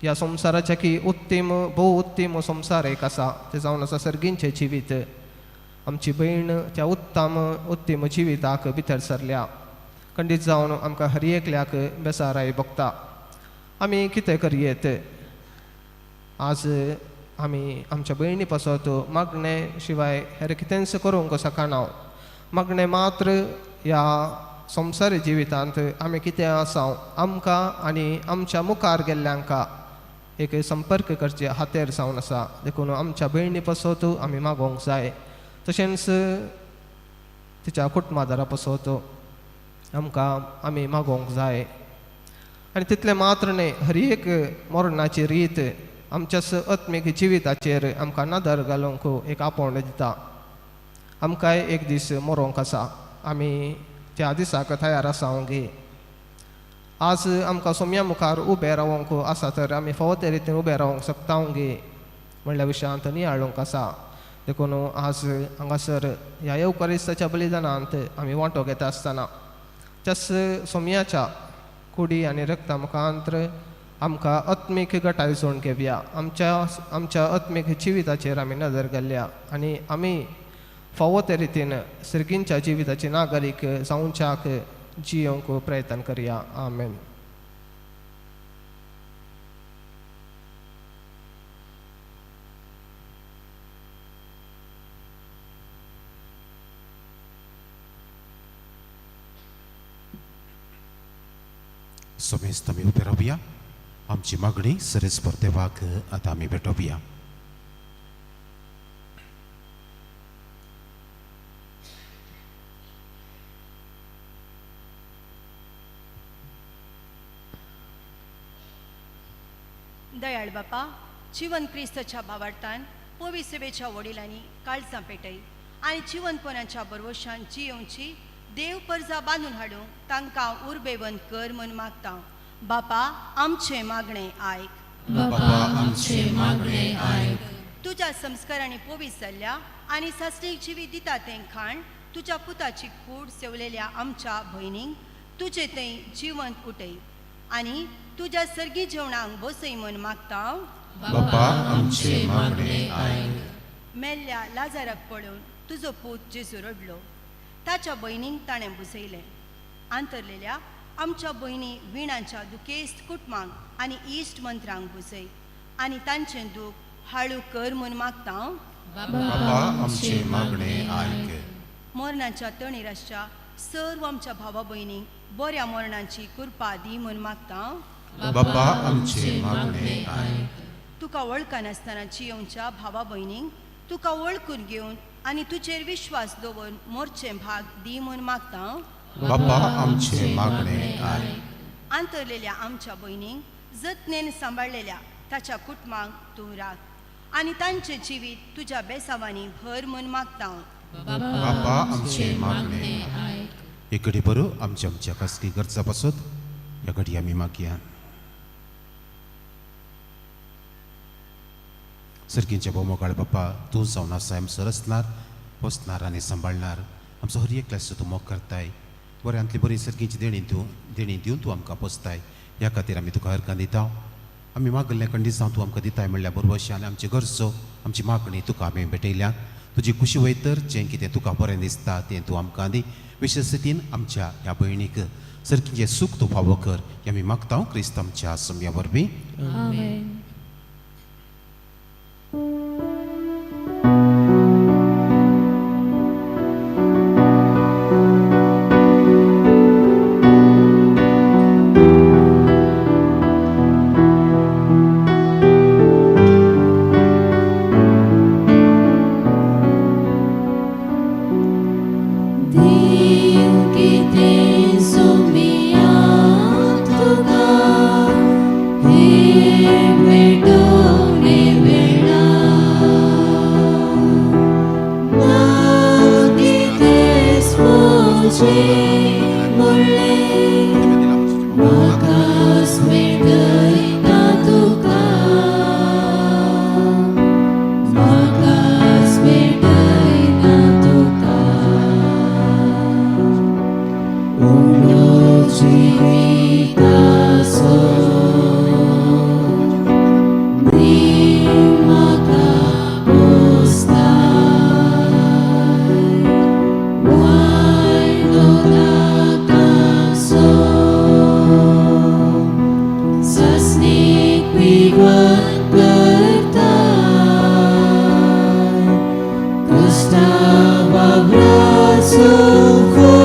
ह्या संवसाराचें की उत्तीम भोव उत्तीम संवसार एक आसा तें जावन आसा सर्गींचें जिवीत. आमची भयण त्या उत्तम उत्तीम जिविताक भितर सरल्या. खंडीत जावन आमकां हर एकल्याक बेसाराय भोगता. आमी कितें करयेत? आज आमी आमच्या भयणी पासत मागणें शिवाय हेर कितेंच करूंक शकना. मागणें मात्र ह्या संवसारी जिवितांत आमी कितें आसा आमकां आनी आमच्या मुखार गेल्ल्यांका एक संपर्क करचे हातेर जावन आसा. देखून आमच्या भयणी पासत आमी मागोवंक जाय. तशेंच तिच्या कुटुंबादारा पासत आमकां आमी मागोवंक जाय. आनी तितलें मात्र न्हय, हर एक मरणाची रीत आमच्याच आत्मीक जिविताचेर आमकां नदर घालूंक एक आपोवणें दिता. आमकांय एक दीस मरोंक आसा. आमी त्या दिसाक तयार आसा गे. आज आमकां सोम्या मुखार उबें रावंक आसा तर आमी फावो ते रितीन उबें रावंक शकता गे म्हणल्या विशयांत नियाळूंक आसा. देखून आज हांगासर ह्या येवकारिस्ताच्या बलिदानांत आमी वांटो घेता आसतना त्याच सोम्याच्या कुडी आनी रक्ता मुखांतर आमकां आत्मीक गटाय जोड घेवया. आमच्या आमच्या आत्मीक जिविताचेर आमी नदर घालया आनी आमी फावो ते रितीन सर्गींच्या जिविताचे नागरीक जावच्याक जियोंक प्रयत्न करया. आमेन. समेस्त आमी उबे रावया. आमची मागणी सरेस्पर देवाक आतां आमी भेटोवया. दयाळ बापा, जिवन क्रिस्ताच्या भावार्थान पोवी सेवेच्या वडिलांनी काळजां पेटय आनी जिवनपणाच्या बरवशान जियोवची देव परजा बांदून हाडूंक तांकां उर्बेवंत कर म्हूण मागता. बापा आमचें मागणें आयक. बापा आमचें मागणें आयक. तुज्या संस्कारांनी पोवीस जाल्ल्या आनी सासणीक जिवीत दिता तें खाण तुज्या पुताची कूड सेवलेल्या आमच्या भयणींक तुजे थंय जिवंत उठय आनी तुज्या सर्गी जेवणांक बसय म्हूण मागता. बापा आमचें मागणें आयक. मेल्ल्या लाजाराक पळोवन तुजो पूत जेजू रडलो. ताच्या भयणींक ताणें बुजयलें. आंतरलेल्या आमच्या भयणी विणांच्या दुखेस्त कुटुंबांक आनी इश्ट मंत्रांक बुजय आनी तांचें दूख हाळू कर म्हूण मागता. बापा आमचें मागणें आयक. मरणाच्या तणीर आसच्या सर्व आमच्या भावा भयणींक बऱ्या मरणाची कृपा दी म्हूण मागता. बापा आमचें मागणें आयक. तुका वळखनासतना जियोवच्या भावा भयणींक तुका वळखून घेवन आनी तुजेर विश्वास दवरून मोरचें भाग दी म्हूण मागता. बापा आमचें मागणें आयक. आंतरलेल्या आमच्या भयणींक जतनेन सांबाळलेल्या ताच्या कुटुंबांक तूं राख आनी तांचें जिवीत तुज्या बेसावांनी भर म्हूण मागता. बापा आमचें मागणें आयक. एक घडी बरो आमच्या आमच्या खासगी गरजा पासत ह्या घडी आमी मागया. सर्गींच्या भोवमोगाळ बापा, तूं जावन आसा आमचो रचणार, पोसणार आनी सांबाळणार. आमचो हर एकल्याचो तूं मोग करताय. बऱ्यांतली बरी सर्गीची देणी तूं देणी दिवन तूं आमकां पोसताय. ह्या खातीर आमी तुका हरकां दिता. आमी मागल्ल्या कंडिसांव तूं आमकां दिताय म्हणल्यार बरोबर आनी आमचे गरजो आमची मागणी तुका आमी भेटयल्या. तुजी खुशी वयतर जें कितें तुका बरें दिसता तें तूं आमकां दी. विशेश आमच्या ह्या भयणीक सर्गीचें सूख तूं फावो कर हें आमी मागता क्रिस्त आमच्या सोम्या वरवीं. आमेन. विवण करता क्रिस्ता वावराचो फळ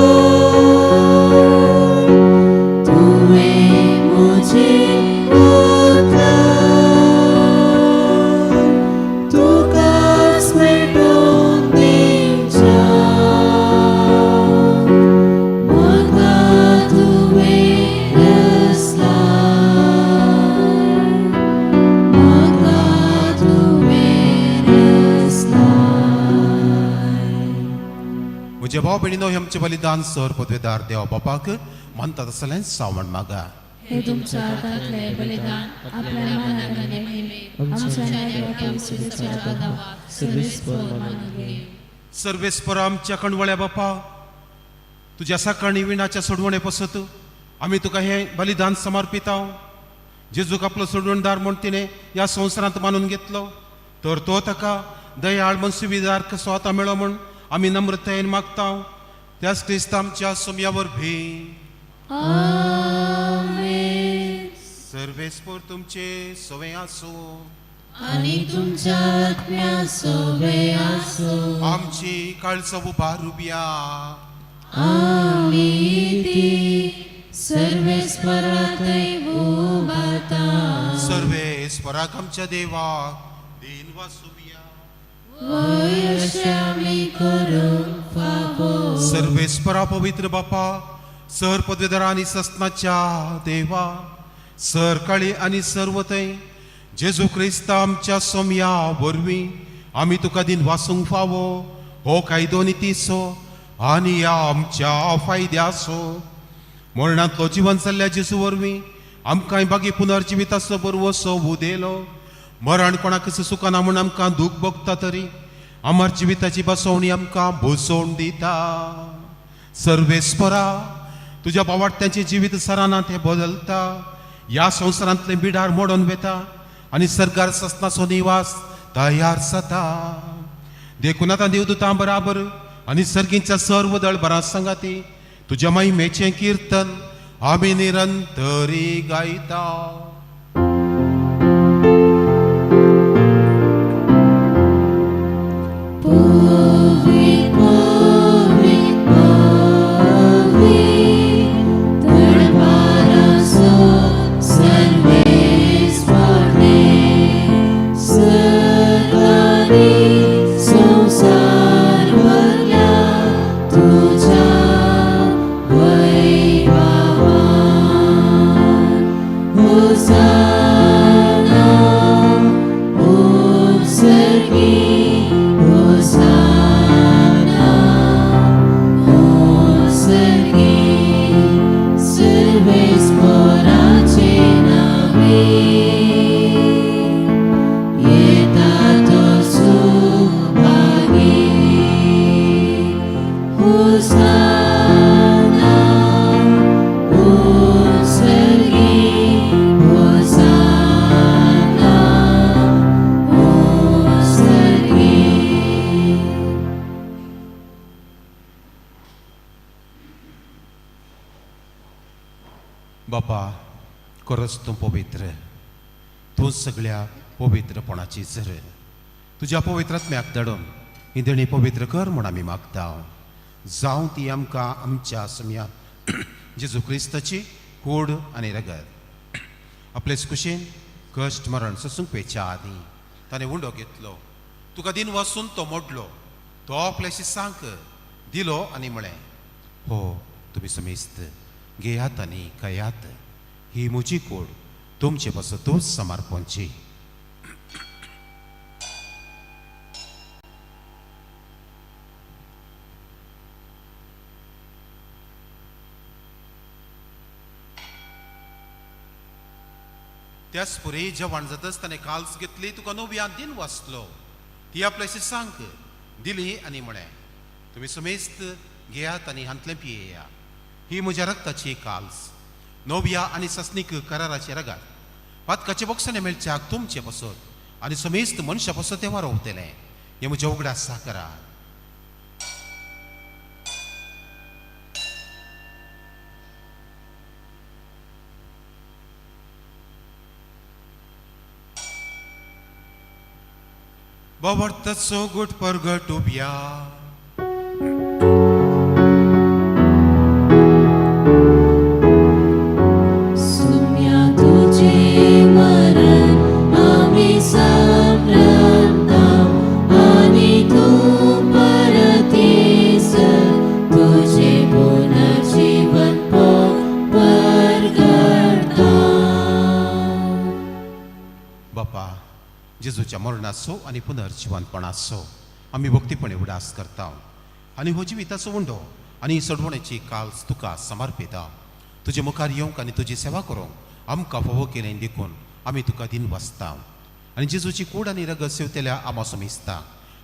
तुवें म्हजेर ओतला तुकाच मेळोवन दिवच्या म्हाका तुवें रचलाय म्हाका तुवें रचलाय. म्हज्या भाव भयणीनो हें आमचें बलिदान सर पदवेदार देवा बापाक मानता तसलें सावण मागा. हे तुमच्या हातांतले बलिदान आपल्या मानाक आनी महिमेक आमच्या न्याय पवित्रतेच्या दावाक सर्वेस्पर मानून घे. सर्वेस्पर आमच्या कणवळ्या बापा, तुज्या सकाळी विणाच्या सोडवणे पसत आमी तुका हें बलिदान समर्पिताव. जेजूक आपलो सोडवणदार म्हूण तिणें ह्या संवसारांत मानून घेतलो तर तो ताका दयाळ म्हण सुविदार कसो आतां मेळो म्हूण आमी नम्रतायेन मागता त्याच क्रिस्त आमच्या सोमया वरवीं. आमेन. सर्वेस्पर तुमचे सवे आसूं. आनी तुमच्या आत्म्या सोबे आसूं. आमची काळजां उबारुया. आमी ती सर्वेस्पराथंय उबारता. सर्वेस्पराक आमच्या देवाक दीन वासुया. वय अशें आमी करूंक फावो. सर्वेस्परा पवित्र बापा, सर पदवेदारा आनी सस्नाच्या देवा, सर काळी आनी सर्वथंय जेजू क्रिस्ता आमच्या सोमया वरवीं आमी तुका दिन वासूंक फावो हो कायदो नितीचो आनी ह्या आमच्या फायद्याचो. मरणांतलो जिवन जाल्ल्या जेजू वरवीं आमकांय बागी पुनर्जिविताचो बरवसो उदेलो. मरण कोणाकच सुखाना म्हूण आमकां दूख भोगता तरी अमर जिविताची बसवणी आमकां भोसवण दिता. सर्वेस्परा तुज्या बावाडत्यांचें जिवीत सराना तें बदलता, ह्या संवसारांतलें बिडार मोडून वेता आनी सरकार ससनाचो निवास तयार जाता. देखून आतां देवदूतां बराबर आनी सर्गींच्या सर्व दळ बरां सांगाती तुज्या महिमेचें किर्तन आमी निरंतरी गायता. पवित्र पवित्र पवित्र दरबाराचो सर्वेस्पर देव, सर्गांनी संवसार भरला तुज्या वैभवान. होसाना उत्सर्गी, होसाना उत्सर्गी, सर्वेस्पराचे नावे येता तो सुभागी. होसाना उत्सर्गी, होसाना उत्सर्गी. बापा, खरोच तूं पवित्र, तूं सगळ्या पवित्रपणाची झर. तुज्या पवित्रात्म्याक धाडून ही देणी पवित्र कर म्हूण आमी मागता. जावं ती आमकां आमच्या समया जेजू क्रिस्ताची कूड आनी रगत. आपलेच कुशीन कश्ट मरण सोसूंक पेच्या आदीं ताणें उंडो घेतलो, तुका दिन वासून तो मोडलो, तो आपल्या शिसांक दिलो आनी म्हळें, हो तुमी समेस्त घेयात आनी खायात, ही म्हजी कूड तुमचे पासतूच समर्पणची. त्याच पुरी जेवण जातच ताणें काल्स घेतली, तुका नव्यान दिन वाचलो, ती आपल्या शिसांक दिली आनी म्हळें, तुमी समेस्त घेयात आनी हांतलें पियेया, ही म्हज्या रक्ताची काल्स, नव्या आनी सस्नीक कराराचे रगात, पातकाचे बोक्साने मेळच्याक तुमचे पसत आनी समेस्त मनशा पसत ते वारोवतले, हें म्हज्या उगडास करात. बाबर्थाचो गुट परगट उबया. सुम्या तुझे मरण आम्ही समरता आणि तू परतीस तुझे पुनर्जीवन परगटता. बापा, जेजूच्या मरणाचो आनी पुनर्जिवनपणाचो आमी भक्तीपणे उडास करता आनी हो जिविताचो उंडो आनी सोडवण्याची काल्स तुका समर्पिता. तुजे मुखार येवंक आनी तुजी सेवा करूंक आमकां फावो केलें देखून आमी तुका दिन वाचता आनी जेजूची कूड आनी रगत सेवतेल्या आमा समिजता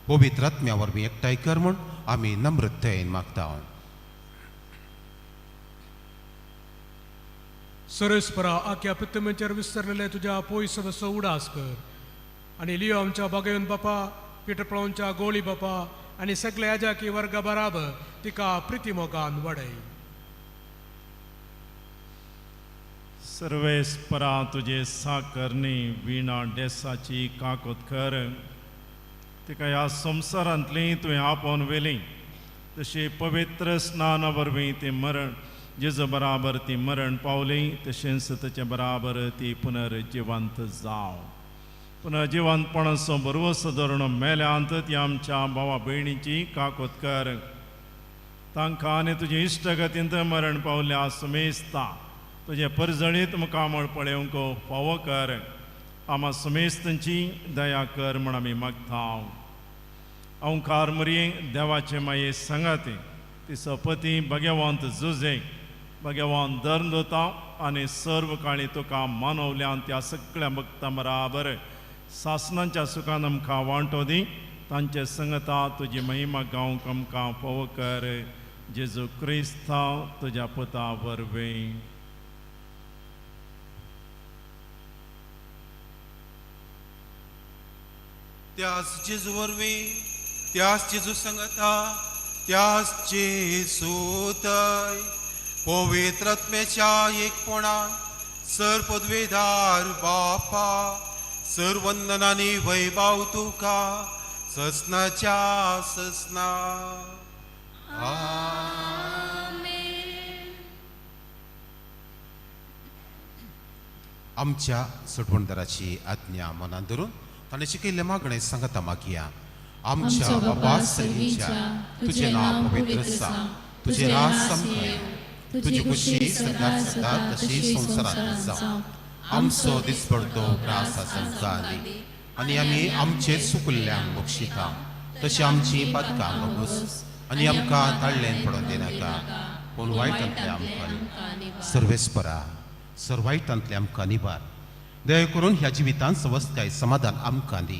पवित्र आत्म्या वरवीं एकठांय कर म्हूण आमी नम्रतेन मागता. सरस्परा आख्या पित्तमेचेर विसरलेले तुज्या पयसो उडास कर आनी लियो आमच्या बागेवन बापा, पिटर पळोवच्या गोळी बापा आनी सगल्या याजाकी वर्गा बराबर तिका प्रिती मोगान वाडय. सर्वेस्परा तुजे साकरणी विणा डेसाची काकोत कर, तिका ह्या संवसारांतली तुवें आपोवन व्हेली, तशी पवित्र स्नाना वरवीं ती मरण जेजू बराबर ती मरण पावली, तशेंच ताचे बराबर ती पुनर्जिवंत जावं. पुनर्जिवंतपणाचो बरवसो धरून मेल्यांत ती आमच्या भावा भयणीची काकोत कर, तांकां आनी तुजे इश्टगतींत मरण पावल्या सुमेस्ता तुजें परजळीत मुखामळ पळोवंक फावो कर. आमा सुमेस्तांची दया कर म्हूण आमी मागता. ओंकार मुरये देवाचे माये सांगाते ती सपती भगवंत जुजे भगवान धर्म दता आनी सर्व काळी तुका मानवल्यान त्या सगळ्या भक्तां बराबर सासनांच्या सुखान आमकां वांटो दी. तांचे संगता तुजी महिमा गावंक आमकां फावो कर. जेजू क्रिस्ता तुज्या पुता वरवीं. त्याच जेजू वरवीं, त्याच जेजू संगता, त्याच जेजू तय पवित्र आत्म्याच्या एकपणान सर पदवेदार बापा सर वंदनानी वैभाव तुका ससनाच्या ससना. आमच्या सोडवणदाराची आज्ञा मनान धरून ताणें शिकयल्लें मागणें सांगता मागया. आमच्या बाबा सर्गीच्या, तुजें नांव पवित्र जावं, तुजें राज आमकां येवं, तुजी खुशी सदां सदां तशी संवसारांत जावं. आमचो दिसपडतो ग्रास आमकां दी आनी आमी आमचे चुकल्ल्यांक बक्षिता तशी आमची पातकां बगूस आनी आमकां ताळ्ळेन पडोवन दिनाका, पूण वायटांतलें आमकां सर्वेस्परा सर वायटांतलें आमकां निवार. दया करून ह्या जिवितांत सवस्तकाय समाधान आमकां दी.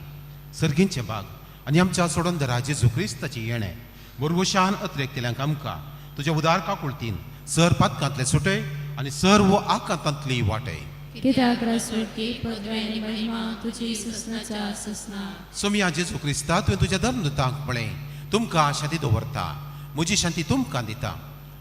सर्गींचें भाग आनी आमच्या सोडोंदरा जेजू क्रिस्ताचें येणें बरवशान अत्रेकतेल्यांक आमकां तुज्या उदार काकुळतीन सर पातकांतले सुटय आनी सर्व आकांतांतली वाटय. कित्याक रासवटकी पदवी आनी महिमा तुजी ससनाच्या ससना. सोमिया जेजू क्रिस्ता, तुवें तुज्या धर्मदूतांक म्हळें, तुमकां शांती दवरता, म्हजी शांती तुमकां दिता.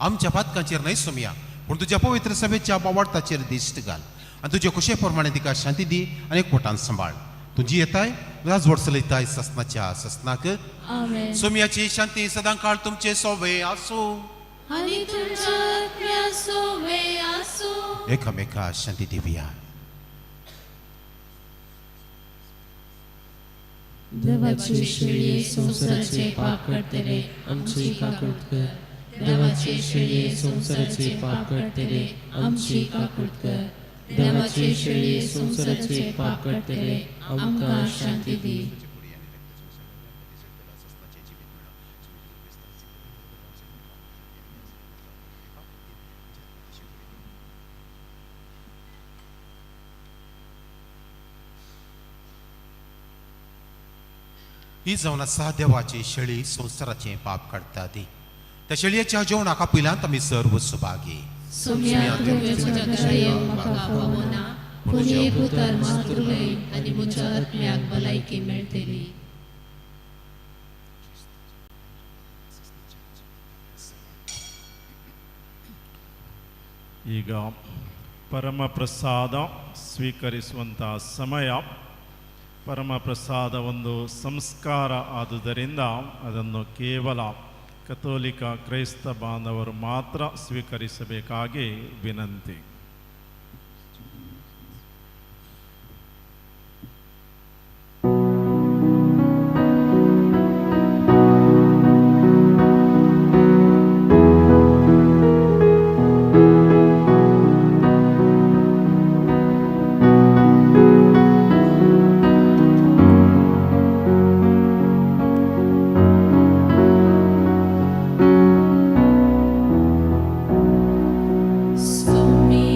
आमच्या पातकांचेर न्हय सोमिया, पूण तुज्या पवित्र सभेच्या बावार्थाचेर दिश्ट घाल आनी तुजे खुशे प्रमाणे तिका शांती दी आनी एकवटान सांबाळ. तुजी येताय राजवट चलयताय ससनाच्या ससनाक. आमेन. सोमियाची शांती सदां काळ तुमचे सोवे आसूं आनी तुमच्या आत्म्या सोवे आसूं. एकामेका शांती दिवया. देवाची शेळये संवसाराचे पाप काडटले आमची काकूट कर. देवाची शेळये संवसाराचे पाप काडटले आमची काकूट कर. देवाची शेळये संवसाराचे पाप काडटले आमकां शांती दी. ही जावन आसा देवाची शेळी संवसाराचें पाप काडटा ती. त्या शेळयेच्या जेवणाक आपयल्यांत आमी सर्व सुभागी. सोम्या तुवें घरा येवंक म्हाका फावो ना, पूण एक उतर मात्र उलय आनी म्हज्या आत्म्याक भलायकी मेळटली. ಈಗ ಪರಮ ಪ್ರಸಾದ ಸ್ವೀಕರಿಸುವಂತಹ ಸಮಯ. ಪರಮಪ್ರಸಾದ ಒಂದು ಸಂಸ್ಕಾರ ಆದುದರಿಂದ ಅದನ್ನು ಕೇವಲ ಕಥೋಲಿಕ ಕ್ರೈಸ್ತ ಬಾಂಧವರು ಮಾತ್ರ ಸ್ವೀಕರಿಸಬೇಕಾಗಿ ವಿನಂತಿ. Swami.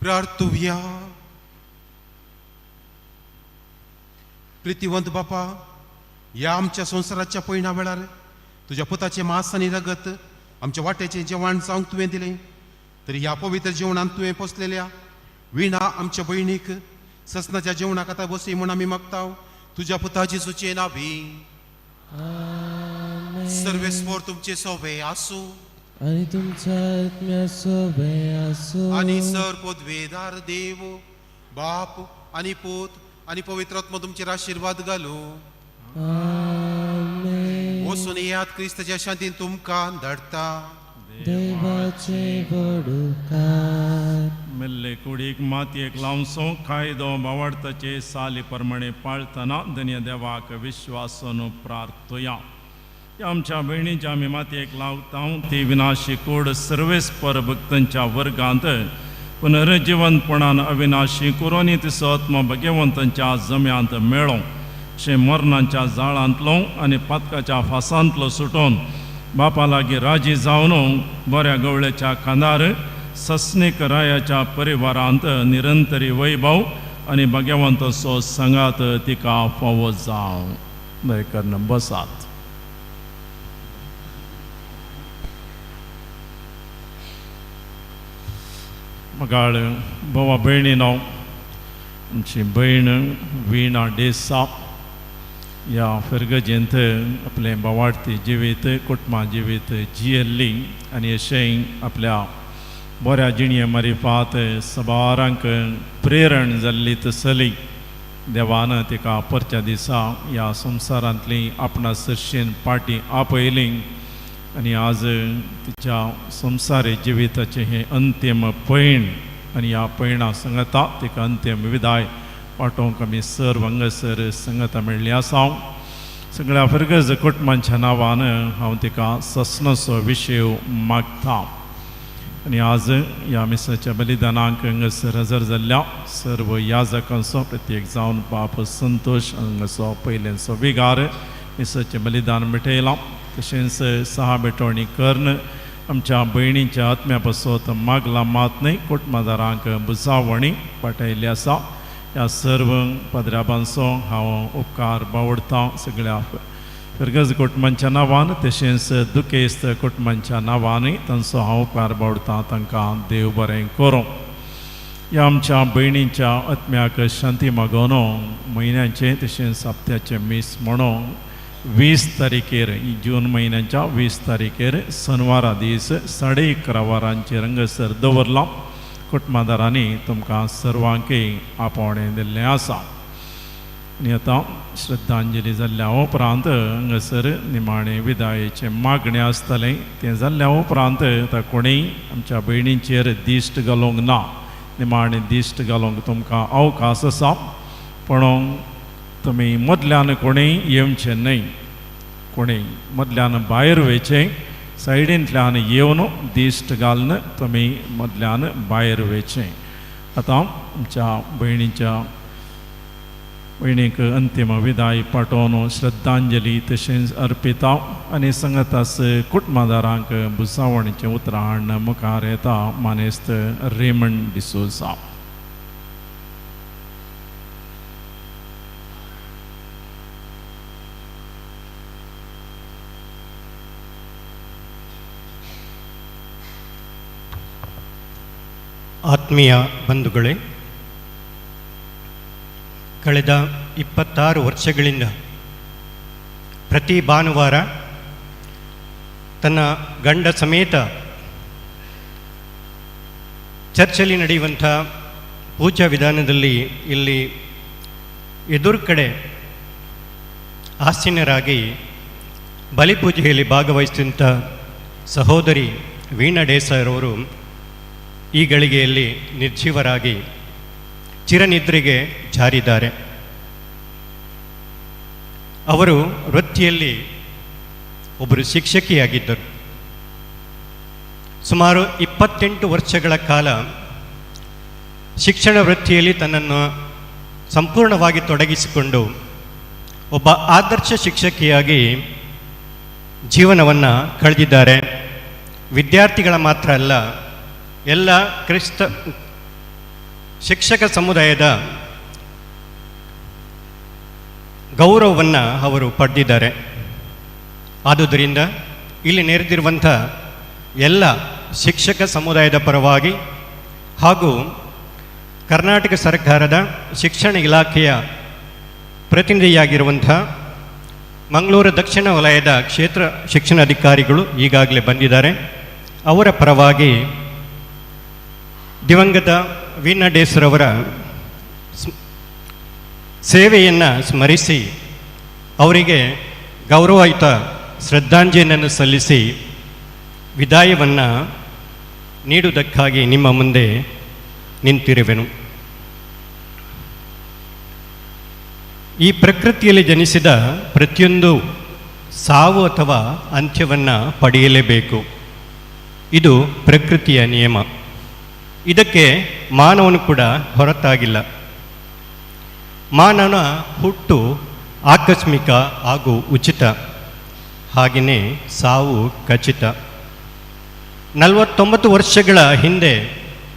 प्रार्थुया. प्रितीवंत बापा, ह्या आमच्या संवसाराच्या पयणा वेळार तुज्या पुताचें मांस आनी रगत आमच्या वाट्याचें जेवण जावंक तुवें दिलें, तरी ह्या पवित्र जेवणान तुवें पोसलेल्या विणा आमच्या भयणीक ससनाच्या जेवणाक आतां बसय म्हूण आमी मागता तुज्या पुता जेजूचे नांवी. सर्वेस्पोर तुमचे सोबे आसूं आनी तुमच्या आत्म्या सोबे आसूं. आनी सर पदवेदार देव बाप आनी पूत आनी पवित्र आत्मो तुमचेर आशिर्वाद घालूं. वचून येयात, क्रिस्ताच्या शांतीन तुमकां धाडटा. देवाचे व्हड उपकार. मेल्ले कुडीक मातयेक लावचो कायदो बावडताचे साली प्रमाणे पाळतना धन्य देवाक विश्वासन प्रार्थया. आमच्या भयणीच्या आमी मातयेक लावता ती विनाशी कूड सर्वेस्पर भक्तांच्या वर्गांत पुनर्जिवंतपणान अविनाशी करून तिचो आत्मा भगवंतांच्या जम्यांत मेळो अशें मरणाच्या जाळांतलो आनी पातकाच्या फासांतलो सुटोवन बापा लागीं राजी जावन बऱ्या गवळ्याच्या खांदार सस्नीक रायाच्या परिवारांत निरंतरी वैभव आनी भगवंताचो सांगात तिका फावो जावं. दयकरून बसात. मगाळ भावा भयणीनो, आमची भयण वीणा डेसा ह्या फिरगजेंत आपलें बावाडती जिवीत कुटुंबा जिवीत जियेल्ली आनी अशें आपल्या बऱ्या जिणये मारिफात सबारांक प्रेरण जाल्ली तसली देवान तिका परच्या दिसा ह्या संवसारांतली आपणा सरशेन पाटी आपयली आनी आज तिच्या संवसारी जिविताचें हें अंतीम पयण आनी ह्या पयणा सांगता तिका अंतीम विदाय पाठोवंक आमी सर्व हांगासर संगता मेळ्ळी आसा. सगळ्या फिरगज कुटुंबांच्या नांवान हांव तिका ससनाचो विशय मागता. आनी आज ह्या मिसाच्या बलिदानाक हांगासर हजर जाल्ल्या सर्व याजकांचो प्रत्येक जावन बाप संतोश हांगाचो पयल्यांचो विगार मिसाचें बलिदान मिटयलां. तशेंच सहा भेटवणी कर्ण आमच्या भयणीच्या आत्म्या पासत मागला मात न्हय कुटुंबादारांक बुजावणी पाठयल्ली आसा. ह्या सर्व पदराबांचो हांव उपकार बावडता सगळ्या फिरगज कुटुंबांच्या नांवान तशेंच दुखेस्त कुटुंबांच्या नांवानूय तांचो हांव उपकार बावडता. तांकां देव बरें करूं. ह्या आमच्या भयणीच्या आत्म्याक शांती मागोवन म्हयन्याचें तशेंच हप्त्याचें मीस म्हणून 20 तारखेर जून म्हयन्याच्या 20 तारखेर सनवारा दीस 11:30 वरांचेर हांगासर दवरलां. कुटुंबादारांनी तुमकां सर्वांकय आपोवणें दिल्लें आसा. आनी आतां श्रद्धांजली जाल्ल्या उपरांत हांगासर निमाणें विदायेचें मागणें आसतलें. तें जाल्ल्या उपरांत आतां कोणीय आमच्या भयणींचेर दिश्ट घालूंक ना. निमाणें दिश्ट घालूंक तुमकां अवकाश आसा, पूण तुमी मदल्यान कोणीय येवचें न्हय. कोणीय मदल्यान भायर वयचें, सायडींतल्यान येवन दिश्ट घालून तुमी मदल्यान भायर वयचें. आतां आमच्या भयणीक अंतीम विदाय पाठोवन श्रद्धांजली तशेंच अर्पिता आनी संगतास कुटुंबादारांक बुजावणीचें उतरां हाडून मुखार येता मानेस्त रेमंड डिसोजा. ಆತ್ಮೀಯ ಬಂಧುಗಳೇ, ಕಳೆದ 26 ವರ್ಷಗಳಿಂದ ಪ್ರತಿ ಭಾನುವಾರ ತನ್ನ ಗಂಡ ಸಮೇತ ಚರ್ಚಲ್ಲಿ ನಡೆಯುವಂಥ ಪೂಜಾ ವಿಧಾನದಲ್ಲಿ ಇಲ್ಲಿ ಎದುರು ಕಡೆ ಆಸೀನರಾಗಿ ಬಲಿಪೂಜೆಯಲ್ಲಿ ಭಾಗವಹಿಸಿದಂಥ ಸಹೋದರಿ ವೀಣಾ ಡೇಸಾಯರವರು ಈ ಗಳಿಗೆಯಲ್ಲಿ ನಿರ್ಜೀವರಾಗಿ ಚಿರನಿದ್ರೆಗೆ ಜಾರಿದ್ದಾರೆ. ಅವರು ವೃತ್ತಿಯಲ್ಲಿ ಒಬ್ಬರು ಶಿಕ್ಷಕಿಯಾಗಿದ್ದರು. ಸುಮಾರು 28 ವರ್ಷಗಳ ಕಾಲ ಶಿಕ್ಷಣ ವೃತ್ತಿಯಲ್ಲಿ ತನ್ನನ್ನು ಸಂಪೂರ್ಣವಾಗಿ ತೊಡಗಿಸಿಕೊಂಡು ಒಬ್ಬ ಆದರ್ಶ ಶಿಕ್ಷಕಿಯಾಗಿ ಜೀವನವನ್ನು ಕಳೆದಿದ್ದಾರೆ. ವಿದ್ಯಾರ್ಥಿಗಳ ಮಾತ್ರ ಅಲ್ಲ, ಎಲ್ಲ ಕ್ರಿಸ್ತ ಶಿಕ್ಷಕ ಸಮುದಾಯದ ಗೌರವವನ್ನು ಅವರು ಪಡೆದಿದ್ದಾರೆ. ಆದುದರಿಂದ ಇಲ್ಲಿ ನೆರೆದಿರುವಂಥ ಎಲ್ಲ ಶಿಕ್ಷಕ ಸಮುದಾಯದ ಪರವಾಗಿ ಹಾಗೂ ಕರ್ನಾಟಕ ಸರ್ಕಾರದ ಶಿಕ್ಷಣ ಇಲಾಖೆಯ ಪ್ರತಿನಿಧಿಯಾಗಿರುವಂಥ ಮಂಗಳೂರು ದಕ್ಷಿಣ ವಲಯದ ಕ್ಷೇತ್ರ ಶಿಕ್ಷಣಾಧಿಕಾರಿಗಳು ಈಗಾಗಲೇ ಬಂದಿದ್ದಾರೆ. ಅವರ ಪರವಾಗಿ ದಿವಂಗತ ವೀಣಾ ಡೇಸ್ರವರ ಸೇವೆಯನ್ನು ಸ್ಮರಿಸಿ ಅವರಿಗೆ ಗೌರವಯುತ ಶ್ರದ್ಧಾಂಜಲಿಯನ್ನು ಸಲ್ಲಿಸಿ ವಿದಾಯವನ್ನು ನೀಡುವುದಕ್ಕಾಗಿ ನಿಮ್ಮ ಮುಂದೆ ನಿಂತಿರುವೆನು. ಈ ಪ್ರಕೃತಿಯಲ್ಲಿ ಜನಿಸಿದ ಪ್ರತಿಯೊಂದು ಸಾವು ಅಥವಾ ಅಂತ್ಯವನ್ನು ಪಡೆಯಲೇಬೇಕು. ಇದು ಪ್ರಕೃತಿಯ ನಿಯಮ. ಇದಕ್ಕೆ ಮಾನವನು ಕೂಡ ಹೊರತಾಗಿಲ್ಲ. ಮಾನವನ ಹುಟ್ಟು ಆಕಸ್ಮಿಕ ಹಾಗೂ ಉಚಿತ, ಹಾಗೆಯೇ ಸಾವು ಖಚಿತ. 49 ವರ್ಷಗಳ ಹಿಂದೆ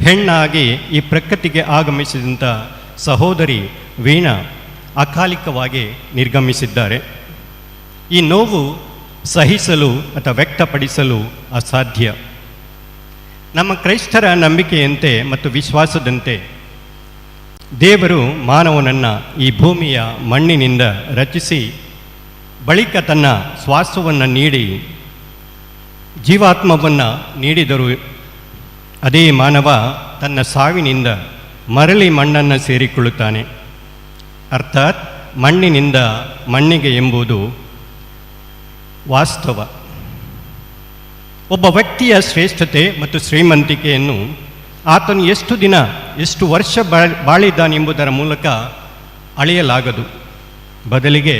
ಹೆಣ್ಣಾಗಿ ಈ ಪ್ರಕೃತಿಗೆ ಆಗಮಿಸಿದಂಥ ಸಹೋದರಿ ವೀಣಾ ಅಕಾಲಿಕವಾಗಿ ನಿರ್ಗಮಿಸಿದ್ದಾರೆ. ಈ ನೋವು ಸಹಿಸಲು ಅಥವಾ ವ್ಯಕ್ತಪಡಿಸಲು ಅಸಾಧ್ಯ. ನಮ್ಮ ಕ್ರೈಸ್ತರ ನಂಬಿಕೆಯಂತೆ ಮತ್ತು ವಿಶ್ವಾಸದಂತೆ ದೇವರು ಮಾನವನನ್ನು ಈ ಭೂಮಿಯ ಮಣ್ಣಿನಿಂದ ರಚಿಸಿ ಬಳಿಕ ತನ್ನ ಶ್ವಾಸವನ್ನು ನೀಡಿ ಜೀವಾತ್ಮವನ್ನು ನೀಡಿದರು. ಅದೇ ಮಾನವ ತನ್ನ ಸಾವಿನಿಂದ ಮರಳಿ ಮಣ್ಣನ್ನು ಸೇರಿಕೊಳ್ಳುತ್ತಾನೆ. ಅರ್ಥಾತ್ ಮಣ್ಣಿನಿಂದ ಮಣ್ಣಿಗೆ ಎಂಬುದು ವಾಸ್ತವ. ಒಬ್ಬ ವ್ಯಕ್ತಿಯ ಶ್ರೇಷ್ಠತೆ ಮತ್ತು ಶ್ರೀಮಂತಿಕೆಯನ್ನು ಆತನು ಎಷ್ಟು ದಿನ ಎಷ್ಟು ವರ್ಷ ಬಾಳಿದ್ದಾನೆಂಬುದರ ಮೂಲಕ ಅಳೆಯಲಾಗದು. ಬದಲಿಗೆ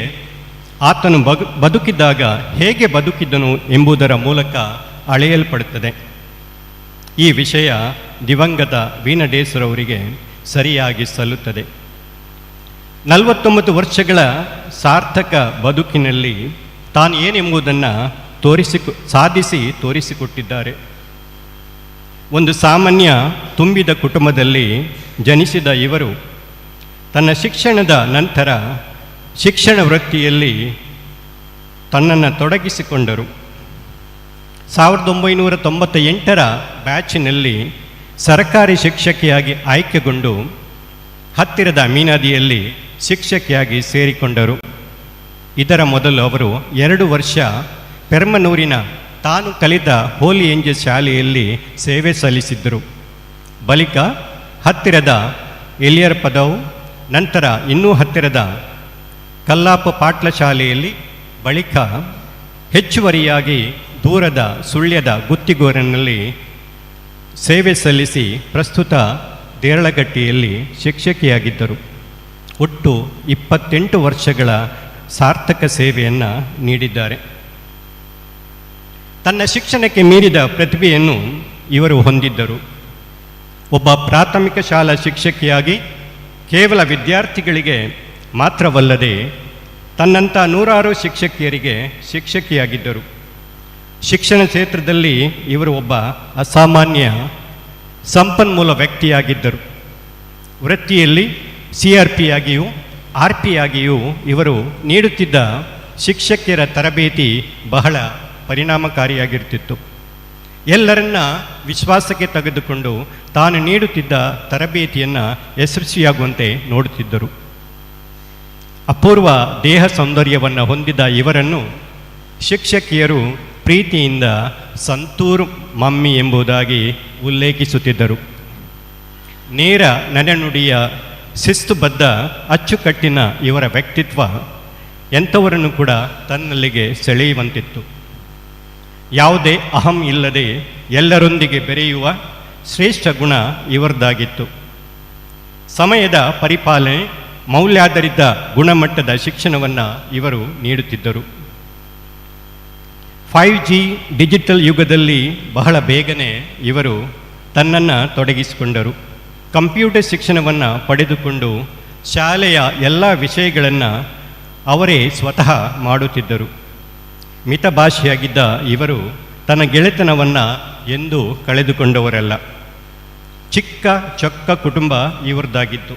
ಆತನು ಬದುಕಿದ್ದಾಗ ಹೇಗೆ ಬದುಕಿದ್ದನು ಎಂಬುದರ ಮೂಲಕ ಅಳೆಯಲ್ಪಡುತ್ತದೆ. ಈ ವಿಷಯ ದಿವಂಗತ ವೀಣಾ ಡೇಸ್ರವರಿಗೆ ಸರಿಯಾಗಿ ಸಲ್ಲುತ್ತದೆ. 49 ವರ್ಷಗಳ ಸಾರ್ಥಕ ಬದುಕಿನಲ್ಲಿ ತಾನು ಏನೆಂಬುದನ್ನು ಸಾಧಿಸಿ ತೋರಿಸಿಕೊಟ್ಟಿದ್ದಾರೆ. ಒಂದು ಸಾಮಾನ್ಯ ತುಂಬಿದ ಕುಟುಂಬದಲ್ಲಿ ಜನಿಸಿದ ಇವರು ತನ್ನ ಶಿಕ್ಷಣದ ನಂತರ ಶಿಕ್ಷಣ ವೃತ್ತಿಯಲ್ಲಿ ತನ್ನನ್ನು ತೊಡಗಿಸಿಕೊಂಡರು. 1998ರ ಬ್ಯಾಚಿನಲ್ಲಿ ಸರ್ಕಾರಿ ಶಿಕ್ಷಕಿಯಾಗಿ ಆಯ್ಕೆಗೊಂಡು ಹತ್ತಿರದ ಮೀನಾದಿಯಲ್ಲಿ ಶಿಕ್ಷಕಿಯಾಗಿ ಸೇರಿಕೊಂಡರು. ಇದರ ಮೊದಲು ಅವರು 2 ವರ್ಷ ಪೆರ್ಮನೂರಿನ ತಾನು ಕಲಿತ ಹೋಲಿ ಏಂಜಲ್ ಶಾಲೆಯಲ್ಲಿ ಸೇವೆ ಸಲ್ಲಿಸಿದ್ದರು. ಬಳಿಕ ಹತ್ತಿರದ ಎಲಿಯರ್ ಪದವು, ನಂತರ ಇನ್ನೂ ಹತ್ತಿರದ ಕಲ್ಲಾಪ ಪಾಟ್ಲ ಶಾಲೆಯಲ್ಲಿ, ಬಳಿಕ ಹೆಚ್ಚುವರಿಯಾಗಿ ದೂರದ ಸುಳ್ಯದ ಗುತ್ತಿಗೋರನಲ್ಲಿ ಸೇವೆ ಸಲ್ಲಿಸಿ ಪ್ರಸ್ತುತ ದೇರಳಗಟ್ಟಿಯಲ್ಲಿ ಶಿಕ್ಷಕಿಯಾಗಿದ್ದರು. ಒಟ್ಟು 28 ವರ್ಷಗಳ ಸಾರ್ಥಕ ಸೇವೆಯನ್ನು ನೀಡಿದ್ದಾರೆ. ತನ್ನ ಶಿಕ್ಷಣಕ್ಕೆ ಮೀರಿದ ಪ್ರತಿಭೆಯನ್ನು ಇವರು ಹೊಂದಿದ್ದರು. ಒಬ್ಬ ಪ್ರಾಥಮಿಕ ಶಾಲಾ ಶಿಕ್ಷಕಿಯಾಗಿ ಕೇವಲ ವಿದ್ಯಾರ್ಥಿಗಳಿಗೆ ಮಾತ್ರವಲ್ಲದೆ ತನ್ನಂಥ ನೂರಾರು ಶಿಕ್ಷಕಿಯರಿಗೆ ಶಿಕ್ಷಕಿಯಾಗಿದ್ದರು. ಶಿಕ್ಷಣ ಕ್ಷೇತ್ರದಲ್ಲಿ ಇವರು ಒಬ್ಬ ಅಸಾಮಾನ್ಯ ಸಂಪನ್ಮೂಲ ವ್ಯಕ್ತಿಯಾಗಿದ್ದರು. ವೃತ್ತಿಯಲ್ಲಿ CRP ಆಗಿಯೂ RP ಆಗಿಯೂ ಇವರು ನೀಡುತ್ತಿದ್ದ ಶಿಕ್ಷಕಿಯರ ತರಬೇತಿ ಬಹಳ ಪರಿಣಾಮಕಾರಿಯಾಗಿರ್ತಿತ್ತು. ಎಲ್ಲರನ್ನ ವಿಶ್ವಾಸಕ್ಕೆ ತೆಗೆದುಕೊಂಡು ತಾನು ನೀಡುತ್ತಿದ್ದ ತರಬೇತಿಯನ್ನು ಯಶಸ್ವಿಯಾಗುವಂತೆ ನೋಡುತ್ತಿದ್ದರು. ಅಪೂರ್ವ ದೇಹ ಸೌಂದರ್ಯವನ್ನು ಹೊಂದಿದ ಇವರನ್ನು ಶಿಕ್ಷಕಿಯರು ಪ್ರೀತಿಯಿಂದ ಸಂತೂರ್ ಮಮ್ಮಿ ಎಂಬುದಾಗಿ ಉಲ್ಲೇಖಿಸುತ್ತಿದ್ದರು. ನೇರ ನಡೆನುಡಿಯ ಶಿಸ್ತುಬದ್ಧ ಅಚ್ಚುಕಟ್ಟಿನ ಇವರ ವ್ಯಕ್ತಿತ್ವ ಎಂಥವರನ್ನು ಕೂಡ ತನ್ನಲ್ಲಿಗೆ ಸೆಳೆಯುವಂತಿತ್ತು. ಯಾವುದೇ ಅಹಂ ಇಲ್ಲದೆ ಎಲ್ಲರೊಂದಿಗೆ ಬೆರೆಯುವ ಶ್ರೇಷ್ಠ ಗುಣ ಇವರದ್ದಾಗಿತ್ತು. ಸಮಯದ ಪರಿಪಾಲನೆ, ಮೌಲ್ಯಾಧಾರಿತ ಗುಣಮಟ್ಟದ ಶಿಕ್ಷಣವನ್ನು ಇವರು ನೀಡುತ್ತಿದ್ದರು. 5G digital ಯುಗದಲ್ಲಿ ಬಹಳ ಬೇಗನೆ ಇವರು ತನ್ನನ್ನು ತೊಡಗಿಸಿಕೊಂಡರು. ಕಂಪ್ಯೂಟರ್ ಶಿಕ್ಷಣವನ್ನು ಪಡೆದುಕೊಂಡು ಶಾಲೆಯ ಎಲ್ಲ ವಿಷಯಗಳನ್ನು ಅವರೇ ಸ್ವತಃ ಮಾಡುತ್ತಿದ್ದರು. ಮಿತಭಾಷೆಯಾಗಿದ್ದ ಇವರು ತನ್ನ ಗೆಳೆತನವನ್ನು ಎಂದೂ ಕಳೆದುಕೊಂಡವರಲ್ಲ. ಚಿಕ್ಕ ಚೊಕ್ಕ ಕುಟುಂಬ ಇವರದ್ದಾಗಿತ್ತು.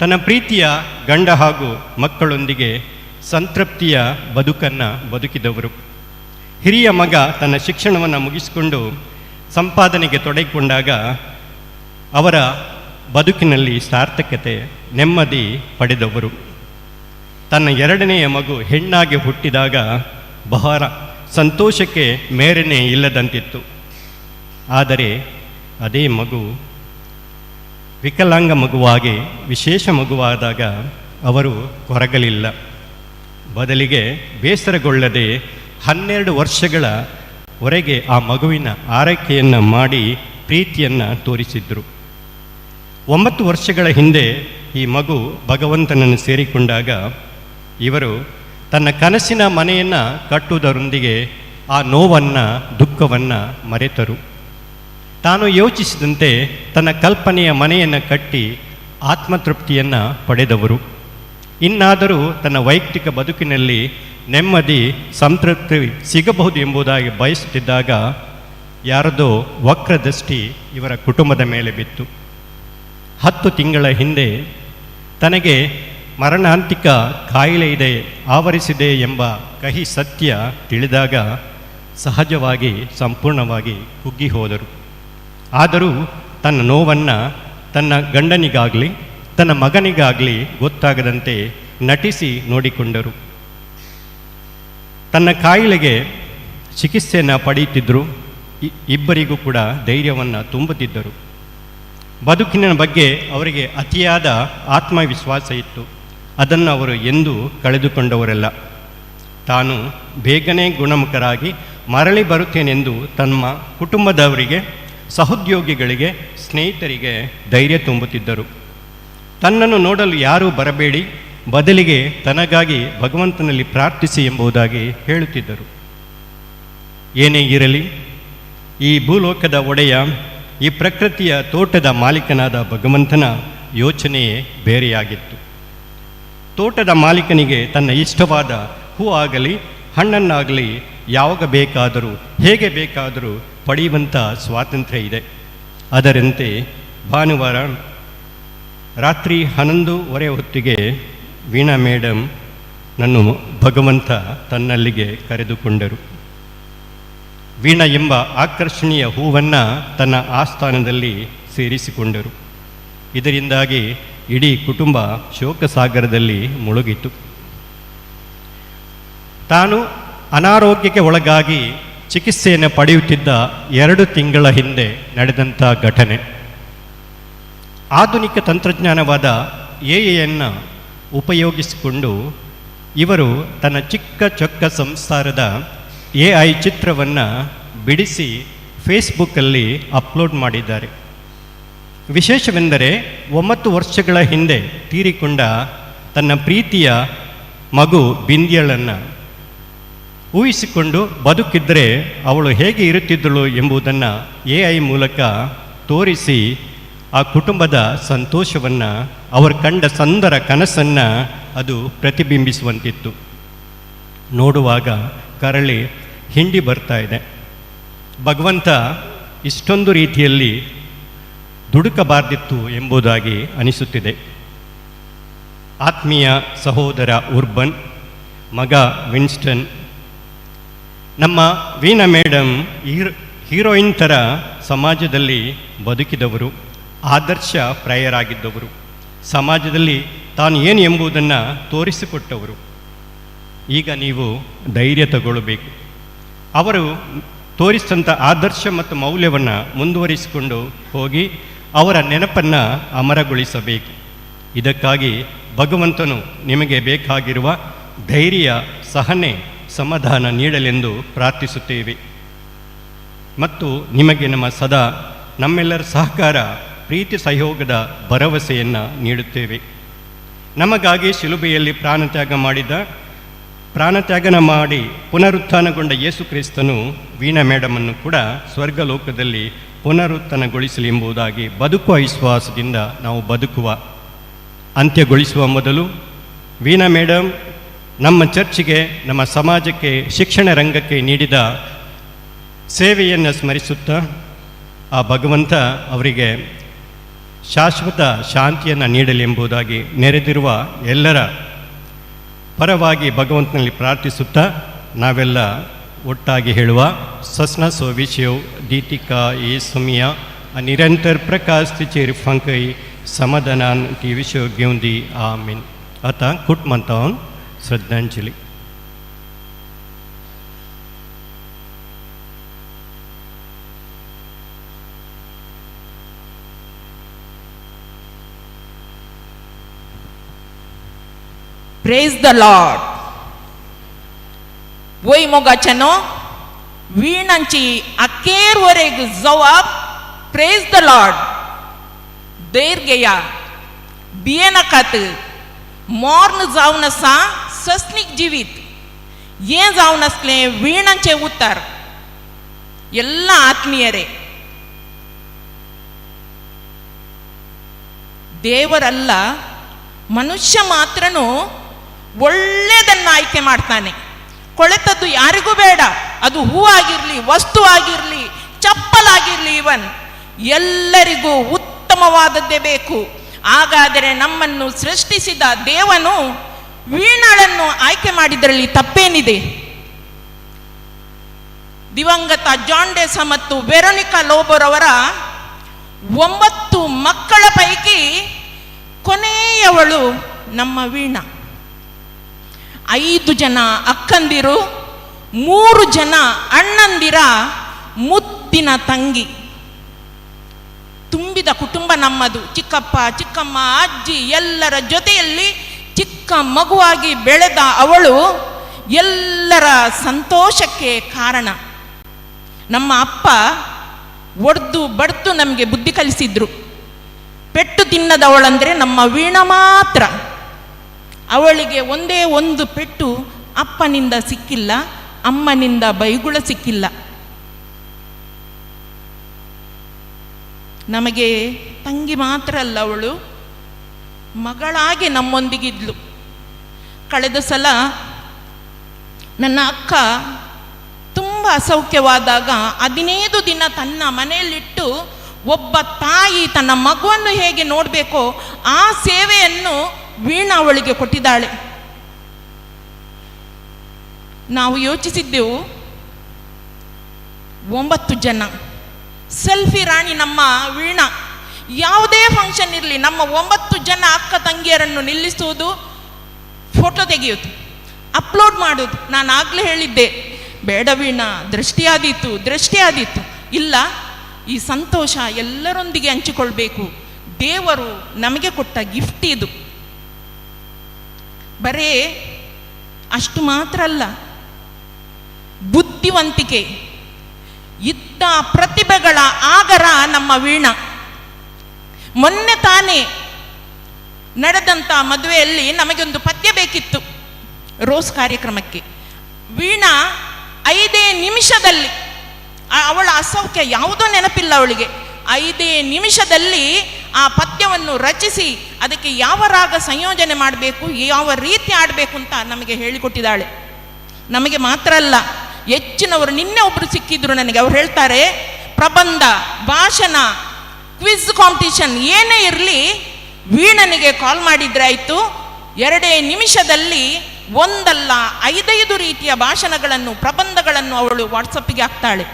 ತನ್ನ ಪ್ರೀತಿಯ ಗಂಡ ಹಾಗೂ ಮಕ್ಕಳೊಂದಿಗೆ ಸಂತೃಪ್ತಿಯ ಬದುಕನ್ನು ಬದುಕಿದವರು. ಹಿರಿಯ ಮಗ ತನ್ನ ಶಿಕ್ಷಣವನ್ನು ಮುಗಿಸಿಕೊಂಡು ಸಂಪಾದನೆಗೆ ತೊಡಗಿಕೊಂಡಾಗ ಅವರ ಬದುಕಿನಲ್ಲಿ ಸಾರ್ಥಕತೆ, ನೆಮ್ಮದಿ ಪಡೆದವರು. ತನ್ನ ಎರಡನೆಯ ಮಗು ಹೆಣ್ಣಾಗಿ ಹುಟ್ಟಿದಾಗ ಬಹಳ ಸಂತೋಷಕ್ಕೆ ಮೇರೆನೇ ಇಲ್ಲದಂತಿತ್ತು. ಆದರೆ ಅದೇ ಮಗು ವಿಕಲಾಂಗ ಮಗುವಾಗಿ, ವಿಶೇಷ ಮಗುವಾದಾಗ ಅವರು ಕೊರಗಲಿಲ್ಲ. ಬದಲಿಗೆ ಬೇಸರಗೊಳ್ಳದೆ 12 ವರ್ಷಗಳವರೆಗೆ ಆ ಮಗುವಿನ ಆರೈಕೆಯನ್ನು ಮಾಡಿ ಪ್ರೀತಿಯನ್ನು ತೋರಿಸಿದ್ರು. 9 ವರ್ಷಗಳ ಹಿಂದೆ ಈ ಮಗು ಭಗವಂತನನ್ನು ಸೇರಿಕೊಂಡಾಗ ಇವರು ತನ್ನ ಕನಸಿನ ಮನೆಯನ್ನು ಕಟ್ಟುವುದರೊಂದಿಗೆ ಆ ನೋವನ್ನು, ದುಃಖವನ್ನು ಮರೆತರು. ತಾನು ಯೋಚಿಸಿದಂತೆ ತನ್ನ ಕಲ್ಪನೆಯ ಮನೆಯನ್ನು ಕಟ್ಟಿ ಆತ್ಮತೃಪ್ತಿಯನ್ನು ಪಡೆದವರು. ಇನ್ನಾದರೂ ತನ್ನ ವೈಯಕ್ತಿಕ ಬದುಕಿನಲ್ಲಿ ನೆಮ್ಮದಿ, ಸಂತೃಪ್ತಿ ಸಿಗಬಹುದು ಎಂಬುದಾಗಿ ಬಯಸುತ್ತಿದ್ದಾಗ ಯಾರದೋ ವಕ್ರದೃಷ್ಟಿ ಇವರ ಕುಟುಂಬದ ಮೇಲೆ ಬಿತ್ತು. 10 ತಿಂಗಳ ಹಿಂದೆ ತನಗೆ ಮರಣಾಂತಿಕ ಕಾಯಿಲೆ ಇದೆ, ಆವರಿಸಿದೆ ಎಂಬ ಕಹಿ ಸತ್ಯ ತಿಳಿದಾಗ ಸಹಜವಾಗಿ ಸಂಪೂರ್ಣವಾಗಿ ಕುಗ್ಗಿ ಹೋದರು. ಆದರೂ ತನ್ನ ನೋವನ್ನು ತನ್ನ ಗಂಡನಿಗಾಗಲಿ ತನ್ನ ಮಗನಿಗಾಗಲಿ ಗೊತ್ತಾಗದಂತೆ ನಟಿಸಿ ನೋಡಿಕೊಂಡರು. ತನ್ನ ಕಾಯಿಲೆಗೆ ಚಿಕಿತ್ಸೆಯನ್ನು ಪಡೆಯುತ್ತಿದ್ದರು. ಇಬ್ಬರಿಗೂ ಕೂಡ ಧೈರ್ಯವನ್ನು ತುಂಬುತ್ತಿದ್ದರು. ಬದುಕಿನ ಬಗ್ಗೆ ಅವರಿಗೆ ಅತಿಯಾದ ಆತ್ಮವಿಶ್ವಾಸ ಇತ್ತು. ಅದನ್ನು ಅವರು ಎಂದೂ ಕಳೆದುಕೊಂಡವರಲ್ಲ. ತಾನು ಬೇಗನೆ ಗುಣಮುಖರಾಗಿ ಮರಳಿ ಬರುತ್ತೇನೆಂದು ತಮ್ಮ ಕುಟುಂಬದವರಿಗೆ, ಸಹೋದ್ಯೋಗಿಗಳಿಗೆ, ಸ್ನೇಹಿತರಿಗೆ ಧೈರ್ಯ ತುಂಬುತ್ತಿದ್ದರು. ತನ್ನನ್ನು ನೋಡಲು ಯಾರೂ ಬರಬೇಡಿ, ಬದಲಿಗೆ ತನಗಾಗಿ ಭಗವಂತನಲ್ಲಿ ಪ್ರಾರ್ಥಿಸಿ ಎಂಬುದಾಗಿ ಹೇಳುತ್ತಿದ್ದರು. ಏನೇ ಇರಲಿ, ಈ ಭೂಲೋಕದ ಒಡೆಯ, ಈ ಪ್ರಕೃತಿಯ ತೋಟದ ಮಾಲೀಕನಾದ ಭಗವಂತನ ಯೋಚನೆಯೇ ಬೇರೆಯಾಗಿತ್ತು. ತೋಟದ ಮಾಲೀಕನಿಗೆ ತನ್ನ ಇಷ್ಟವಾದ ಹೂ ಆಗಲಿ ಹಣ್ಣನ್ನಾಗಲಿ ಯಾವಾಗ ಬೇಕಾದರೂ ಹೇಗೆ ಬೇಕಾದರೂ ಪಡೆಯುವಂಥ ಸ್ವಾತಂತ್ರ್ಯ ಇದೆ. ಅದರಂತೆ ಭಾನುವಾರ ರಾತ್ರಿ 11:30 ಹೊತ್ತಿಗೆ ವೀಣಾ ಮೇಡಮ್ ನನ್ನು ಭಗವಂತ ತನ್ನಲ್ಲಿಗೆ ಕರೆದುಕೊಂಡರು. ವೀಣಾ ಎಂಬ ಆಕರ್ಷಣೀಯ ಹೂವನ್ನು ತನ್ನ ಆಸ್ಥಾನದಲ್ಲಿ ಸೇರಿಸಿಕೊಂಡರು. ಇದರಿಂದಾಗಿ ಇಡೀ ಕುಟುಂಬ ಶೋಕಸಾಗರದಲ್ಲಿ ಮುಳುಗಿತು. ತಾನು ಅನಾರೋಗ್ಯಕ್ಕೆ ಒಳಗಾಗಿ ಚಿಕಿತ್ಸೆಯನ್ನು ಪಡೆಯುತ್ತಿದ್ದ 2 ತಿಂಗಳ ಹಿಂದೆ ನಡೆದಂಥ ಘಟನೆ. ಆಧುನಿಕ ತಂತ್ರಜ್ಞಾನವಾದ ಎಐಯನ್ನು ಉಪಯೋಗಿಸಿಕೊಂಡು ಇವರು ತನ್ನ ಚಿಕ್ಕ ಚೊಕ್ಕ ಸಂಸಾರದ ಎಐ ಚಿತ್ರವನ್ನು ಬಿಡಿಸಿ ಫೇಸ್ಬುಕ್ಕಲ್ಲಿ ಅಪ್ಲೋಡ್ ಮಾಡಿದ್ದಾರೆ. ವಿಶೇಷವೆಂದರೆ 9 ವರ್ಷಗಳ ಹಿಂದೆ ತೀರಿಕೊಂಡ ತನ್ನ ಪ್ರೀತಿಯ ಮಗು ಬಿಂದ್ಯಳನ್ನು ಊಹಿಸಿಕೊಂಡು ಬದುಕಿದ್ದರೆ ಅವಳು ಹೇಗೆ ಇರುತ್ತಿದ್ದಳು ಎಂಬುದನ್ನು ಎಐ ಮೂಲಕ ತೋರಿಸಿ ಆ ಕುಟುಂಬದ ಸಂತೋಷವನ್ನು, ಅವರು ಕಂಡ ಸುಂದರ ಕನಸನ್ನು ಅದು ಪ್ರತಿಬಿಂಬಿಸುವಂತಿತ್ತು. ನೋಡುವಾಗ ಕರಳಿ ಹಿಂಡಿ ಬರ್ತಾ ಇದೆ. ಭಗವಂತ ಇಷ್ಟೊಂದು ರೀತಿಯಲ್ಲಿ ದುಡುಕಬಾರ್ದಿತ್ತು ಎಂಬುದಾಗಿ ಅನಿಸುತ್ತಿದೆ. ಆತ್ಮೀಯ ಸಹೋದರ ಉರ್ಬನ್, ಮಗ ವಿನ್ಸ್ಟನ್, ನಮ್ಮ ವೀಣಾ ಮೇಡಮ್ ಹೀರೋಯಿನ್ ಥರ ಸಮಾಜದಲ್ಲಿ ಬದುಕಿದವರು, ಆದರ್ಶ ಪ್ರಾಯರಾಗಿದ್ದವರು, ಸಮಾಜದಲ್ಲಿ ತಾನು ಏನು ಎಂಬುದನ್ನು ತೋರಿಸಿಕೊಟ್ಟವರು. ಈಗ ನೀವು ಧೈರ್ಯ ತಗೊಳ್ಳಬೇಕು. ಅವರು ತೋರಿಸಿದಂಥ ಆದರ್ಶ ಮತ್ತು ಮೌಲ್ಯವನ್ನು ಮುಂದುವರಿಸಿಕೊಂಡು ಹೋಗಿ ಅವರ ನೆನಪನ್ನು ಅಮರಗೊಳಿಸಬೇಕು. ಇದಕ್ಕಾಗಿ ಭಗವಂತನು ನಿಮಗೆ ಬೇಕಾಗಿರುವ ಧೈರ್ಯ, ಸಹನೆ, ಸಮಾಧಾನ ನೀಡಲೆಂದು ಪ್ರಾರ್ಥಿಸುತ್ತೇವೆ. ಮತ್ತು ನಿಮಗೆ ನಮ್ಮ ಸದಾ ನಮ್ಮೆಲ್ಲರ ಸಹಕಾರ, ಪ್ರೀತಿ, ಸಹಯೋಗದ ಭರವಸೆಯನ್ನು ನೀಡುತ್ತೇವೆ. ನಮಗಾಗಿ ಶಿಲುಬೆಯಲ್ಲಿ ಪ್ರಾಣತ್ಯಾಗನ ಮಾಡಿ ಪುನರುತ್ಥಾನಗೊಂಡ ಯೇಸು ಕ್ರಿಸ್ತನು ವೀಣಾ ಮೇಡಮನ್ನು ಕೂಡ ಸ್ವರ್ಗಲೋಕದಲ್ಲಿ ಪುನರುತ್ಥಾನಗೊಳಿಸಲಿ ಎಂಬುದಾಗಿ ಬದುಕುವ ವಿಶ್ವಾಸದಿಂದ ನಾವು ಬದುಕುವ. ಅಂತ್ಯಗೊಳಿಸುವ ಮೊದಲು ವೀಣಾ ಮೇಡಮ್ ನಮ್ಮ ಚರ್ಚಿಗೆ, ನಮ್ಮ ಸಮಾಜಕ್ಕೆ, ಶಿಕ್ಷಣ ರಂಗಕ್ಕೆ ನೀಡಿದ ಸೇವೆಯನ್ನು ಸ್ಮರಿಸುತ್ತಾ ಆ ಭಗವಂತ ಅವರಿಗೆ ಶಾಶ್ವತ ಶಾಂತಿಯನ್ನು ನೀಡಲಿ ಎಂಬುದಾಗಿ ನೆರೆದಿರುವ ಎಲ್ಲರ ಪರವಾಗಿ ಭಗವಂತನಲ್ಲಿ ಪ್ರಾರ್ಥಿಸುತ್ತಾ ನಾವೆಲ್ಲ ಒಟ್ಟಾಗಿ ಹೇಳುವ ಸಸ್ನ ಸೋವಿಶಿಯೋ ದೀತಿಕಾ ಈ ಸುಮಿಯ ನಿರಂತರ ಪ್ರಕಾश तिचेर फांकय समाधानान ती विशय घेवन दी आमीन. आतां कुटुंबांत श्रद्धांजली. प्रेज the Lord. वय मोगाच्यानो वीणांची अखेर वरेग जवाब प्रेज the Lord. धैर्य घेया, भियेनाकात. मॉर्न जावन आसा सस्नीक जिवीत हें जावन आसलें वीणांचें उतर. ಎಲ್ಲ ಆತ್ಮೀಯರೇ, ದೇವರಲ್ಲ ಮನುಷ್ಯ ಮಾತ್ರನೂ ಒಳ್ಳೆಯದನ್ನು ಆಯ್ಕೆ ಮಾಡ್ತಾನೆ. ಕೊಳೆತದ್ದು ಯಾರಿಗೂ ಬೇಡ. ಅದು ಹೂ ಆಗಿರಲಿ, ವಸ್ತು ಆಗಿರಲಿ, ಚಪ್ಪಲಾಗಿರಲಿ, ಇವನ್ ಎಲ್ಲರಿಗೂ ಉತ್ತಮವಾದದ್ದೇ ಬೇಕು. ಹಾಗಾದರೆ ನಮ್ಮನ್ನು ಸೃಷ್ಟಿಸಿದ ದೇವನು ವೀಣಾಳನ್ನು ಆಯ್ಕೆ ಮಾಡಿದ್ರಲ್ಲಿ ತಪ್ಪೇನಿದೆ? ದಿವಂಗತ ಜಾನ್ ಡೆಸ ಮತ್ತು ವೆರೋನಿಕಾ ಲೋಬೋರವರ 9 ಮಕ್ಕಳ ಪೈಕಿ ಕೊನೆಯವಳು ನಮ್ಮ ವೀಣಾ. 5 ಜನ ಅಕ್ಕಂದಿರು, 3 ಜನ ಅಣ್ಣಂದಿರ ಮುದ್ದಿನ ತಂಗಿ. ತುಂಬಿದ ಕುಟುಂಬ ನಮ್ಮದು. ಚಿಕ್ಕಪ್ಪ, ಚಿಕ್ಕಮ್ಮ, ಅಜ್ಜಿ ಎಲ್ಲರ ಜೊತೆಯಲ್ಲಿ ಚಿಕ್ಕ ಮಗುವಾಗಿ ಬೆಳೆದ ಅವಳು ಎಲ್ಲರ ಸಂತೋಷಕ್ಕೆ ಕಾರಣ. ನಮ್ಮ ಅಪ್ಪ ಒಡ್ದು ಬಡ್ದು ನಮಗೆ ಬುದ್ಧಿ ಕಲಿಸಿದ್ರು. ಪೆಟ್ಟು ತಿನ್ನದವಳಂದರೆ ನಮ್ಮ ವೀಣಾ ಮಾತ್ರ. ಅವಳಿಗೆ ಒಂದೇ ಒಂದು ಪೆಟ್ಟು ಅಪ್ಪನಿಂದ ಸಿಕ್ಕಿಲ್ಲ, ಅಮ್ಮನಿಂದ ಬೈಗುಳ ಸಿಕ್ಕಿಲ್ಲ. ನಮಗೆ ತಂಗಿ ಮಾತ್ರ ಅಲ್ಲ, ಅವಳು ಮಗಳಾಗಿ ನಮ್ಮೊಂದಿಗಿದ್ಲು. ಕಳೆದ ಸಲ ನನ್ನ ಅಕ್ಕ ತುಂಬ ಅಸೌಖ್ಯವಾದಾಗ 15 ದಿನ ತನ್ನ ಮನೆಯಲ್ಲಿಟ್ಟು ಒಬ್ಬ ತಾಯಿ ತನ್ನ ಮಗುವನ್ನು ಹೇಗೆ ನೋಡಬೇಕೋ ಆ ಸೇವೆಯನ್ನು ವೀಣಾ ಅವಳಿಗೆ ಕೊಟ್ಟಿದ್ದಾಳೆ. ನಾವು ಯೋಚಿಸಿದ್ದೆವು, 9 ಜನ ಸೆಲ್ಫಿ ರಾಣಿ ನಮ್ಮ ವೀಣಾ. ಯಾವುದೇ ಫಂಕ್ಷನ್ ಇರಲಿ ನಮ್ಮ 9 ಜನ ಅಕ್ಕ ತಂಗಿಯರನ್ನು ನಿಲ್ಲಿಸುವುದು, ಫೋಟೋ ತೆಗೆಯೋದು, ಅಪ್ಲೋಡ್ ಮಾಡೋದು. ನಾನು ಆಗಲೇ ಹೇಳಿದ್ದೆ, ಬೇಡ ವೀಣಾ, ದೃಷ್ಟಿಯಾದೀತು ದೃಷ್ಟಿಯಾದೀತು. ಇಲ್ಲ, ಈ ಸಂತೋಷ ಎಲ್ಲರೊಂದಿಗೆ ಹಂಚಿಕೊಳ್ಬೇಕು. ದೇವರು ನಮಗೆ ಕೊಟ್ಟ ಗಿಫ್ಟ್ ಇದು. ಬರೇ ಅಷ್ಟು ಮಾತ್ರ ಅಲ್ಲ, ಬುದ್ಧಿವಂತಿಕೆ ಇದ್ದ ಪ್ರತಿಭೆಗಳ ಆಗರ ನಮ್ಮ ವೀಣಾ. ಮೊನ್ನೆ ತಾನೇ ನಡೆದಂಥ ಮದುವೆಯಲ್ಲಿ ನಮಗೊಂದು ಪದ್ಯ ಬೇಕಿತ್ತು ರೋಸ್ ಕಾರ್ಯಕ್ರಮಕ್ಕೆ. ವೀಣಾ 5 ನಿಮಿಷದಲ್ಲಿ, ಅವಳ ಅಸೌಖ್ಯ ಯಾವುದೋ ನೆನಪಿಲ್ಲ ಅವಳಿಗೆ, 5 ನಿಮಿಷದಲ್ಲಿ ಆ ಪದ್ಯವನ್ನು ರಚಿಸಿ ಅದಕ್ಕೆ ಯಾವ ರಾಗ ಸಂಯೋಜನೆ ಮಾಡಬೇಕು, ಯಾವ ರೀತಿ ಆಡಬೇಕು ಅಂತ ನಮಗೆ ಹೇಳಿಕೊಟ್ಟಿದ್ದಾಳೆ. ನಮಗೆ ಮಾತ್ರ ಅಲ್ಲ, ಹೆಚ್ಚಿನವರು ನಿನ್ನೆ ಒಬ್ಬರು ಸಿಕ್ಕಿದ್ರು ನನಗೆ, ಅವ್ರು ಹೇಳ್ತಾರೆ ಪ್ರಬಂಧ, ಭಾಷಣ, ಕ್ವಿಜ್ ಕಾಂಪಿಟಿಷನ್ ಏನೇ ಇರಲಿ ವೀಣನಿಗೆ ಕಾಲ್ ಮಾಡಿದ್ರೆ ಆಯಿತು, 2 ನಿಮಿಷದಲ್ಲಿ ಒಂದಲ್ಲ 5 ರೀತಿಯ ಭಾಷಣಗಳನ್ನು, ಪ್ರಬಂಧಗಳನ್ನು ಅವಳು ವಾಟ್ಸಪ್ಪಿಗೆ ಹಾಕ್ತಾಳೆ.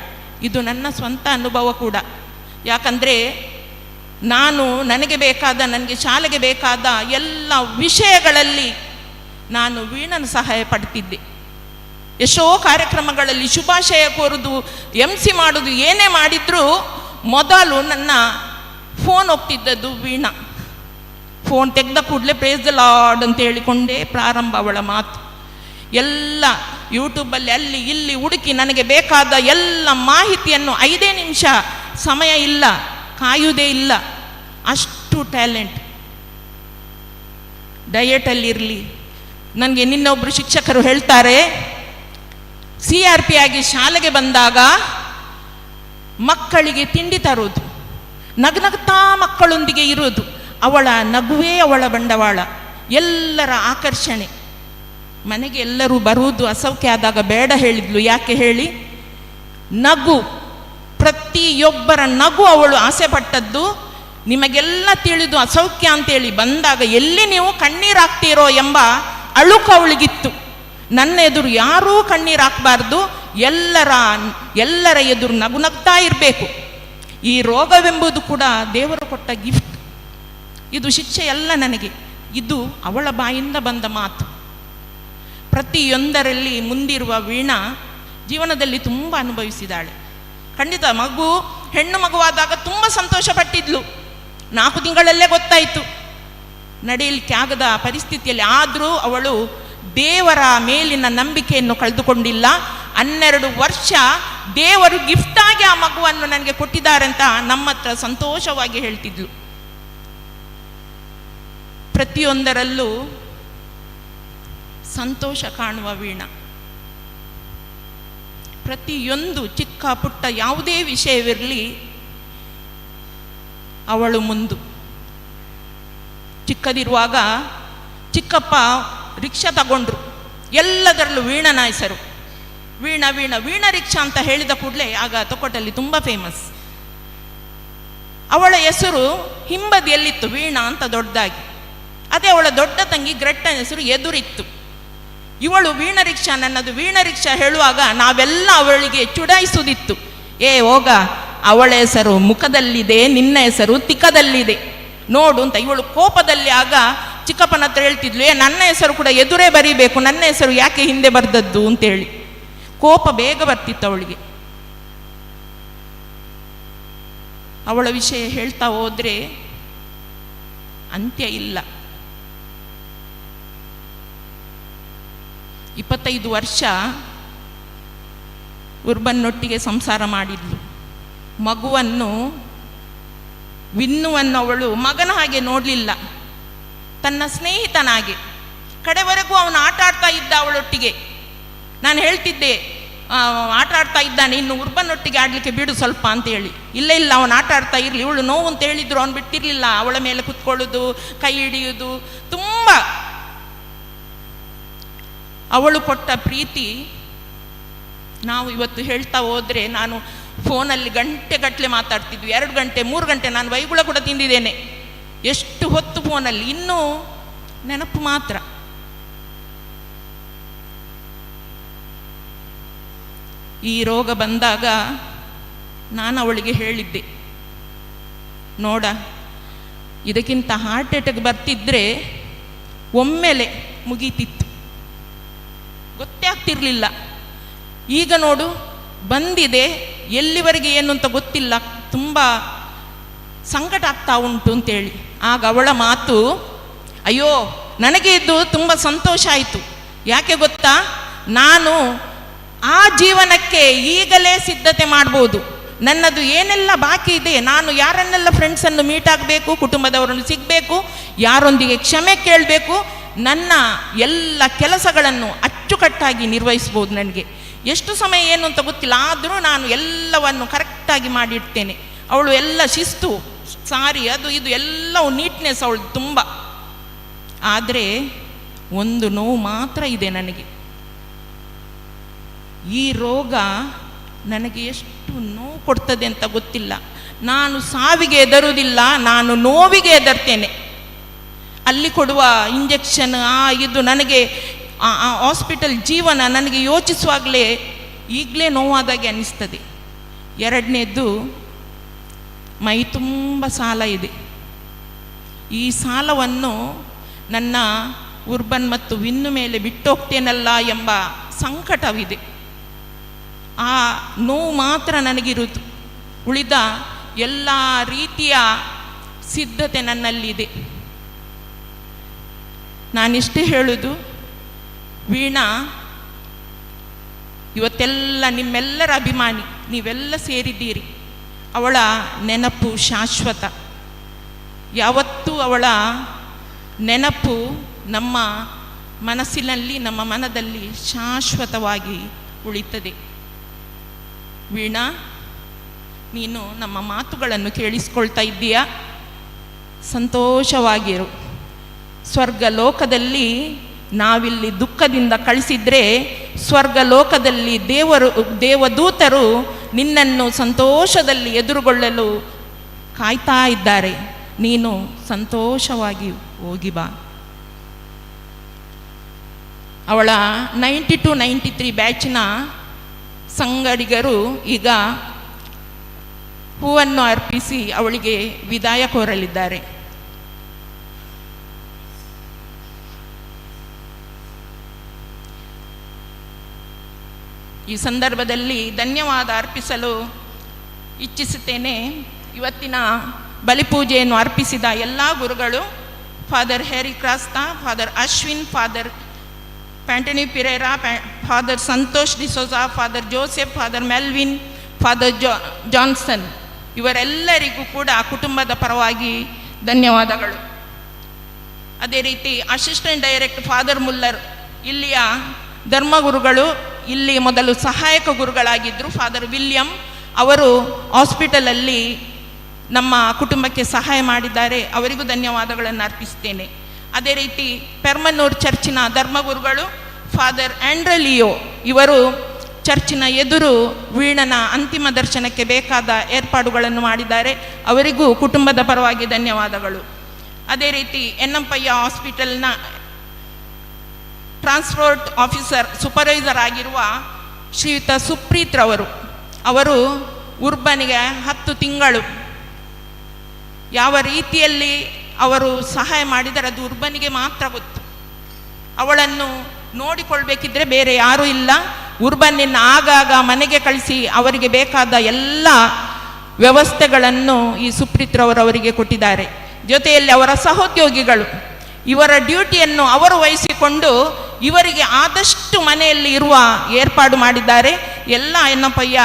ಇದು ನನ್ನ ಸ್ವಂತ ಅನುಭವ ಕೂಡ. ಯಾಕಂದರೆ ನಾನು ನನಗೆ ಬೇಕಾದ, ನನಗೆ ಶಾಲೆಗೆ ಬೇಕಾದ ಎಲ್ಲ ವಿಷಯಗಳಲ್ಲಿ ನಾನು ವೀಣನ ಸಹಾಯ ಪಡ್ತಿದ್ದೆ. ಎಷ್ಟೋ ಕಾರ್ಯಕ್ರಮಗಳಲ್ಲಿ ಶುಭಾಶಯ ಕೋರುದು, MC ಮಾಡೋದು, ಏನೇ ಮಾಡಿದರೂ ಮೊದಲು ನನ್ನ ಫೋನ್ ಹೋಗ್ತಿದ್ದದ್ದು ವೀಣಾ. ಫೋನ್ ತೆಗೆದ ಕೂಡಲೇ ಪ್ರೇಸ್ the lord ಅಂತ ಹೇಳಿಕೊಂಡೇ ಪ್ರಾರಂಭ ಅವಳ ಮಾತು. ಎಲ್ಲ ಯೂಟ್ಯೂಬಲ್ಲಿ ಅಲ್ಲಿ ಇಲ್ಲಿ ಹುಡುಕಿ ನನಗೆ ಬೇಕಾದ ಎಲ್ಲ ಮಾಹಿತಿಯನ್ನು 5 ನಿಮಿಷ ಸಮಯ ಇಲ್ಲ, ಕಾಯುವುದೇ ಇಲ್ಲ, ಅಷ್ಟು ಟ್ಯಾಲೆಂಟ್. ಡಯಟಲ್ಲಿರಲಿ, ನನಗೆ ನಿನ್ನೊಬ್ಬರು ಶಿಕ್ಷಕರು ಹೇಳ್ತಾರೆ, CRP ಆಗಿ ಶಾಲೆಗೆ ಬಂದಾಗ ಮಕ್ಕಳಿಗೆ ತಿಂಡಿ ತರೋದು, ನಗ್ನಗ್ತಾ ಮಕ್ಕಳೊಂದಿಗೆ ಇರೋದು, ಅವಳ ನಗುವೇ ಅವಳ ಬಂಡವಾಳ, ಎಲ್ಲರ ಆಕರ್ಷಣೆ. ಮನೆಗೆ ಎಲ್ಲರೂ ಬರುವುದು ಅಸೌಖ್ಯ ಆದಾಗ ಬೇಡ ಹೇಳಿದ್ಲು. ಯಾಕೆ ಹೇಳಿ? ನಗು, ಪ್ರತಿಯೊಬ್ಬರ ನಗು ಅವಳು ಆಸೆ ಪಟ್ಟದ್ದು. ನಿಮಗೆಲ್ಲ ತಿಳಿದು ಅಸೌಖ್ಯ ಅಂತೇಳಿ ಬಂದಾಗ ಎಲ್ಲಿ ನೀವು ಕಣ್ಣೀರಾಗ್ತೀರೋ ಎಂಬ ಅಳುಕು ಅವಳಿಗಿತ್ತು. ನನ್ನ ಎದುರು ಯಾರೂ ಕಣ್ಣೀರು ಹಾಕಬಾರ್ದು, ಎಲ್ಲರ ಎದುರು ನಗು ನಗ್ತಾ ಇರಬೇಕು. ಈ ರೋಗವೆಂಬುದು ಕೂಡ ದೇವರು ಕೊಟ್ಟ ಗಿಫ್ಟ್, ಇದು ಶಿಕ್ಷೆಯಲ್ಲ ನನಗೆ. ಇದು ಅವಳ ಬಾಯಿಂದ ಬಂದ ಮಾತು. ಪ್ರತಿಯೊಂದರಲ್ಲಿ ಮುಂದಿರುವ ವೀಣಾ ಜೀವನದಲ್ಲಿ ತುಂಬ ಅನುಭವಿಸಿದಾಳೆ. ಖಂಡಿತ ಮಗು ಹೆಣ್ಣು ಮಗುವಾದಾಗ ತುಂಬ ಸಂತೋಷಪಟ್ಟಿದ್ಲು. 4 ತಿಂಗಳಲ್ಲೇ ಗೊತ್ತಾಯಿತು ನಡೆಯಲಿಕ್ಕೆ ಆಗದ ಪರಿಸ್ಥಿತಿಯಲ್ಲಿ. ಆದರೂ ಅವಳು ದೇವರ ಮೇಲಿನ ನಂಬಿಕೆಯನ್ನು ಕಳೆದುಕೊಂಡಿಲ್ಲ. 12 ವರ್ಷ ದೇವರು ಗಿಫ್ಟಾಗಿ ಆ ಮಗುವನ್ನು ನನಗೆ ಕೊಟ್ಟಿದ್ದಾರೆ ಅಂತ ನಮ್ಮ ಹತ್ರ ಸಂತೋಷವಾಗಿ ಹೇಳ್ತಿದ್ಲು. ಪ್ರತಿಯೊಂದರಲ್ಲೂ ಸಂತೋಷ ಕಾಣುವ ವೀಣಾ. ಪ್ರತಿಯೊಂದು ಚಿಕ್ಕ ಪುಟ್ಟ ಯಾವುದೇ ವಿಷಯವಿರಲಿ ಅವಳು ಮುಂದು. ಚಿಕ್ಕದಿರುವಾಗ ಚಿಕ್ಕಪ್ಪ ರಿಕ್ಷಾ ತಗೊಂಡ್ರು, ಎಲ್ಲದರಲ್ಲೂ ವೀಣನ ಹೆಸರು, ವೀಣಾ ವೀಣಾ ವೀಣಾ ರಿಕ್ಷಾ ಅಂತ ಹೇಳಿದ ಕೂಡಲೇ ಆಗ ತೊಕ್ಕೊಟ್ಟಲ್ಲಿ ತುಂಬ ಫೇಮಸ್. ಅವಳ ಹೆಸರು ಹಿಂಬದಿಯಲ್ಲಿತ್ತು ವೀಣಾ ಅಂತ ದೊಡ್ಡದಾಗಿ. ಅದೇ ಅವಳ ದೊಡ್ಡ ತಂಗಿ ಗ್ರೆಟ್ಟನ ಹೆಸರು ಎದುರಿತ್ತು. ಇವಳು ವೀಣಾ ರಿಕ್ಷಾ, ನನ್ನದು ವೀಣಾ ರಿಕ್ಷಾ ಹೇಳುವಾಗ ನಾವೆಲ್ಲ ಅವಳಿಗೆ ಚುಡಾಯಿಸುವುದಿತ್ತು. ಏ ಹೋಗ, ಅವಳ ಹೆಸರು ಮುಖದಲ್ಲಿದೆ, ನಿನ್ನ ಹೆಸರು ತಿಕ್ಕದಲ್ಲಿದೆ ನೋಡು ಅಂತ. ಇವಳು ಕೋಪದಲ್ಲಿ ಆಗ ಚಿಕ್ಕಪ್ಪನ ಹತ್ರ ಹೇಳ್ತಿದ್ಲು, ಏ ನನ್ನ ಹೆಸರು ಕೂಡ ಎದುರೇ ಬರೀಬೇಕು, ನನ್ನ ಹೆಸರು ಯಾಕೆ ಹಿಂದೆ ಬರ್ದದ್ದು ಅಂತೇಳಿ. ಕೋಪ ಬೇಗ ಬರ್ತಿತ್ತು ಅವಳಿಗೆ. ಅವಳ ವಿಷಯ ಹೇಳ್ತಾ ಹೋದರೆ ಅಂತ್ಯ ಇಲ್ಲ. 25 ವರ್ಷ ಉರ್ಬನ್ನೊಟ್ಟಿಗೆ ಸಂಸಾರ ಮಾಡಿದ್ಲು. ಮಗುವನ್ನು ವಿನ್ನುವನ್ನು ಅವಳು ಮಗನ ಹಾಗೆ ನೋಡಲಿಲ್ಲ, ತನ್ನ ಸ್ನೇಹಿತನಾಗೆ. ಕಡೆವರೆಗೂ ಅವನು ಆಟ ಆಡ್ತಾ ಇದ್ದ ಅವಳೊಟ್ಟಿಗೆ. ನಾನು ಹೇಳ್ತಿದ್ದೆ, ಆಟ ಆಡ್ತಾ ಇದ್ದಾನೆ, ಇನ್ನು ಉರ್ಬನ್ನೊಟ್ಟಿಗೆ ಆಡಲಿಕ್ಕೆ ಬಿಡು ಸ್ವಲ್ಪ ಅಂತೇಳಿ. ಇಲ್ಲ ಇಲ್ಲ, ಅವನು ಆಟ ಆಡ್ತಾ ಇರಲಿ, ಇವಳು ನೋವು ಅಂತ ಹೇಳಿದ್ರು ಅವನು ಬಿಟ್ಟಿರಲಿಲ್ಲ. ಅವಳ ಮೇಲೆ ಕುತ್ಕೊಳ್ಳೋದು, ಕೈ ಹಿಡಿಯೋದು, ತುಂಬ ಅವಳು ಕೊಟ್ಟ ಪ್ರೀತಿ ನಾವು ಇವತ್ತು ಹೇಳ್ತಾ ಹೋದರೆ, ನಾನು ಫೋನಲ್ಲಿ ಗಂಟೆಗಟ್ಟಲೆ ಮಾತಾಡ್ತಿದ್ವಿ, 2 ಗಂಟೆ 3 ಗಂಟೆ. ನಾನು ಬೈಗುಳ ಕೂಡ ತಿಂದಿದ್ದೇನೆ ಎಷ್ಟು ಹೊತ್ತು ಫೋನಲ್ಲಿ. ಇನ್ನೂ ನೆನಪು ಮಾತ್ರ. ಈ ರೋಗ ಬಂದಾಗ ನಾನು ಅವಳಿಗೆ ಹೇಳಿದ್ದೆ, ನೋಡ ಇದಕ್ಕಿಂತ ಹಾರ್ಟ್ ಅಟ್ಯಾಕ್ ಬರ್ತಿದ್ರೆ ಒಮ್ಮೆಲೆ ಮುಗೀತಿತ್ತು, ಗೊತ್ತೇ ಆಗ್ತಿರ್ಲಿಲ್ಲ. ಈಗ ನೋಡು ಬಂದಿದೆ, ಎಲ್ಲಿವರೆಗೆ ಏನು ಅಂತ ಗೊತ್ತಿಲ್ಲ, ತುಂಬ ಸಂಕಟ ಆಗ್ತಾ ಉಂಟು ಅಂತೇಳಿ. ಆಗ ಅವಳ ಮಾತು, ಅಯ್ಯೋ ನನಗೆ ಇದು ತುಂಬ ಸಂತೋಷ ಆಯಿತು, ಯಾಕೆ ಗೊತ್ತಾ, ನಾನು ಆ ಜೀವನಕ್ಕೆ ಈಗಲೇ ಸಿದ್ಧತೆ ಮಾಡ್ಬೋದು, ನನ್ನದು ಏನೆಲ್ಲ ಬಾಕಿ ಇದೆ, ನಾನು ಯಾರನ್ನೆಲ್ಲ ಫ್ರೆಂಡ್ಸನ್ನು ಮೀಟ್ ಆಗಬೇಕು, ಕುಟುಂಬದವರನ್ನು ಸಿಗಬೇಕು, ಯಾರೊಂದಿಗೆ ಕ್ಷಮೆ ಕೇಳಬೇಕು, ನನ್ನ ಎಲ್ಲ ಕೆಲಸಗಳನ್ನು ಅಚ್ಚುಕಟ್ಟಾಗಿ ನಿರ್ವಹಿಸ್ಬೋದು. ನನಗೆ ಎಷ್ಟು ಸಮಯ ಏನು ಅಂತ ಗೊತ್ತಿಲ್ಲ, ಆದರೂ ನಾನು ಎಲ್ಲವನ್ನು ಕರೆಕ್ಟಾಗಿ ಮಾಡಿಡ್ತೇನೆ. ಅವಳು ಎಲ್ಲ ಶಿಸ್ತು, ಸಾರಿ, ಅದು ಇದು ಎಲ್ಲವೂ ನೀಟ್ನೆಸ್ ಅವಳು ತುಂಬ. ಆದರೆ ಒಂದು ನೋವು ಮಾತ್ರ ಇದೆ ನನಗೆ, ಈ ರೋಗ ನನಗೆ ಎಷ್ಟು ನೋವು ಕೊಡ್ತದೆ ಅಂತ ಗೊತ್ತಿಲ್ಲ. ನಾನು ಸಾವಿಗೆ ಹೆದರುವುದಿಲ್ಲ, ನಾನು ನೋವಿಗೆ ಹೆದರ್ತೇನೆ. ಅಲ್ಲಿ ಕೊಡುವ ಇಂಜೆಕ್ಷನ್ ಆ ಇದು ನನಗೆ ಆ ಹಾಸ್ಪಿಟಲ್ ಜೀವನ ನನಗೆ ಯೋಚಿಸುವಾಗಲೇ ಈಗಲೇ ನೋವಾದಾಗೆ ಅನ್ನಿಸ್ತದೆ. ಎರಡನೇದ್ದು, ಮೈ ತುಂಬ ಸಾಲ ಇದೆ. ಈ ಸಾಲವನ್ನು ನನ್ನ ಉರ್ಬನ್ ಮತ್ತು ವಿನ್ನು ಮೇಲೆ ಬಿಟ್ಟೋಗ್ತೇನಲ್ಲ ಎಂಬ ಸಂಕಟವಿದೆ. ಆ ನೋವು ಮಾತ್ರ ನನಗಿರುವುದು, ಉಳಿದ ಎಲ್ಲ ರೀತಿಯ ಸಿದ್ಧತೆ ನನ್ನಲ್ಲಿದೆ. ನಾನಿಷ್ಟೇ ಹೇಳುವುದು, ವೀಣಾ ಇವತ್ತೆಲ್ಲ ನಿಮ್ಮೆಲ್ಲರ ಅಭಿಮಾನಿ, ನೀವೆಲ್ಲ ಸೇರಿದ್ದೀರಿ. ಅವಳ ನೆನಪು ಶಾಶ್ವತ, ಯಾವತ್ತೂ ಅವಳ ನೆನಪು ನಮ್ಮ ಮನಸ್ಸಿನಲ್ಲಿ, ನಮ್ಮ ಮನದಲ್ಲಿ ಶಾಶ್ವತವಾಗಿ ಉಳಿತದೆ. ವೀಣಾ, ನೀನು ನಮ್ಮ ಮಾತುಗಳನ್ನು ಕೇಳಿಸ್ಕೊಳ್ತಾ ಇದ್ದೀಯಾ, ಸಂತೋಷವಾಗಿರು. ಸ್ವರ್ಗ ಲೋಕದಲ್ಲಿ ನಾವಿಲ್ಲಿ ದುಃಖದಿಂದ ಕಳಿಸಿದರೆ ಸ್ವರ್ಗ ಲೋಕದಲ್ಲಿ ದೇವದೂತರು ನಿನ್ನನ್ನು ಸಂತೋಷದಲ್ಲಿ ಎದುರುಗೊಳ್ಳಲು ಕಾಯ್ತಾ ಇದ್ದಾರೆ. ನೀನು ಸಂತೋಷವಾಗಿ ಹೋಗಿ ಬಾ. ಅವಳ 92 93 ಬ್ಯಾಚಿನ ಸಂಗಡಿಗರು ಈಗ ಹೂವನ್ನು ಅರ್ಪಿಸಿ ಅವಳಿಗೆ ವಿದಾಯ ಕೋರಲಿದ್ದಾರೆ. ಈ ಸಂದರ್ಭದಲ್ಲಿ ಧನ್ಯವಾದ ಅರ್ಪಿಸಲು ಇಚ್ಛಿಸುತ್ತೇನೆ. ಇವತ್ತಿನ ಬಲಿಪೂಜೆಯನ್ನು ಅರ್ಪಿಸಿದ ಎಲ್ಲ ಗುರುಗಳು, father Harry Crasta, father Ashwin, father Pantony Pereira, father Santosh D'Souza, father Joseph, father Melvin, father Johnson, ಇವರೆಲ್ಲರಿಗೂ ಕೂಡ ಕುಟುಂಬದ ಪರವಾಗಿ ಧನ್ಯವಾದಗಳು. ಅದೇ ರೀತಿ ಅಸಿಸ್ಟೆಂಟ್ ಡೈರೆಕ್ಟರ್ ಫಾದರ್ ಮುಲ್ಲರ್, ಇಲ್ಲಿಯ ಧರ್ಮಗುರುಗಳು, ಇಲ್ಲಿ ಮೊದಲು ಸಹಾಯಕ ಗುರುಗಳಾಗಿದ್ದರು ಫಾದರ್ ವಿಲಿಯಂ ಅವರು ಹಾಸ್ಪಿಟಲಲ್ಲಿ ನಮ್ಮ ಕುಟುಂಬಕ್ಕೆ ಸಹಾಯ ಮಾಡಿದ್ದಾರೆ, ಅವರಿಗೂ ಧನ್ಯವಾದಗಳನ್ನು ಅರ್ಪಿಸ್ತೇನೆ. ಅದೇ ರೀತಿ ಪೆರ್ಮನೂರ್ ಚರ್ಚಿನ ಧರ್ಮಗುರುಗಳು ಫಾದರ್ ಆಂಡ್ರಲಿಯೋ, ಇವರು ಚರ್ಚಿನ ಎದುರು ವೀಣನ ಅಂತಿಮ ದರ್ಶನಕ್ಕೆ ಬೇಕಾದ ಏರ್ಪಾಡುಗಳನ್ನು ಮಾಡಿದ್ದಾರೆ, ಅವರಿಗೂ ಕುಟುಂಬದ ಪರವಾಗಿ ಧನ್ಯವಾದಗಳು. ಅದೇ ರೀತಿ ಎನ್ನಂಪಯ್ಯ ಹಾಸ್ಪಿಟಲ್ನ ಟ್ರಾನ್ಸ್ಪೋರ್ಟ್ ಆಫೀಸರ್ ಸೂಪರ್ವೈಸರ್ ಆಗಿರುವ ಶ್ರೀಯುತ ಸುಪ್ರೀತ್ ರವರು, ಅವರು ಉರ್ಬನಿಗೆ 10 ತಿಂಗಳು ಯಾವ ರೀತಿಯಲ್ಲಿ ಅವರು ಸಹಾಯ ಮಾಡಿದರೆ ಅದು ಉರ್ಬನಿಗೆ ಮಾತ್ರ ಗೊತ್ತು. ಅವಳನ್ನು ನೋಡಿಕೊಳ್ಬೇಕಿದ್ರೆ ಬೇರೆ ಯಾರೂ ಇಲ್ಲ. ಉರ್ಬನನ್ನು ಆಗಾಗ ಮನೆಗೆ ಕಳಿಸಿ ಅವರಿಗೆ ಬೇಕಾದ ಎಲ್ಲ ವ್ಯವಸ್ಥೆಗಳನ್ನು ಈ ಸುಪ್ರೀತ್ರವರು ಅವರಿಗೆ ಕೊಟ್ಟಿದ್ದಾರೆ. ಜೊತೆಯಲ್ಲಿ ಅವರ ಸಹೋದ್ಯೋಗಿಗಳು ಇವರ ಡ್ಯೂಟಿಯನ್ನು ಅವರು ವಹಿಸಿಕೊಂಡು ಇವರಿಗೆ ಆದಷ್ಟು ಮನೆಯಲ್ಲಿ ಇರುವ ಏರ್ಪಾಡು ಮಾಡಿದ್ದಾರೆ. ಎಲ್ಲ ಎನ್ನಪ್ಪಯ್ಯ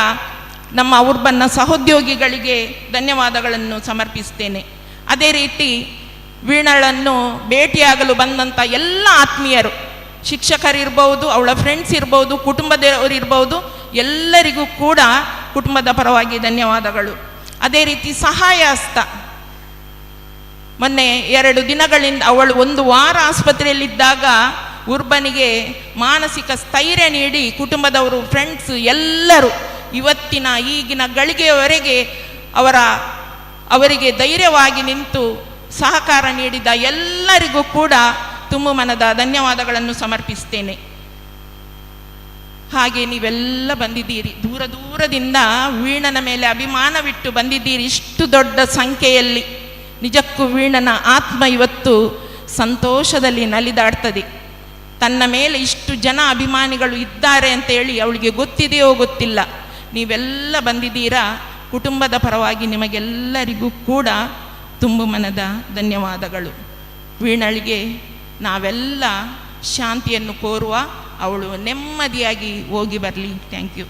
ನಮ್ಮ ಉರ್ಬನ್ನ ಸಹೋದ್ಯೋಗಿಗಳಿಗೆ ಧನ್ಯವಾದಗಳನ್ನು ಸಮರ್ಪಿಸ್ತೇನೆ. ಅದೇ ರೀತಿ ವೀಣಳನ್ನು ಭೇಟಿಯಾಗಲು ಬಂದಂಥ ಎಲ್ಲ ಆತ್ಮೀಯರು, ಶಿಕ್ಷಕರಿರ್ಬೋದು, ಅವಳ ಫ್ರೆಂಡ್ಸ್ ಇರ್ಬೋದು, ಕುಟುಂಬದವರು ಇರ್ಬೋದು, ಎಲ್ಲರಿಗೂ ಕೂಡ ಕುಟುಂಬದ ಪರವಾಗಿ ಧನ್ಯವಾದಗಳು. ಅದೇ ರೀತಿ ಸಹಾಯ ಹಸ್ತ, ಮೊನ್ನೆ 2 ದಿನಗಳಿಂದ ಅವಳು 1 ವಾರ ಆಸ್ಪತ್ರೆಯಲ್ಲಿದ್ದಾಗ ಉರ್ಬನಿಗೆ ಮಾನಸಿಕ ಸ್ಥೈರ್ಯ ನೀಡಿ ಕುಟುಂಬದವರು, ಫ್ರೆಂಡ್ಸ್ ಎಲ್ಲರೂ ಇವತ್ತಿನ ಈಗಿನ ಗಳಿಗೆಯವರೆಗೆ ಅವರಿಗೆ ಧೈರ್ಯವಾಗಿ ನಿಂತು ಸಹಕಾರ ನೀಡಿದ ಎಲ್ಲರಿಗೂ ಕೂಡ ತುಂಬು ಮನದ ಧನ್ಯವಾದಗಳನ್ನು ಸಮರ್ಪಿಸ್ತೇನೆ. ಹಾಗೆ ನೀವೆಲ್ಲ ಬಂದಿದ್ದೀರಿ, ದೂರ ದೂರದಿಂದ ವೀಣನ ಮೇಲೆ ಅಭಿಮಾನವಿಟ್ಟು ಬಂದಿದ್ದೀರಿ ಇಷ್ಟು ದೊಡ್ಡ ಸಂಖ್ಯೆಯಲ್ಲಿ. ನಿಜಕ್ಕೂ ವೀಣನ ಆತ್ಮ ಇವತ್ತು ಸಂತೋಷದಲ್ಲಿ ನಲಿದಾಡ್ತದೆ. ತನ್ನ ಮೇಲೆ ಇಷ್ಟು ಜನ ಅಭಿಮಾನಿಗಳು ಇದ್ದಾರೆ ಅಂತೇಳಿ ಅವಳಿಗೆ ಗೊತ್ತಿದೆಯೋ ಗೊತ್ತಿಲ್ಲ. ನೀವೆಲ್ಲ ಬಂದಿದ್ದೀರಾ, ಕುಟುಂಬದ ಪರವಾಗಿ ನಿಮಗೆಲ್ಲರಿಗೂ ಕೂಡ ತುಂಬು ಮನದ ಧನ್ಯವಾದಗಳು. ವೀಣಳಿಗೆ ನಾವೆಲ್ಲ ಶಾಂತಿಯನ್ನು ಕೋರುವ, ಅವಳು ನೆಮ್ಮದಿಯಾಗಿ ಹೋಗಿ ಬರಲಿ. Thank you.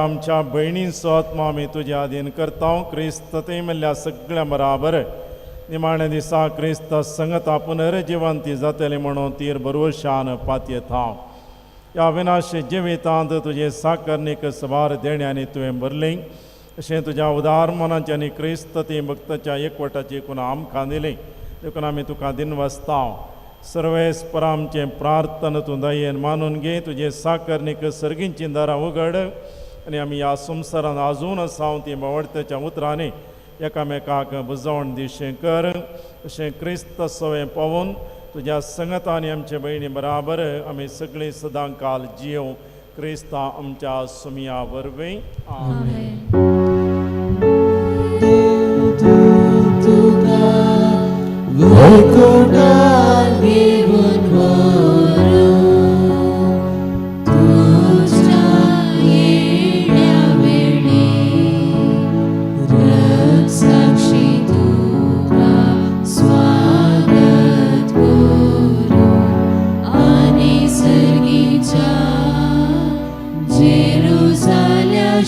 आमच्या भयणींचो आत्मा आमी तुज्या आदीन करता. क्रिस्त ते मेल्ल्या सगळ्या बराबर निमाण्या दिसा क्रिस्त संगता पुनर्जिवंती जातली म्हणून तीर बरोशान पातयेता. ह्या विनाश जिवितांत तुजे साकरणीक सवार देण्यांनी तुवें भरली. अशें तुज्या उदार मनाची आनी क्रिस्त ती भक्ताच्या एकवटाची एकूण आमकां दिली देखून आमी तुका दिनवासता. सर्वेस्पर आमचें प्रार्थना तूं दयेन मानून घे. तुजे साकरणीक सर्गींची दारां उगड आनी आमी ह्या संवसारांत आजून आसा ती बावडत्याच्या उतरांनी एकामेकाक बुजवण दिशें कर. अशें क्रिस्त सवें पावून तुज्या संगता आनी आमचे भयणी बराबर आमी सगळीं सदां काल जियों क्रिस्ता आमच्या सुमया वरवीं. आमेन. Jerusalem,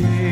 तूं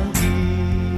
लागीं.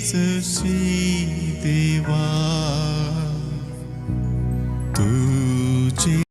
सरशी देवा तुझे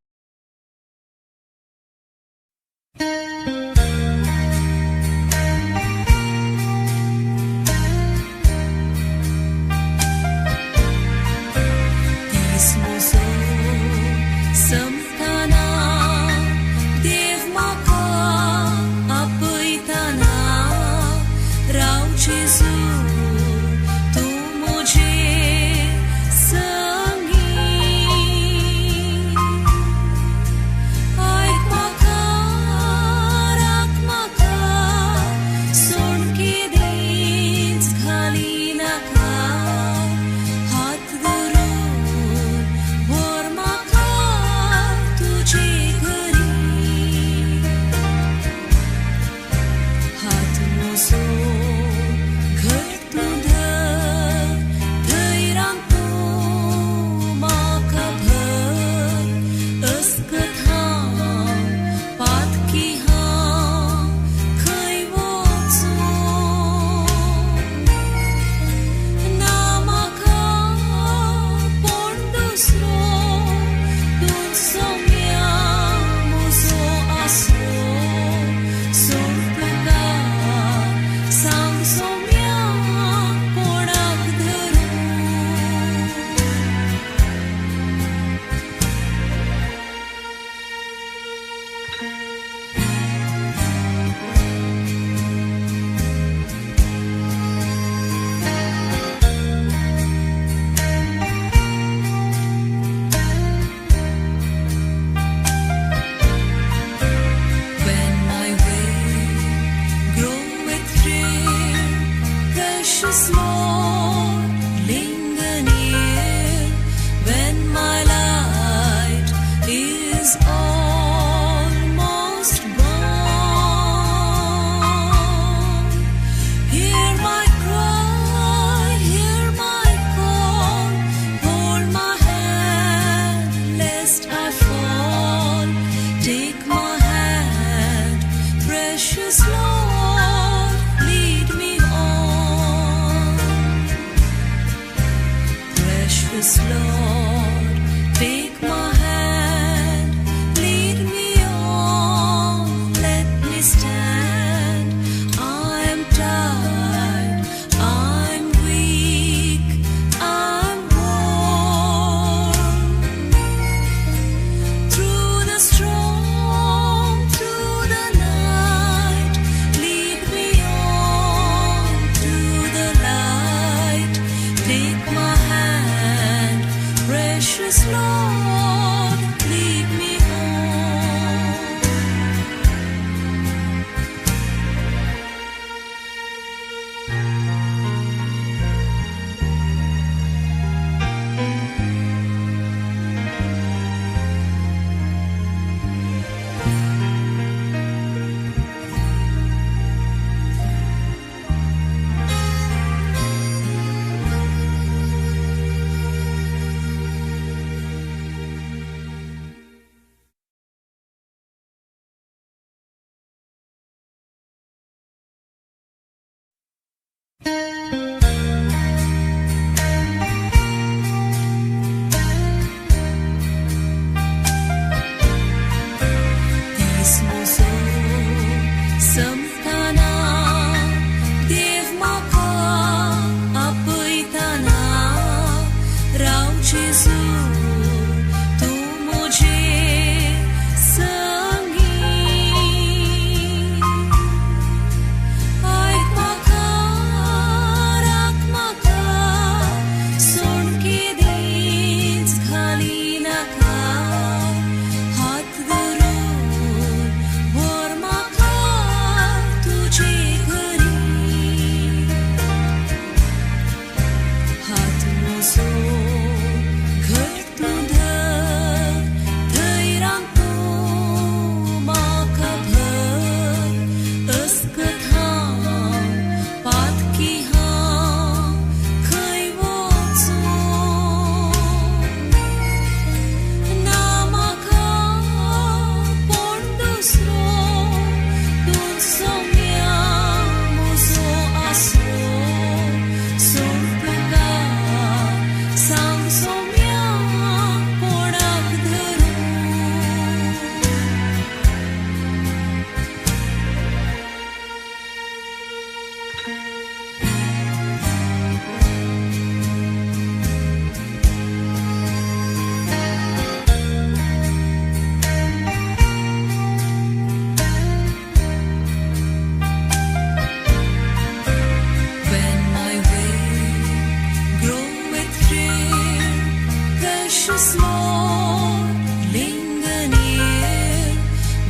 Precious Lord, linger near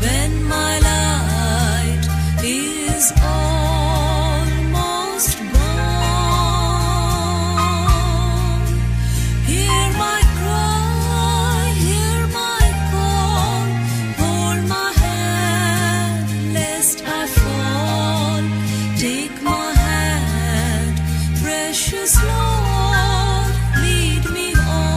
when my light is almost gone. Hear my cry, hear my call, hold my hand lest I fall. Take my hand, precious Lord, lead me on.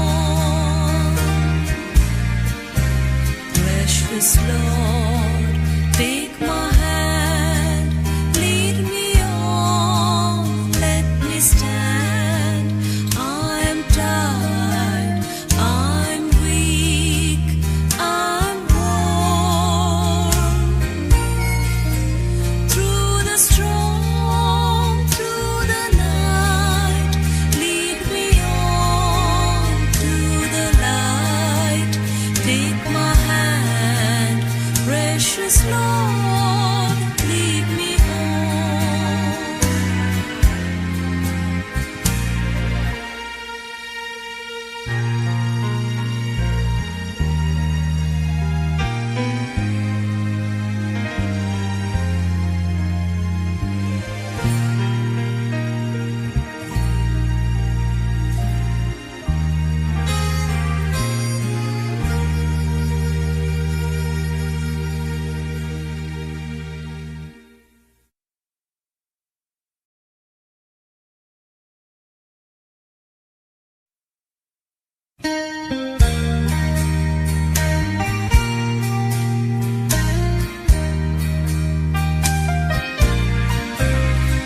Precious Lord, take my hand, lead me on, let me stand. I'm tired, I'm weak, I'm worn. Through the storm, through the night, lead me on to the light. Take my hand, precious Lord, lead me on.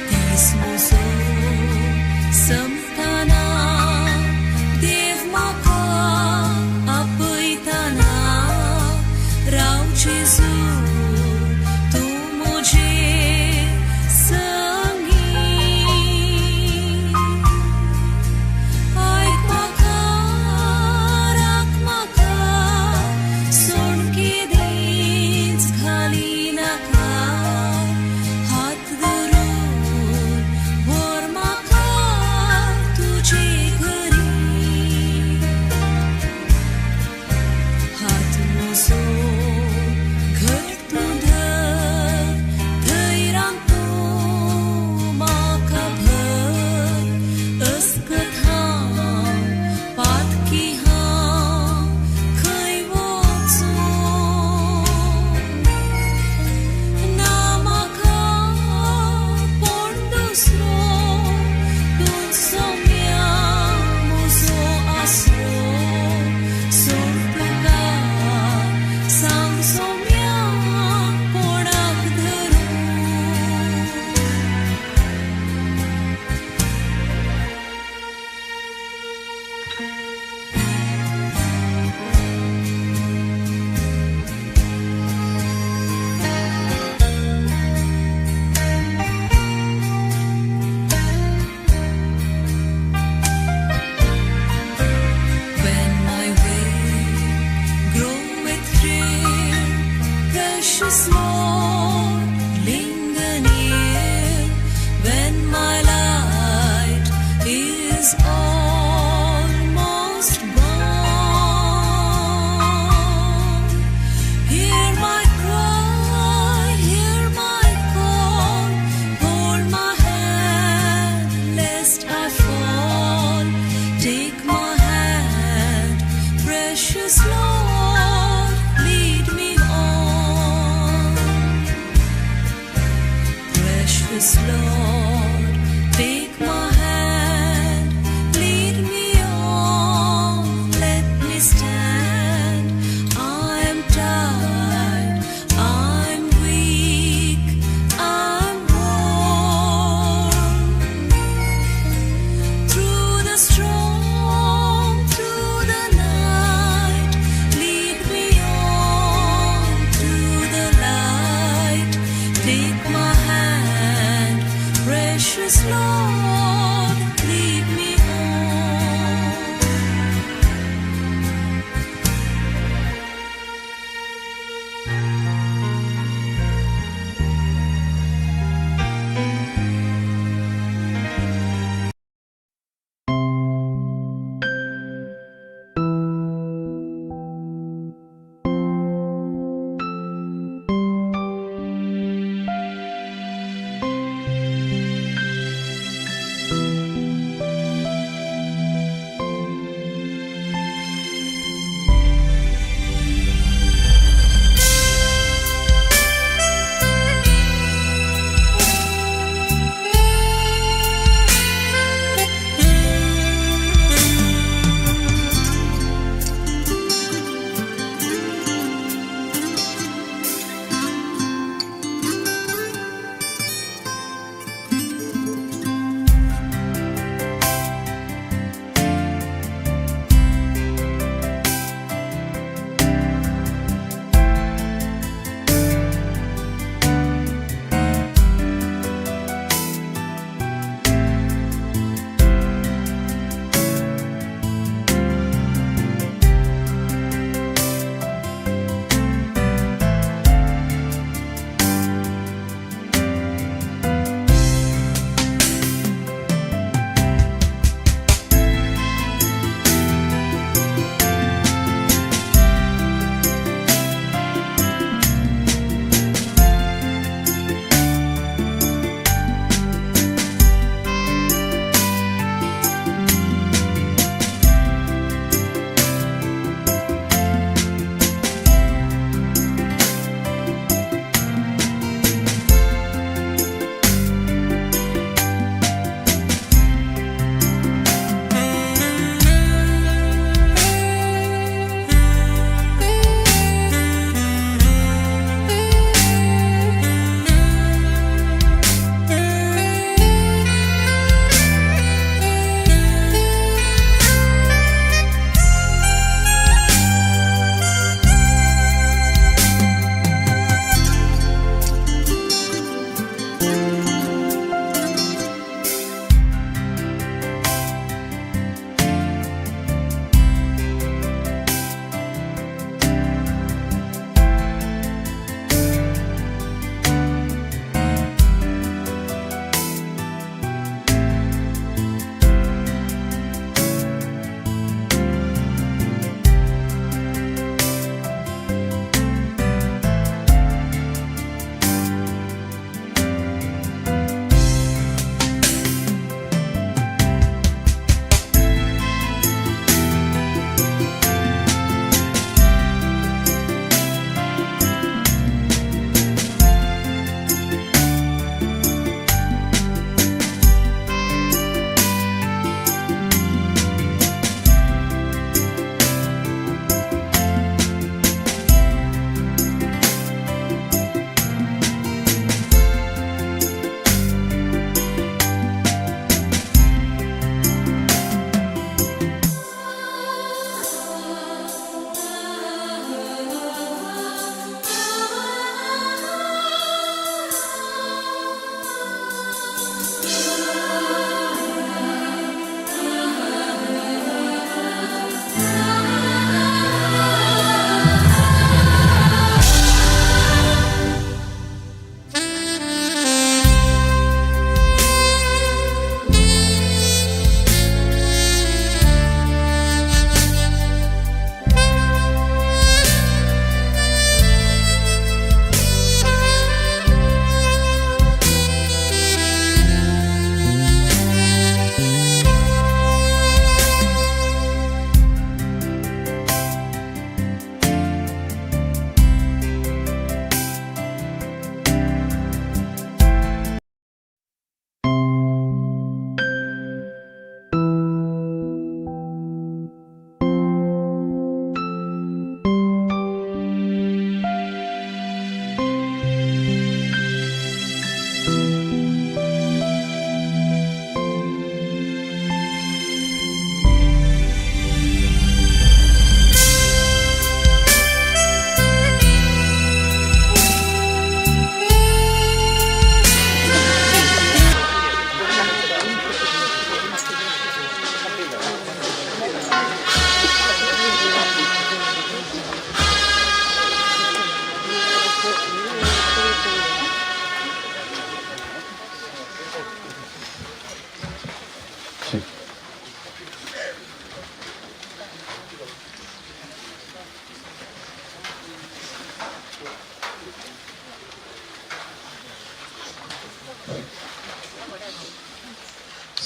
दीस म्हजो संपतना देव म्हाका आपयतना राव जेजू तूं म्हजे संगी. आयक म्हाका, राख म्हाका, सोणके दीस घाली नाका. हात धरून व्हर म्हाका तुजे घरी. हात म्हजो घट तूं धर, धैर्यान तूं म्हाका भर. अस्कत हांव, पातकी हांव, खंय वचूं? ना म्हाका कोण दुसरो, तूंच सोम्या म्हजो आसरो. सोड तुका सांग सोम्या कोणाक धरूं? When my way groweth drear, precious Lord, linger near. When my light is almost gone, hear my cry, hear my call, hold my hand lest I fall. Take my hand, precious Lord, lead me on. Precious Lord, take my hand,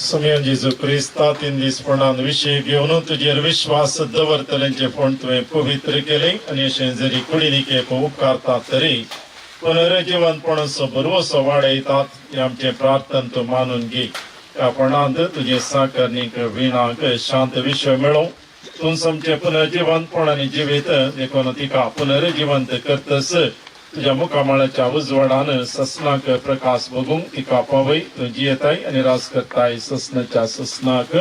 Somaiya जेजू क्रिस्ता तीन दीस फोंडान विशय घेवन तुजेर विश्वास दवरतल्यांचे फोंड तुवें पवित्र केलें आनी अशें जरी कुडीनी खेप उपकारता तरी पुनर्जिवनपणाचो भरवसो वाडयतात हें आमचें प्रार्थन तूं मानून घे. त्या फोंडांत तुजे साकरणीक विणाक शांत विश्व मेळों. तूं आमचें पुनर्जिवनपण आनी जिवीत देखून तिका पुनर्जिवंत करतस तुज्या मुखामळाच्या उजवाडान ससनाक प्रकाश बघूंक तिका पावय. तूं जियेताय आनी राज करताय ससनाच्या ससनाक.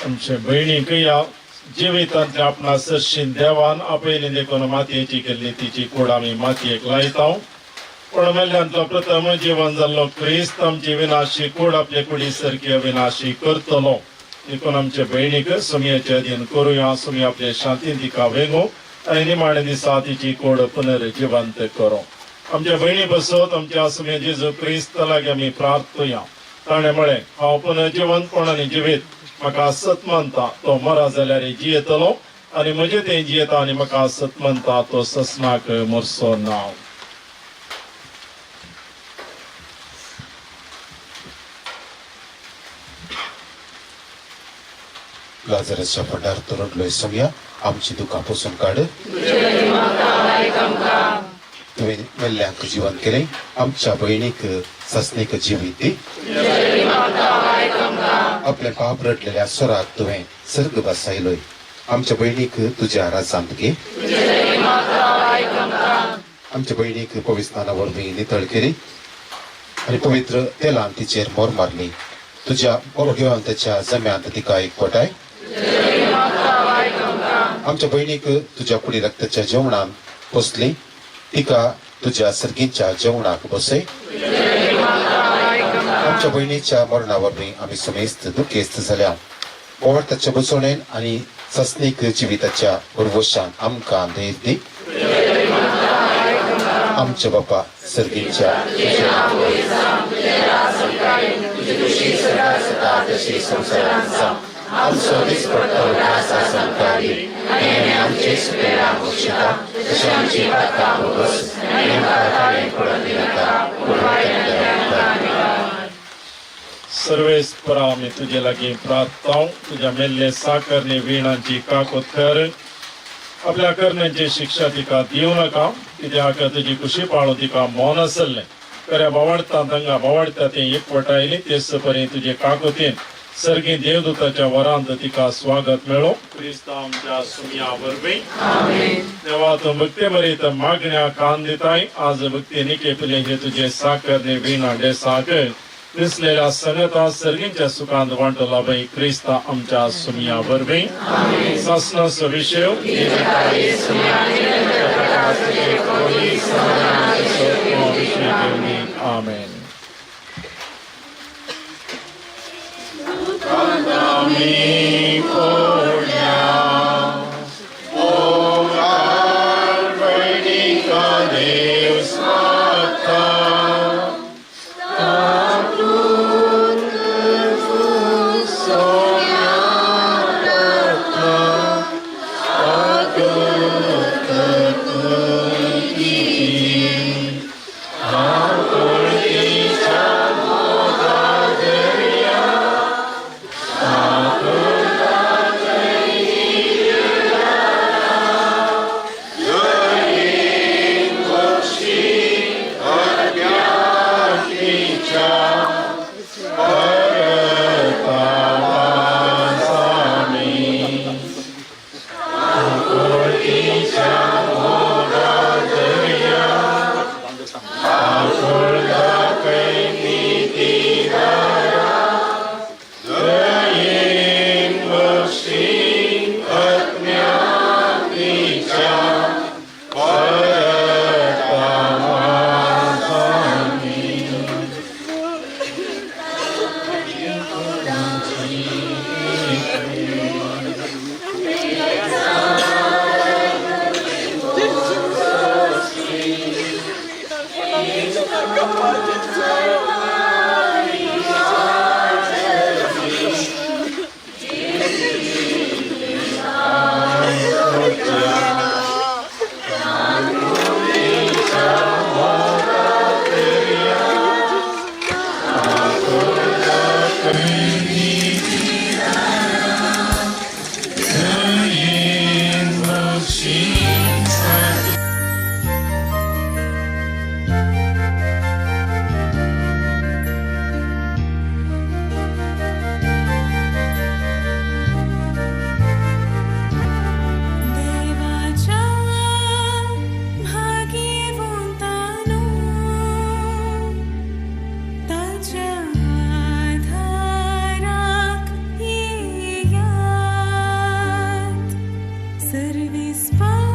आमचे भयणीक ह्या जिवितांतल्या आपणा सरशीन देवान आपयली देखून मातयेची केल्ली तिची कूड आमी मातयेक लायता. पूण मेल्ल्यांतलो प्रथम जिवन जाल्लो क्रिस्त आमची विनाशी कूड आपले कुडी सारकी अविनाशी करतलो. देखून आमचे भयणीक सुमयाचे अधीन करुया. सुमी आपले शांतीन तिका वेगो आनी निमाणे दिसा तिची कूड पुनर्जिवंत करूं. आमच्या भयणी बसत आमच्या सुमया जेजू क्रिस्त लागीं आमी प्रार्थुया. ताणें म्हळें, हांव पुनर्जिवंतपण आनी जिवीत, म्हाका सत मानता तो मरा जाल्यार जियेतलो आनी म्हजें तें जियेता आनी म्हाका सत मानता तो ससनाक मरचो ना. लाजराच्या फोंडार तो रडलोय सोमया, आमची दुकां पुसून काड. तुवें मेल्ल्यांक जिवन केलें, आमच्या भयणीक सासणीक जिवीत दी. आपले पाप रडलेल्या स्वराक तुवें सर्ग बसायलोय, आमच्या भयणीक तुज्या राजांत घे. आमच्या भयणीक पविस्नाना वरवीं नितळ केली आनी पवित्र तेलान तिचेर मोर मारली. तुज्या भगवंताच्या जम्यांत तिका एकवटाय. आमच्या भयणीक तुज्या कुडी रक्ताच्या जेवणान पोसली, तिका तुज्या सर्गीच्या जेवणाक बसय. आमच्या भयणीच्या मरणा वरवीं आमी समेस्त दुखेस्त जाल्या. बोवार्थाच्या बसवणेन आनी सासणीक जिविताच्या उर्वशान आमकां धैर्य दी. आमच्या बापा सर्गीच्या आमचो दिसपट्टो उदास आमकां दी आनी आमी आमचे सुकेला बक्षिता तशें आमची पातकां भोगस आनी आमकां ताळें पडून दिनाका पूण सर्वेस्परा आमी तुजे लागीं प्रार्थता. तुज्या मेल्ले साकरणी विणांची काकूत कर. आपल्या करण्यांची शिक्षा तिका दिवं नाका, कित्याक तुजी कुशी पाळून तिका मौन आसलें. खऱ्या बावडता दंगा बावडता तें एकवटायली तेच परी तुजे काकुतीन सर्गी देवदूताच्या वरांत तिका स्वागत मेळो. क्रिस्त आमच्या सुमया वरवीं. देवा तूं भक्ती बरीत मागण्या कान दिताय. आज भक्ती निकेपले हे तुजे साकरणी विणा डेसाक दिसलेल्या संगता सर्गींच्या सुखांत वांटो लाभय. क्रिस्त आमच्या सुमया वरवीं. सासनाचो विशय आमेन. आमी पडल्या ओंकार भयणीका देव स्वाता देवाच्या भागीवंतानो ताच्या आधाराक येयात सर्विस्पा.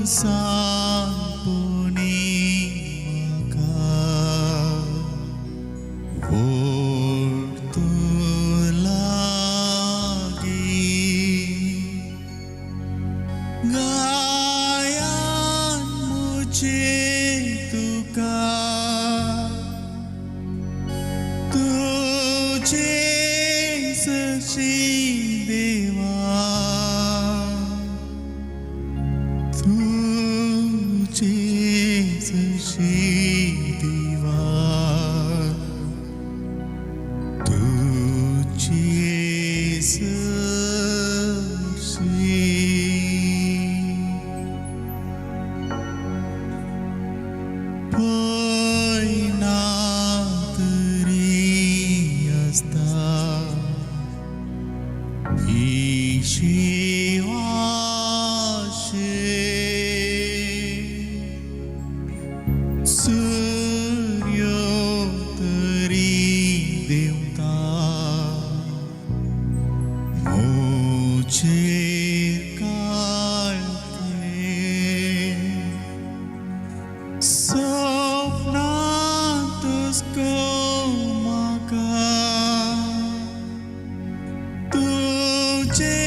कुसांपुनी म्हाका ओड तूं लागीं गायान मुझे तुका तुझे सशी देवा तुझे सशी देवा तुझे सशी पय ना तरी आसता ही शिवाशे सूर्य तरी देवता मोचेर काळखे सपनांतच गो म्हाका तुझे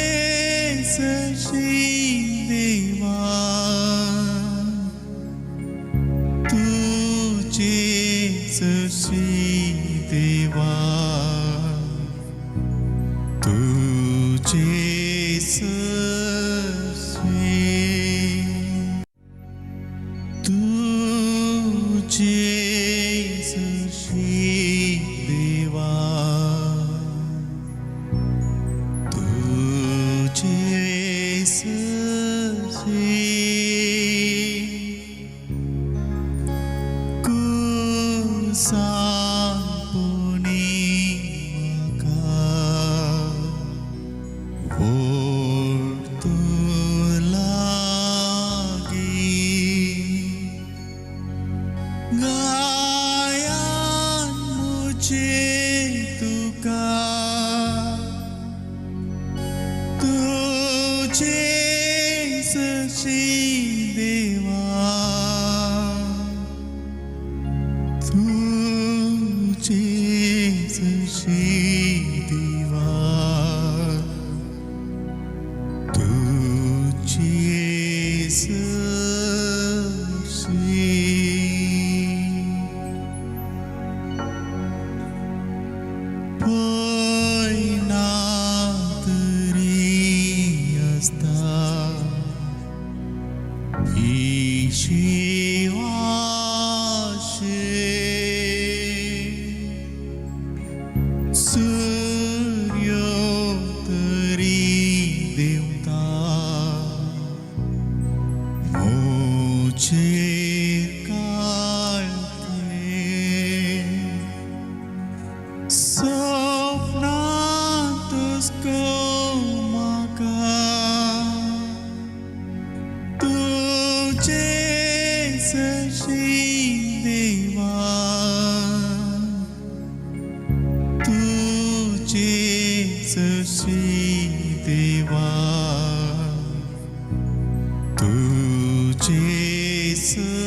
सशी देवा तुझे सशी देवा तुझे सशी तुझे सशी देवा तुझे सशी कुसांपुनी म्हाका ओड तूं लागीं गायान मुझे तुका तुझे सशी देवा तुझे सशी देवा तुझे सशी पय ना तरी आसता ही शिवाशे सूर्य तरी देवता मोचेर काळखे सपनांतच गो म्हाका तुझे सशी देवा तुझे सशी देवा तुझे सशी।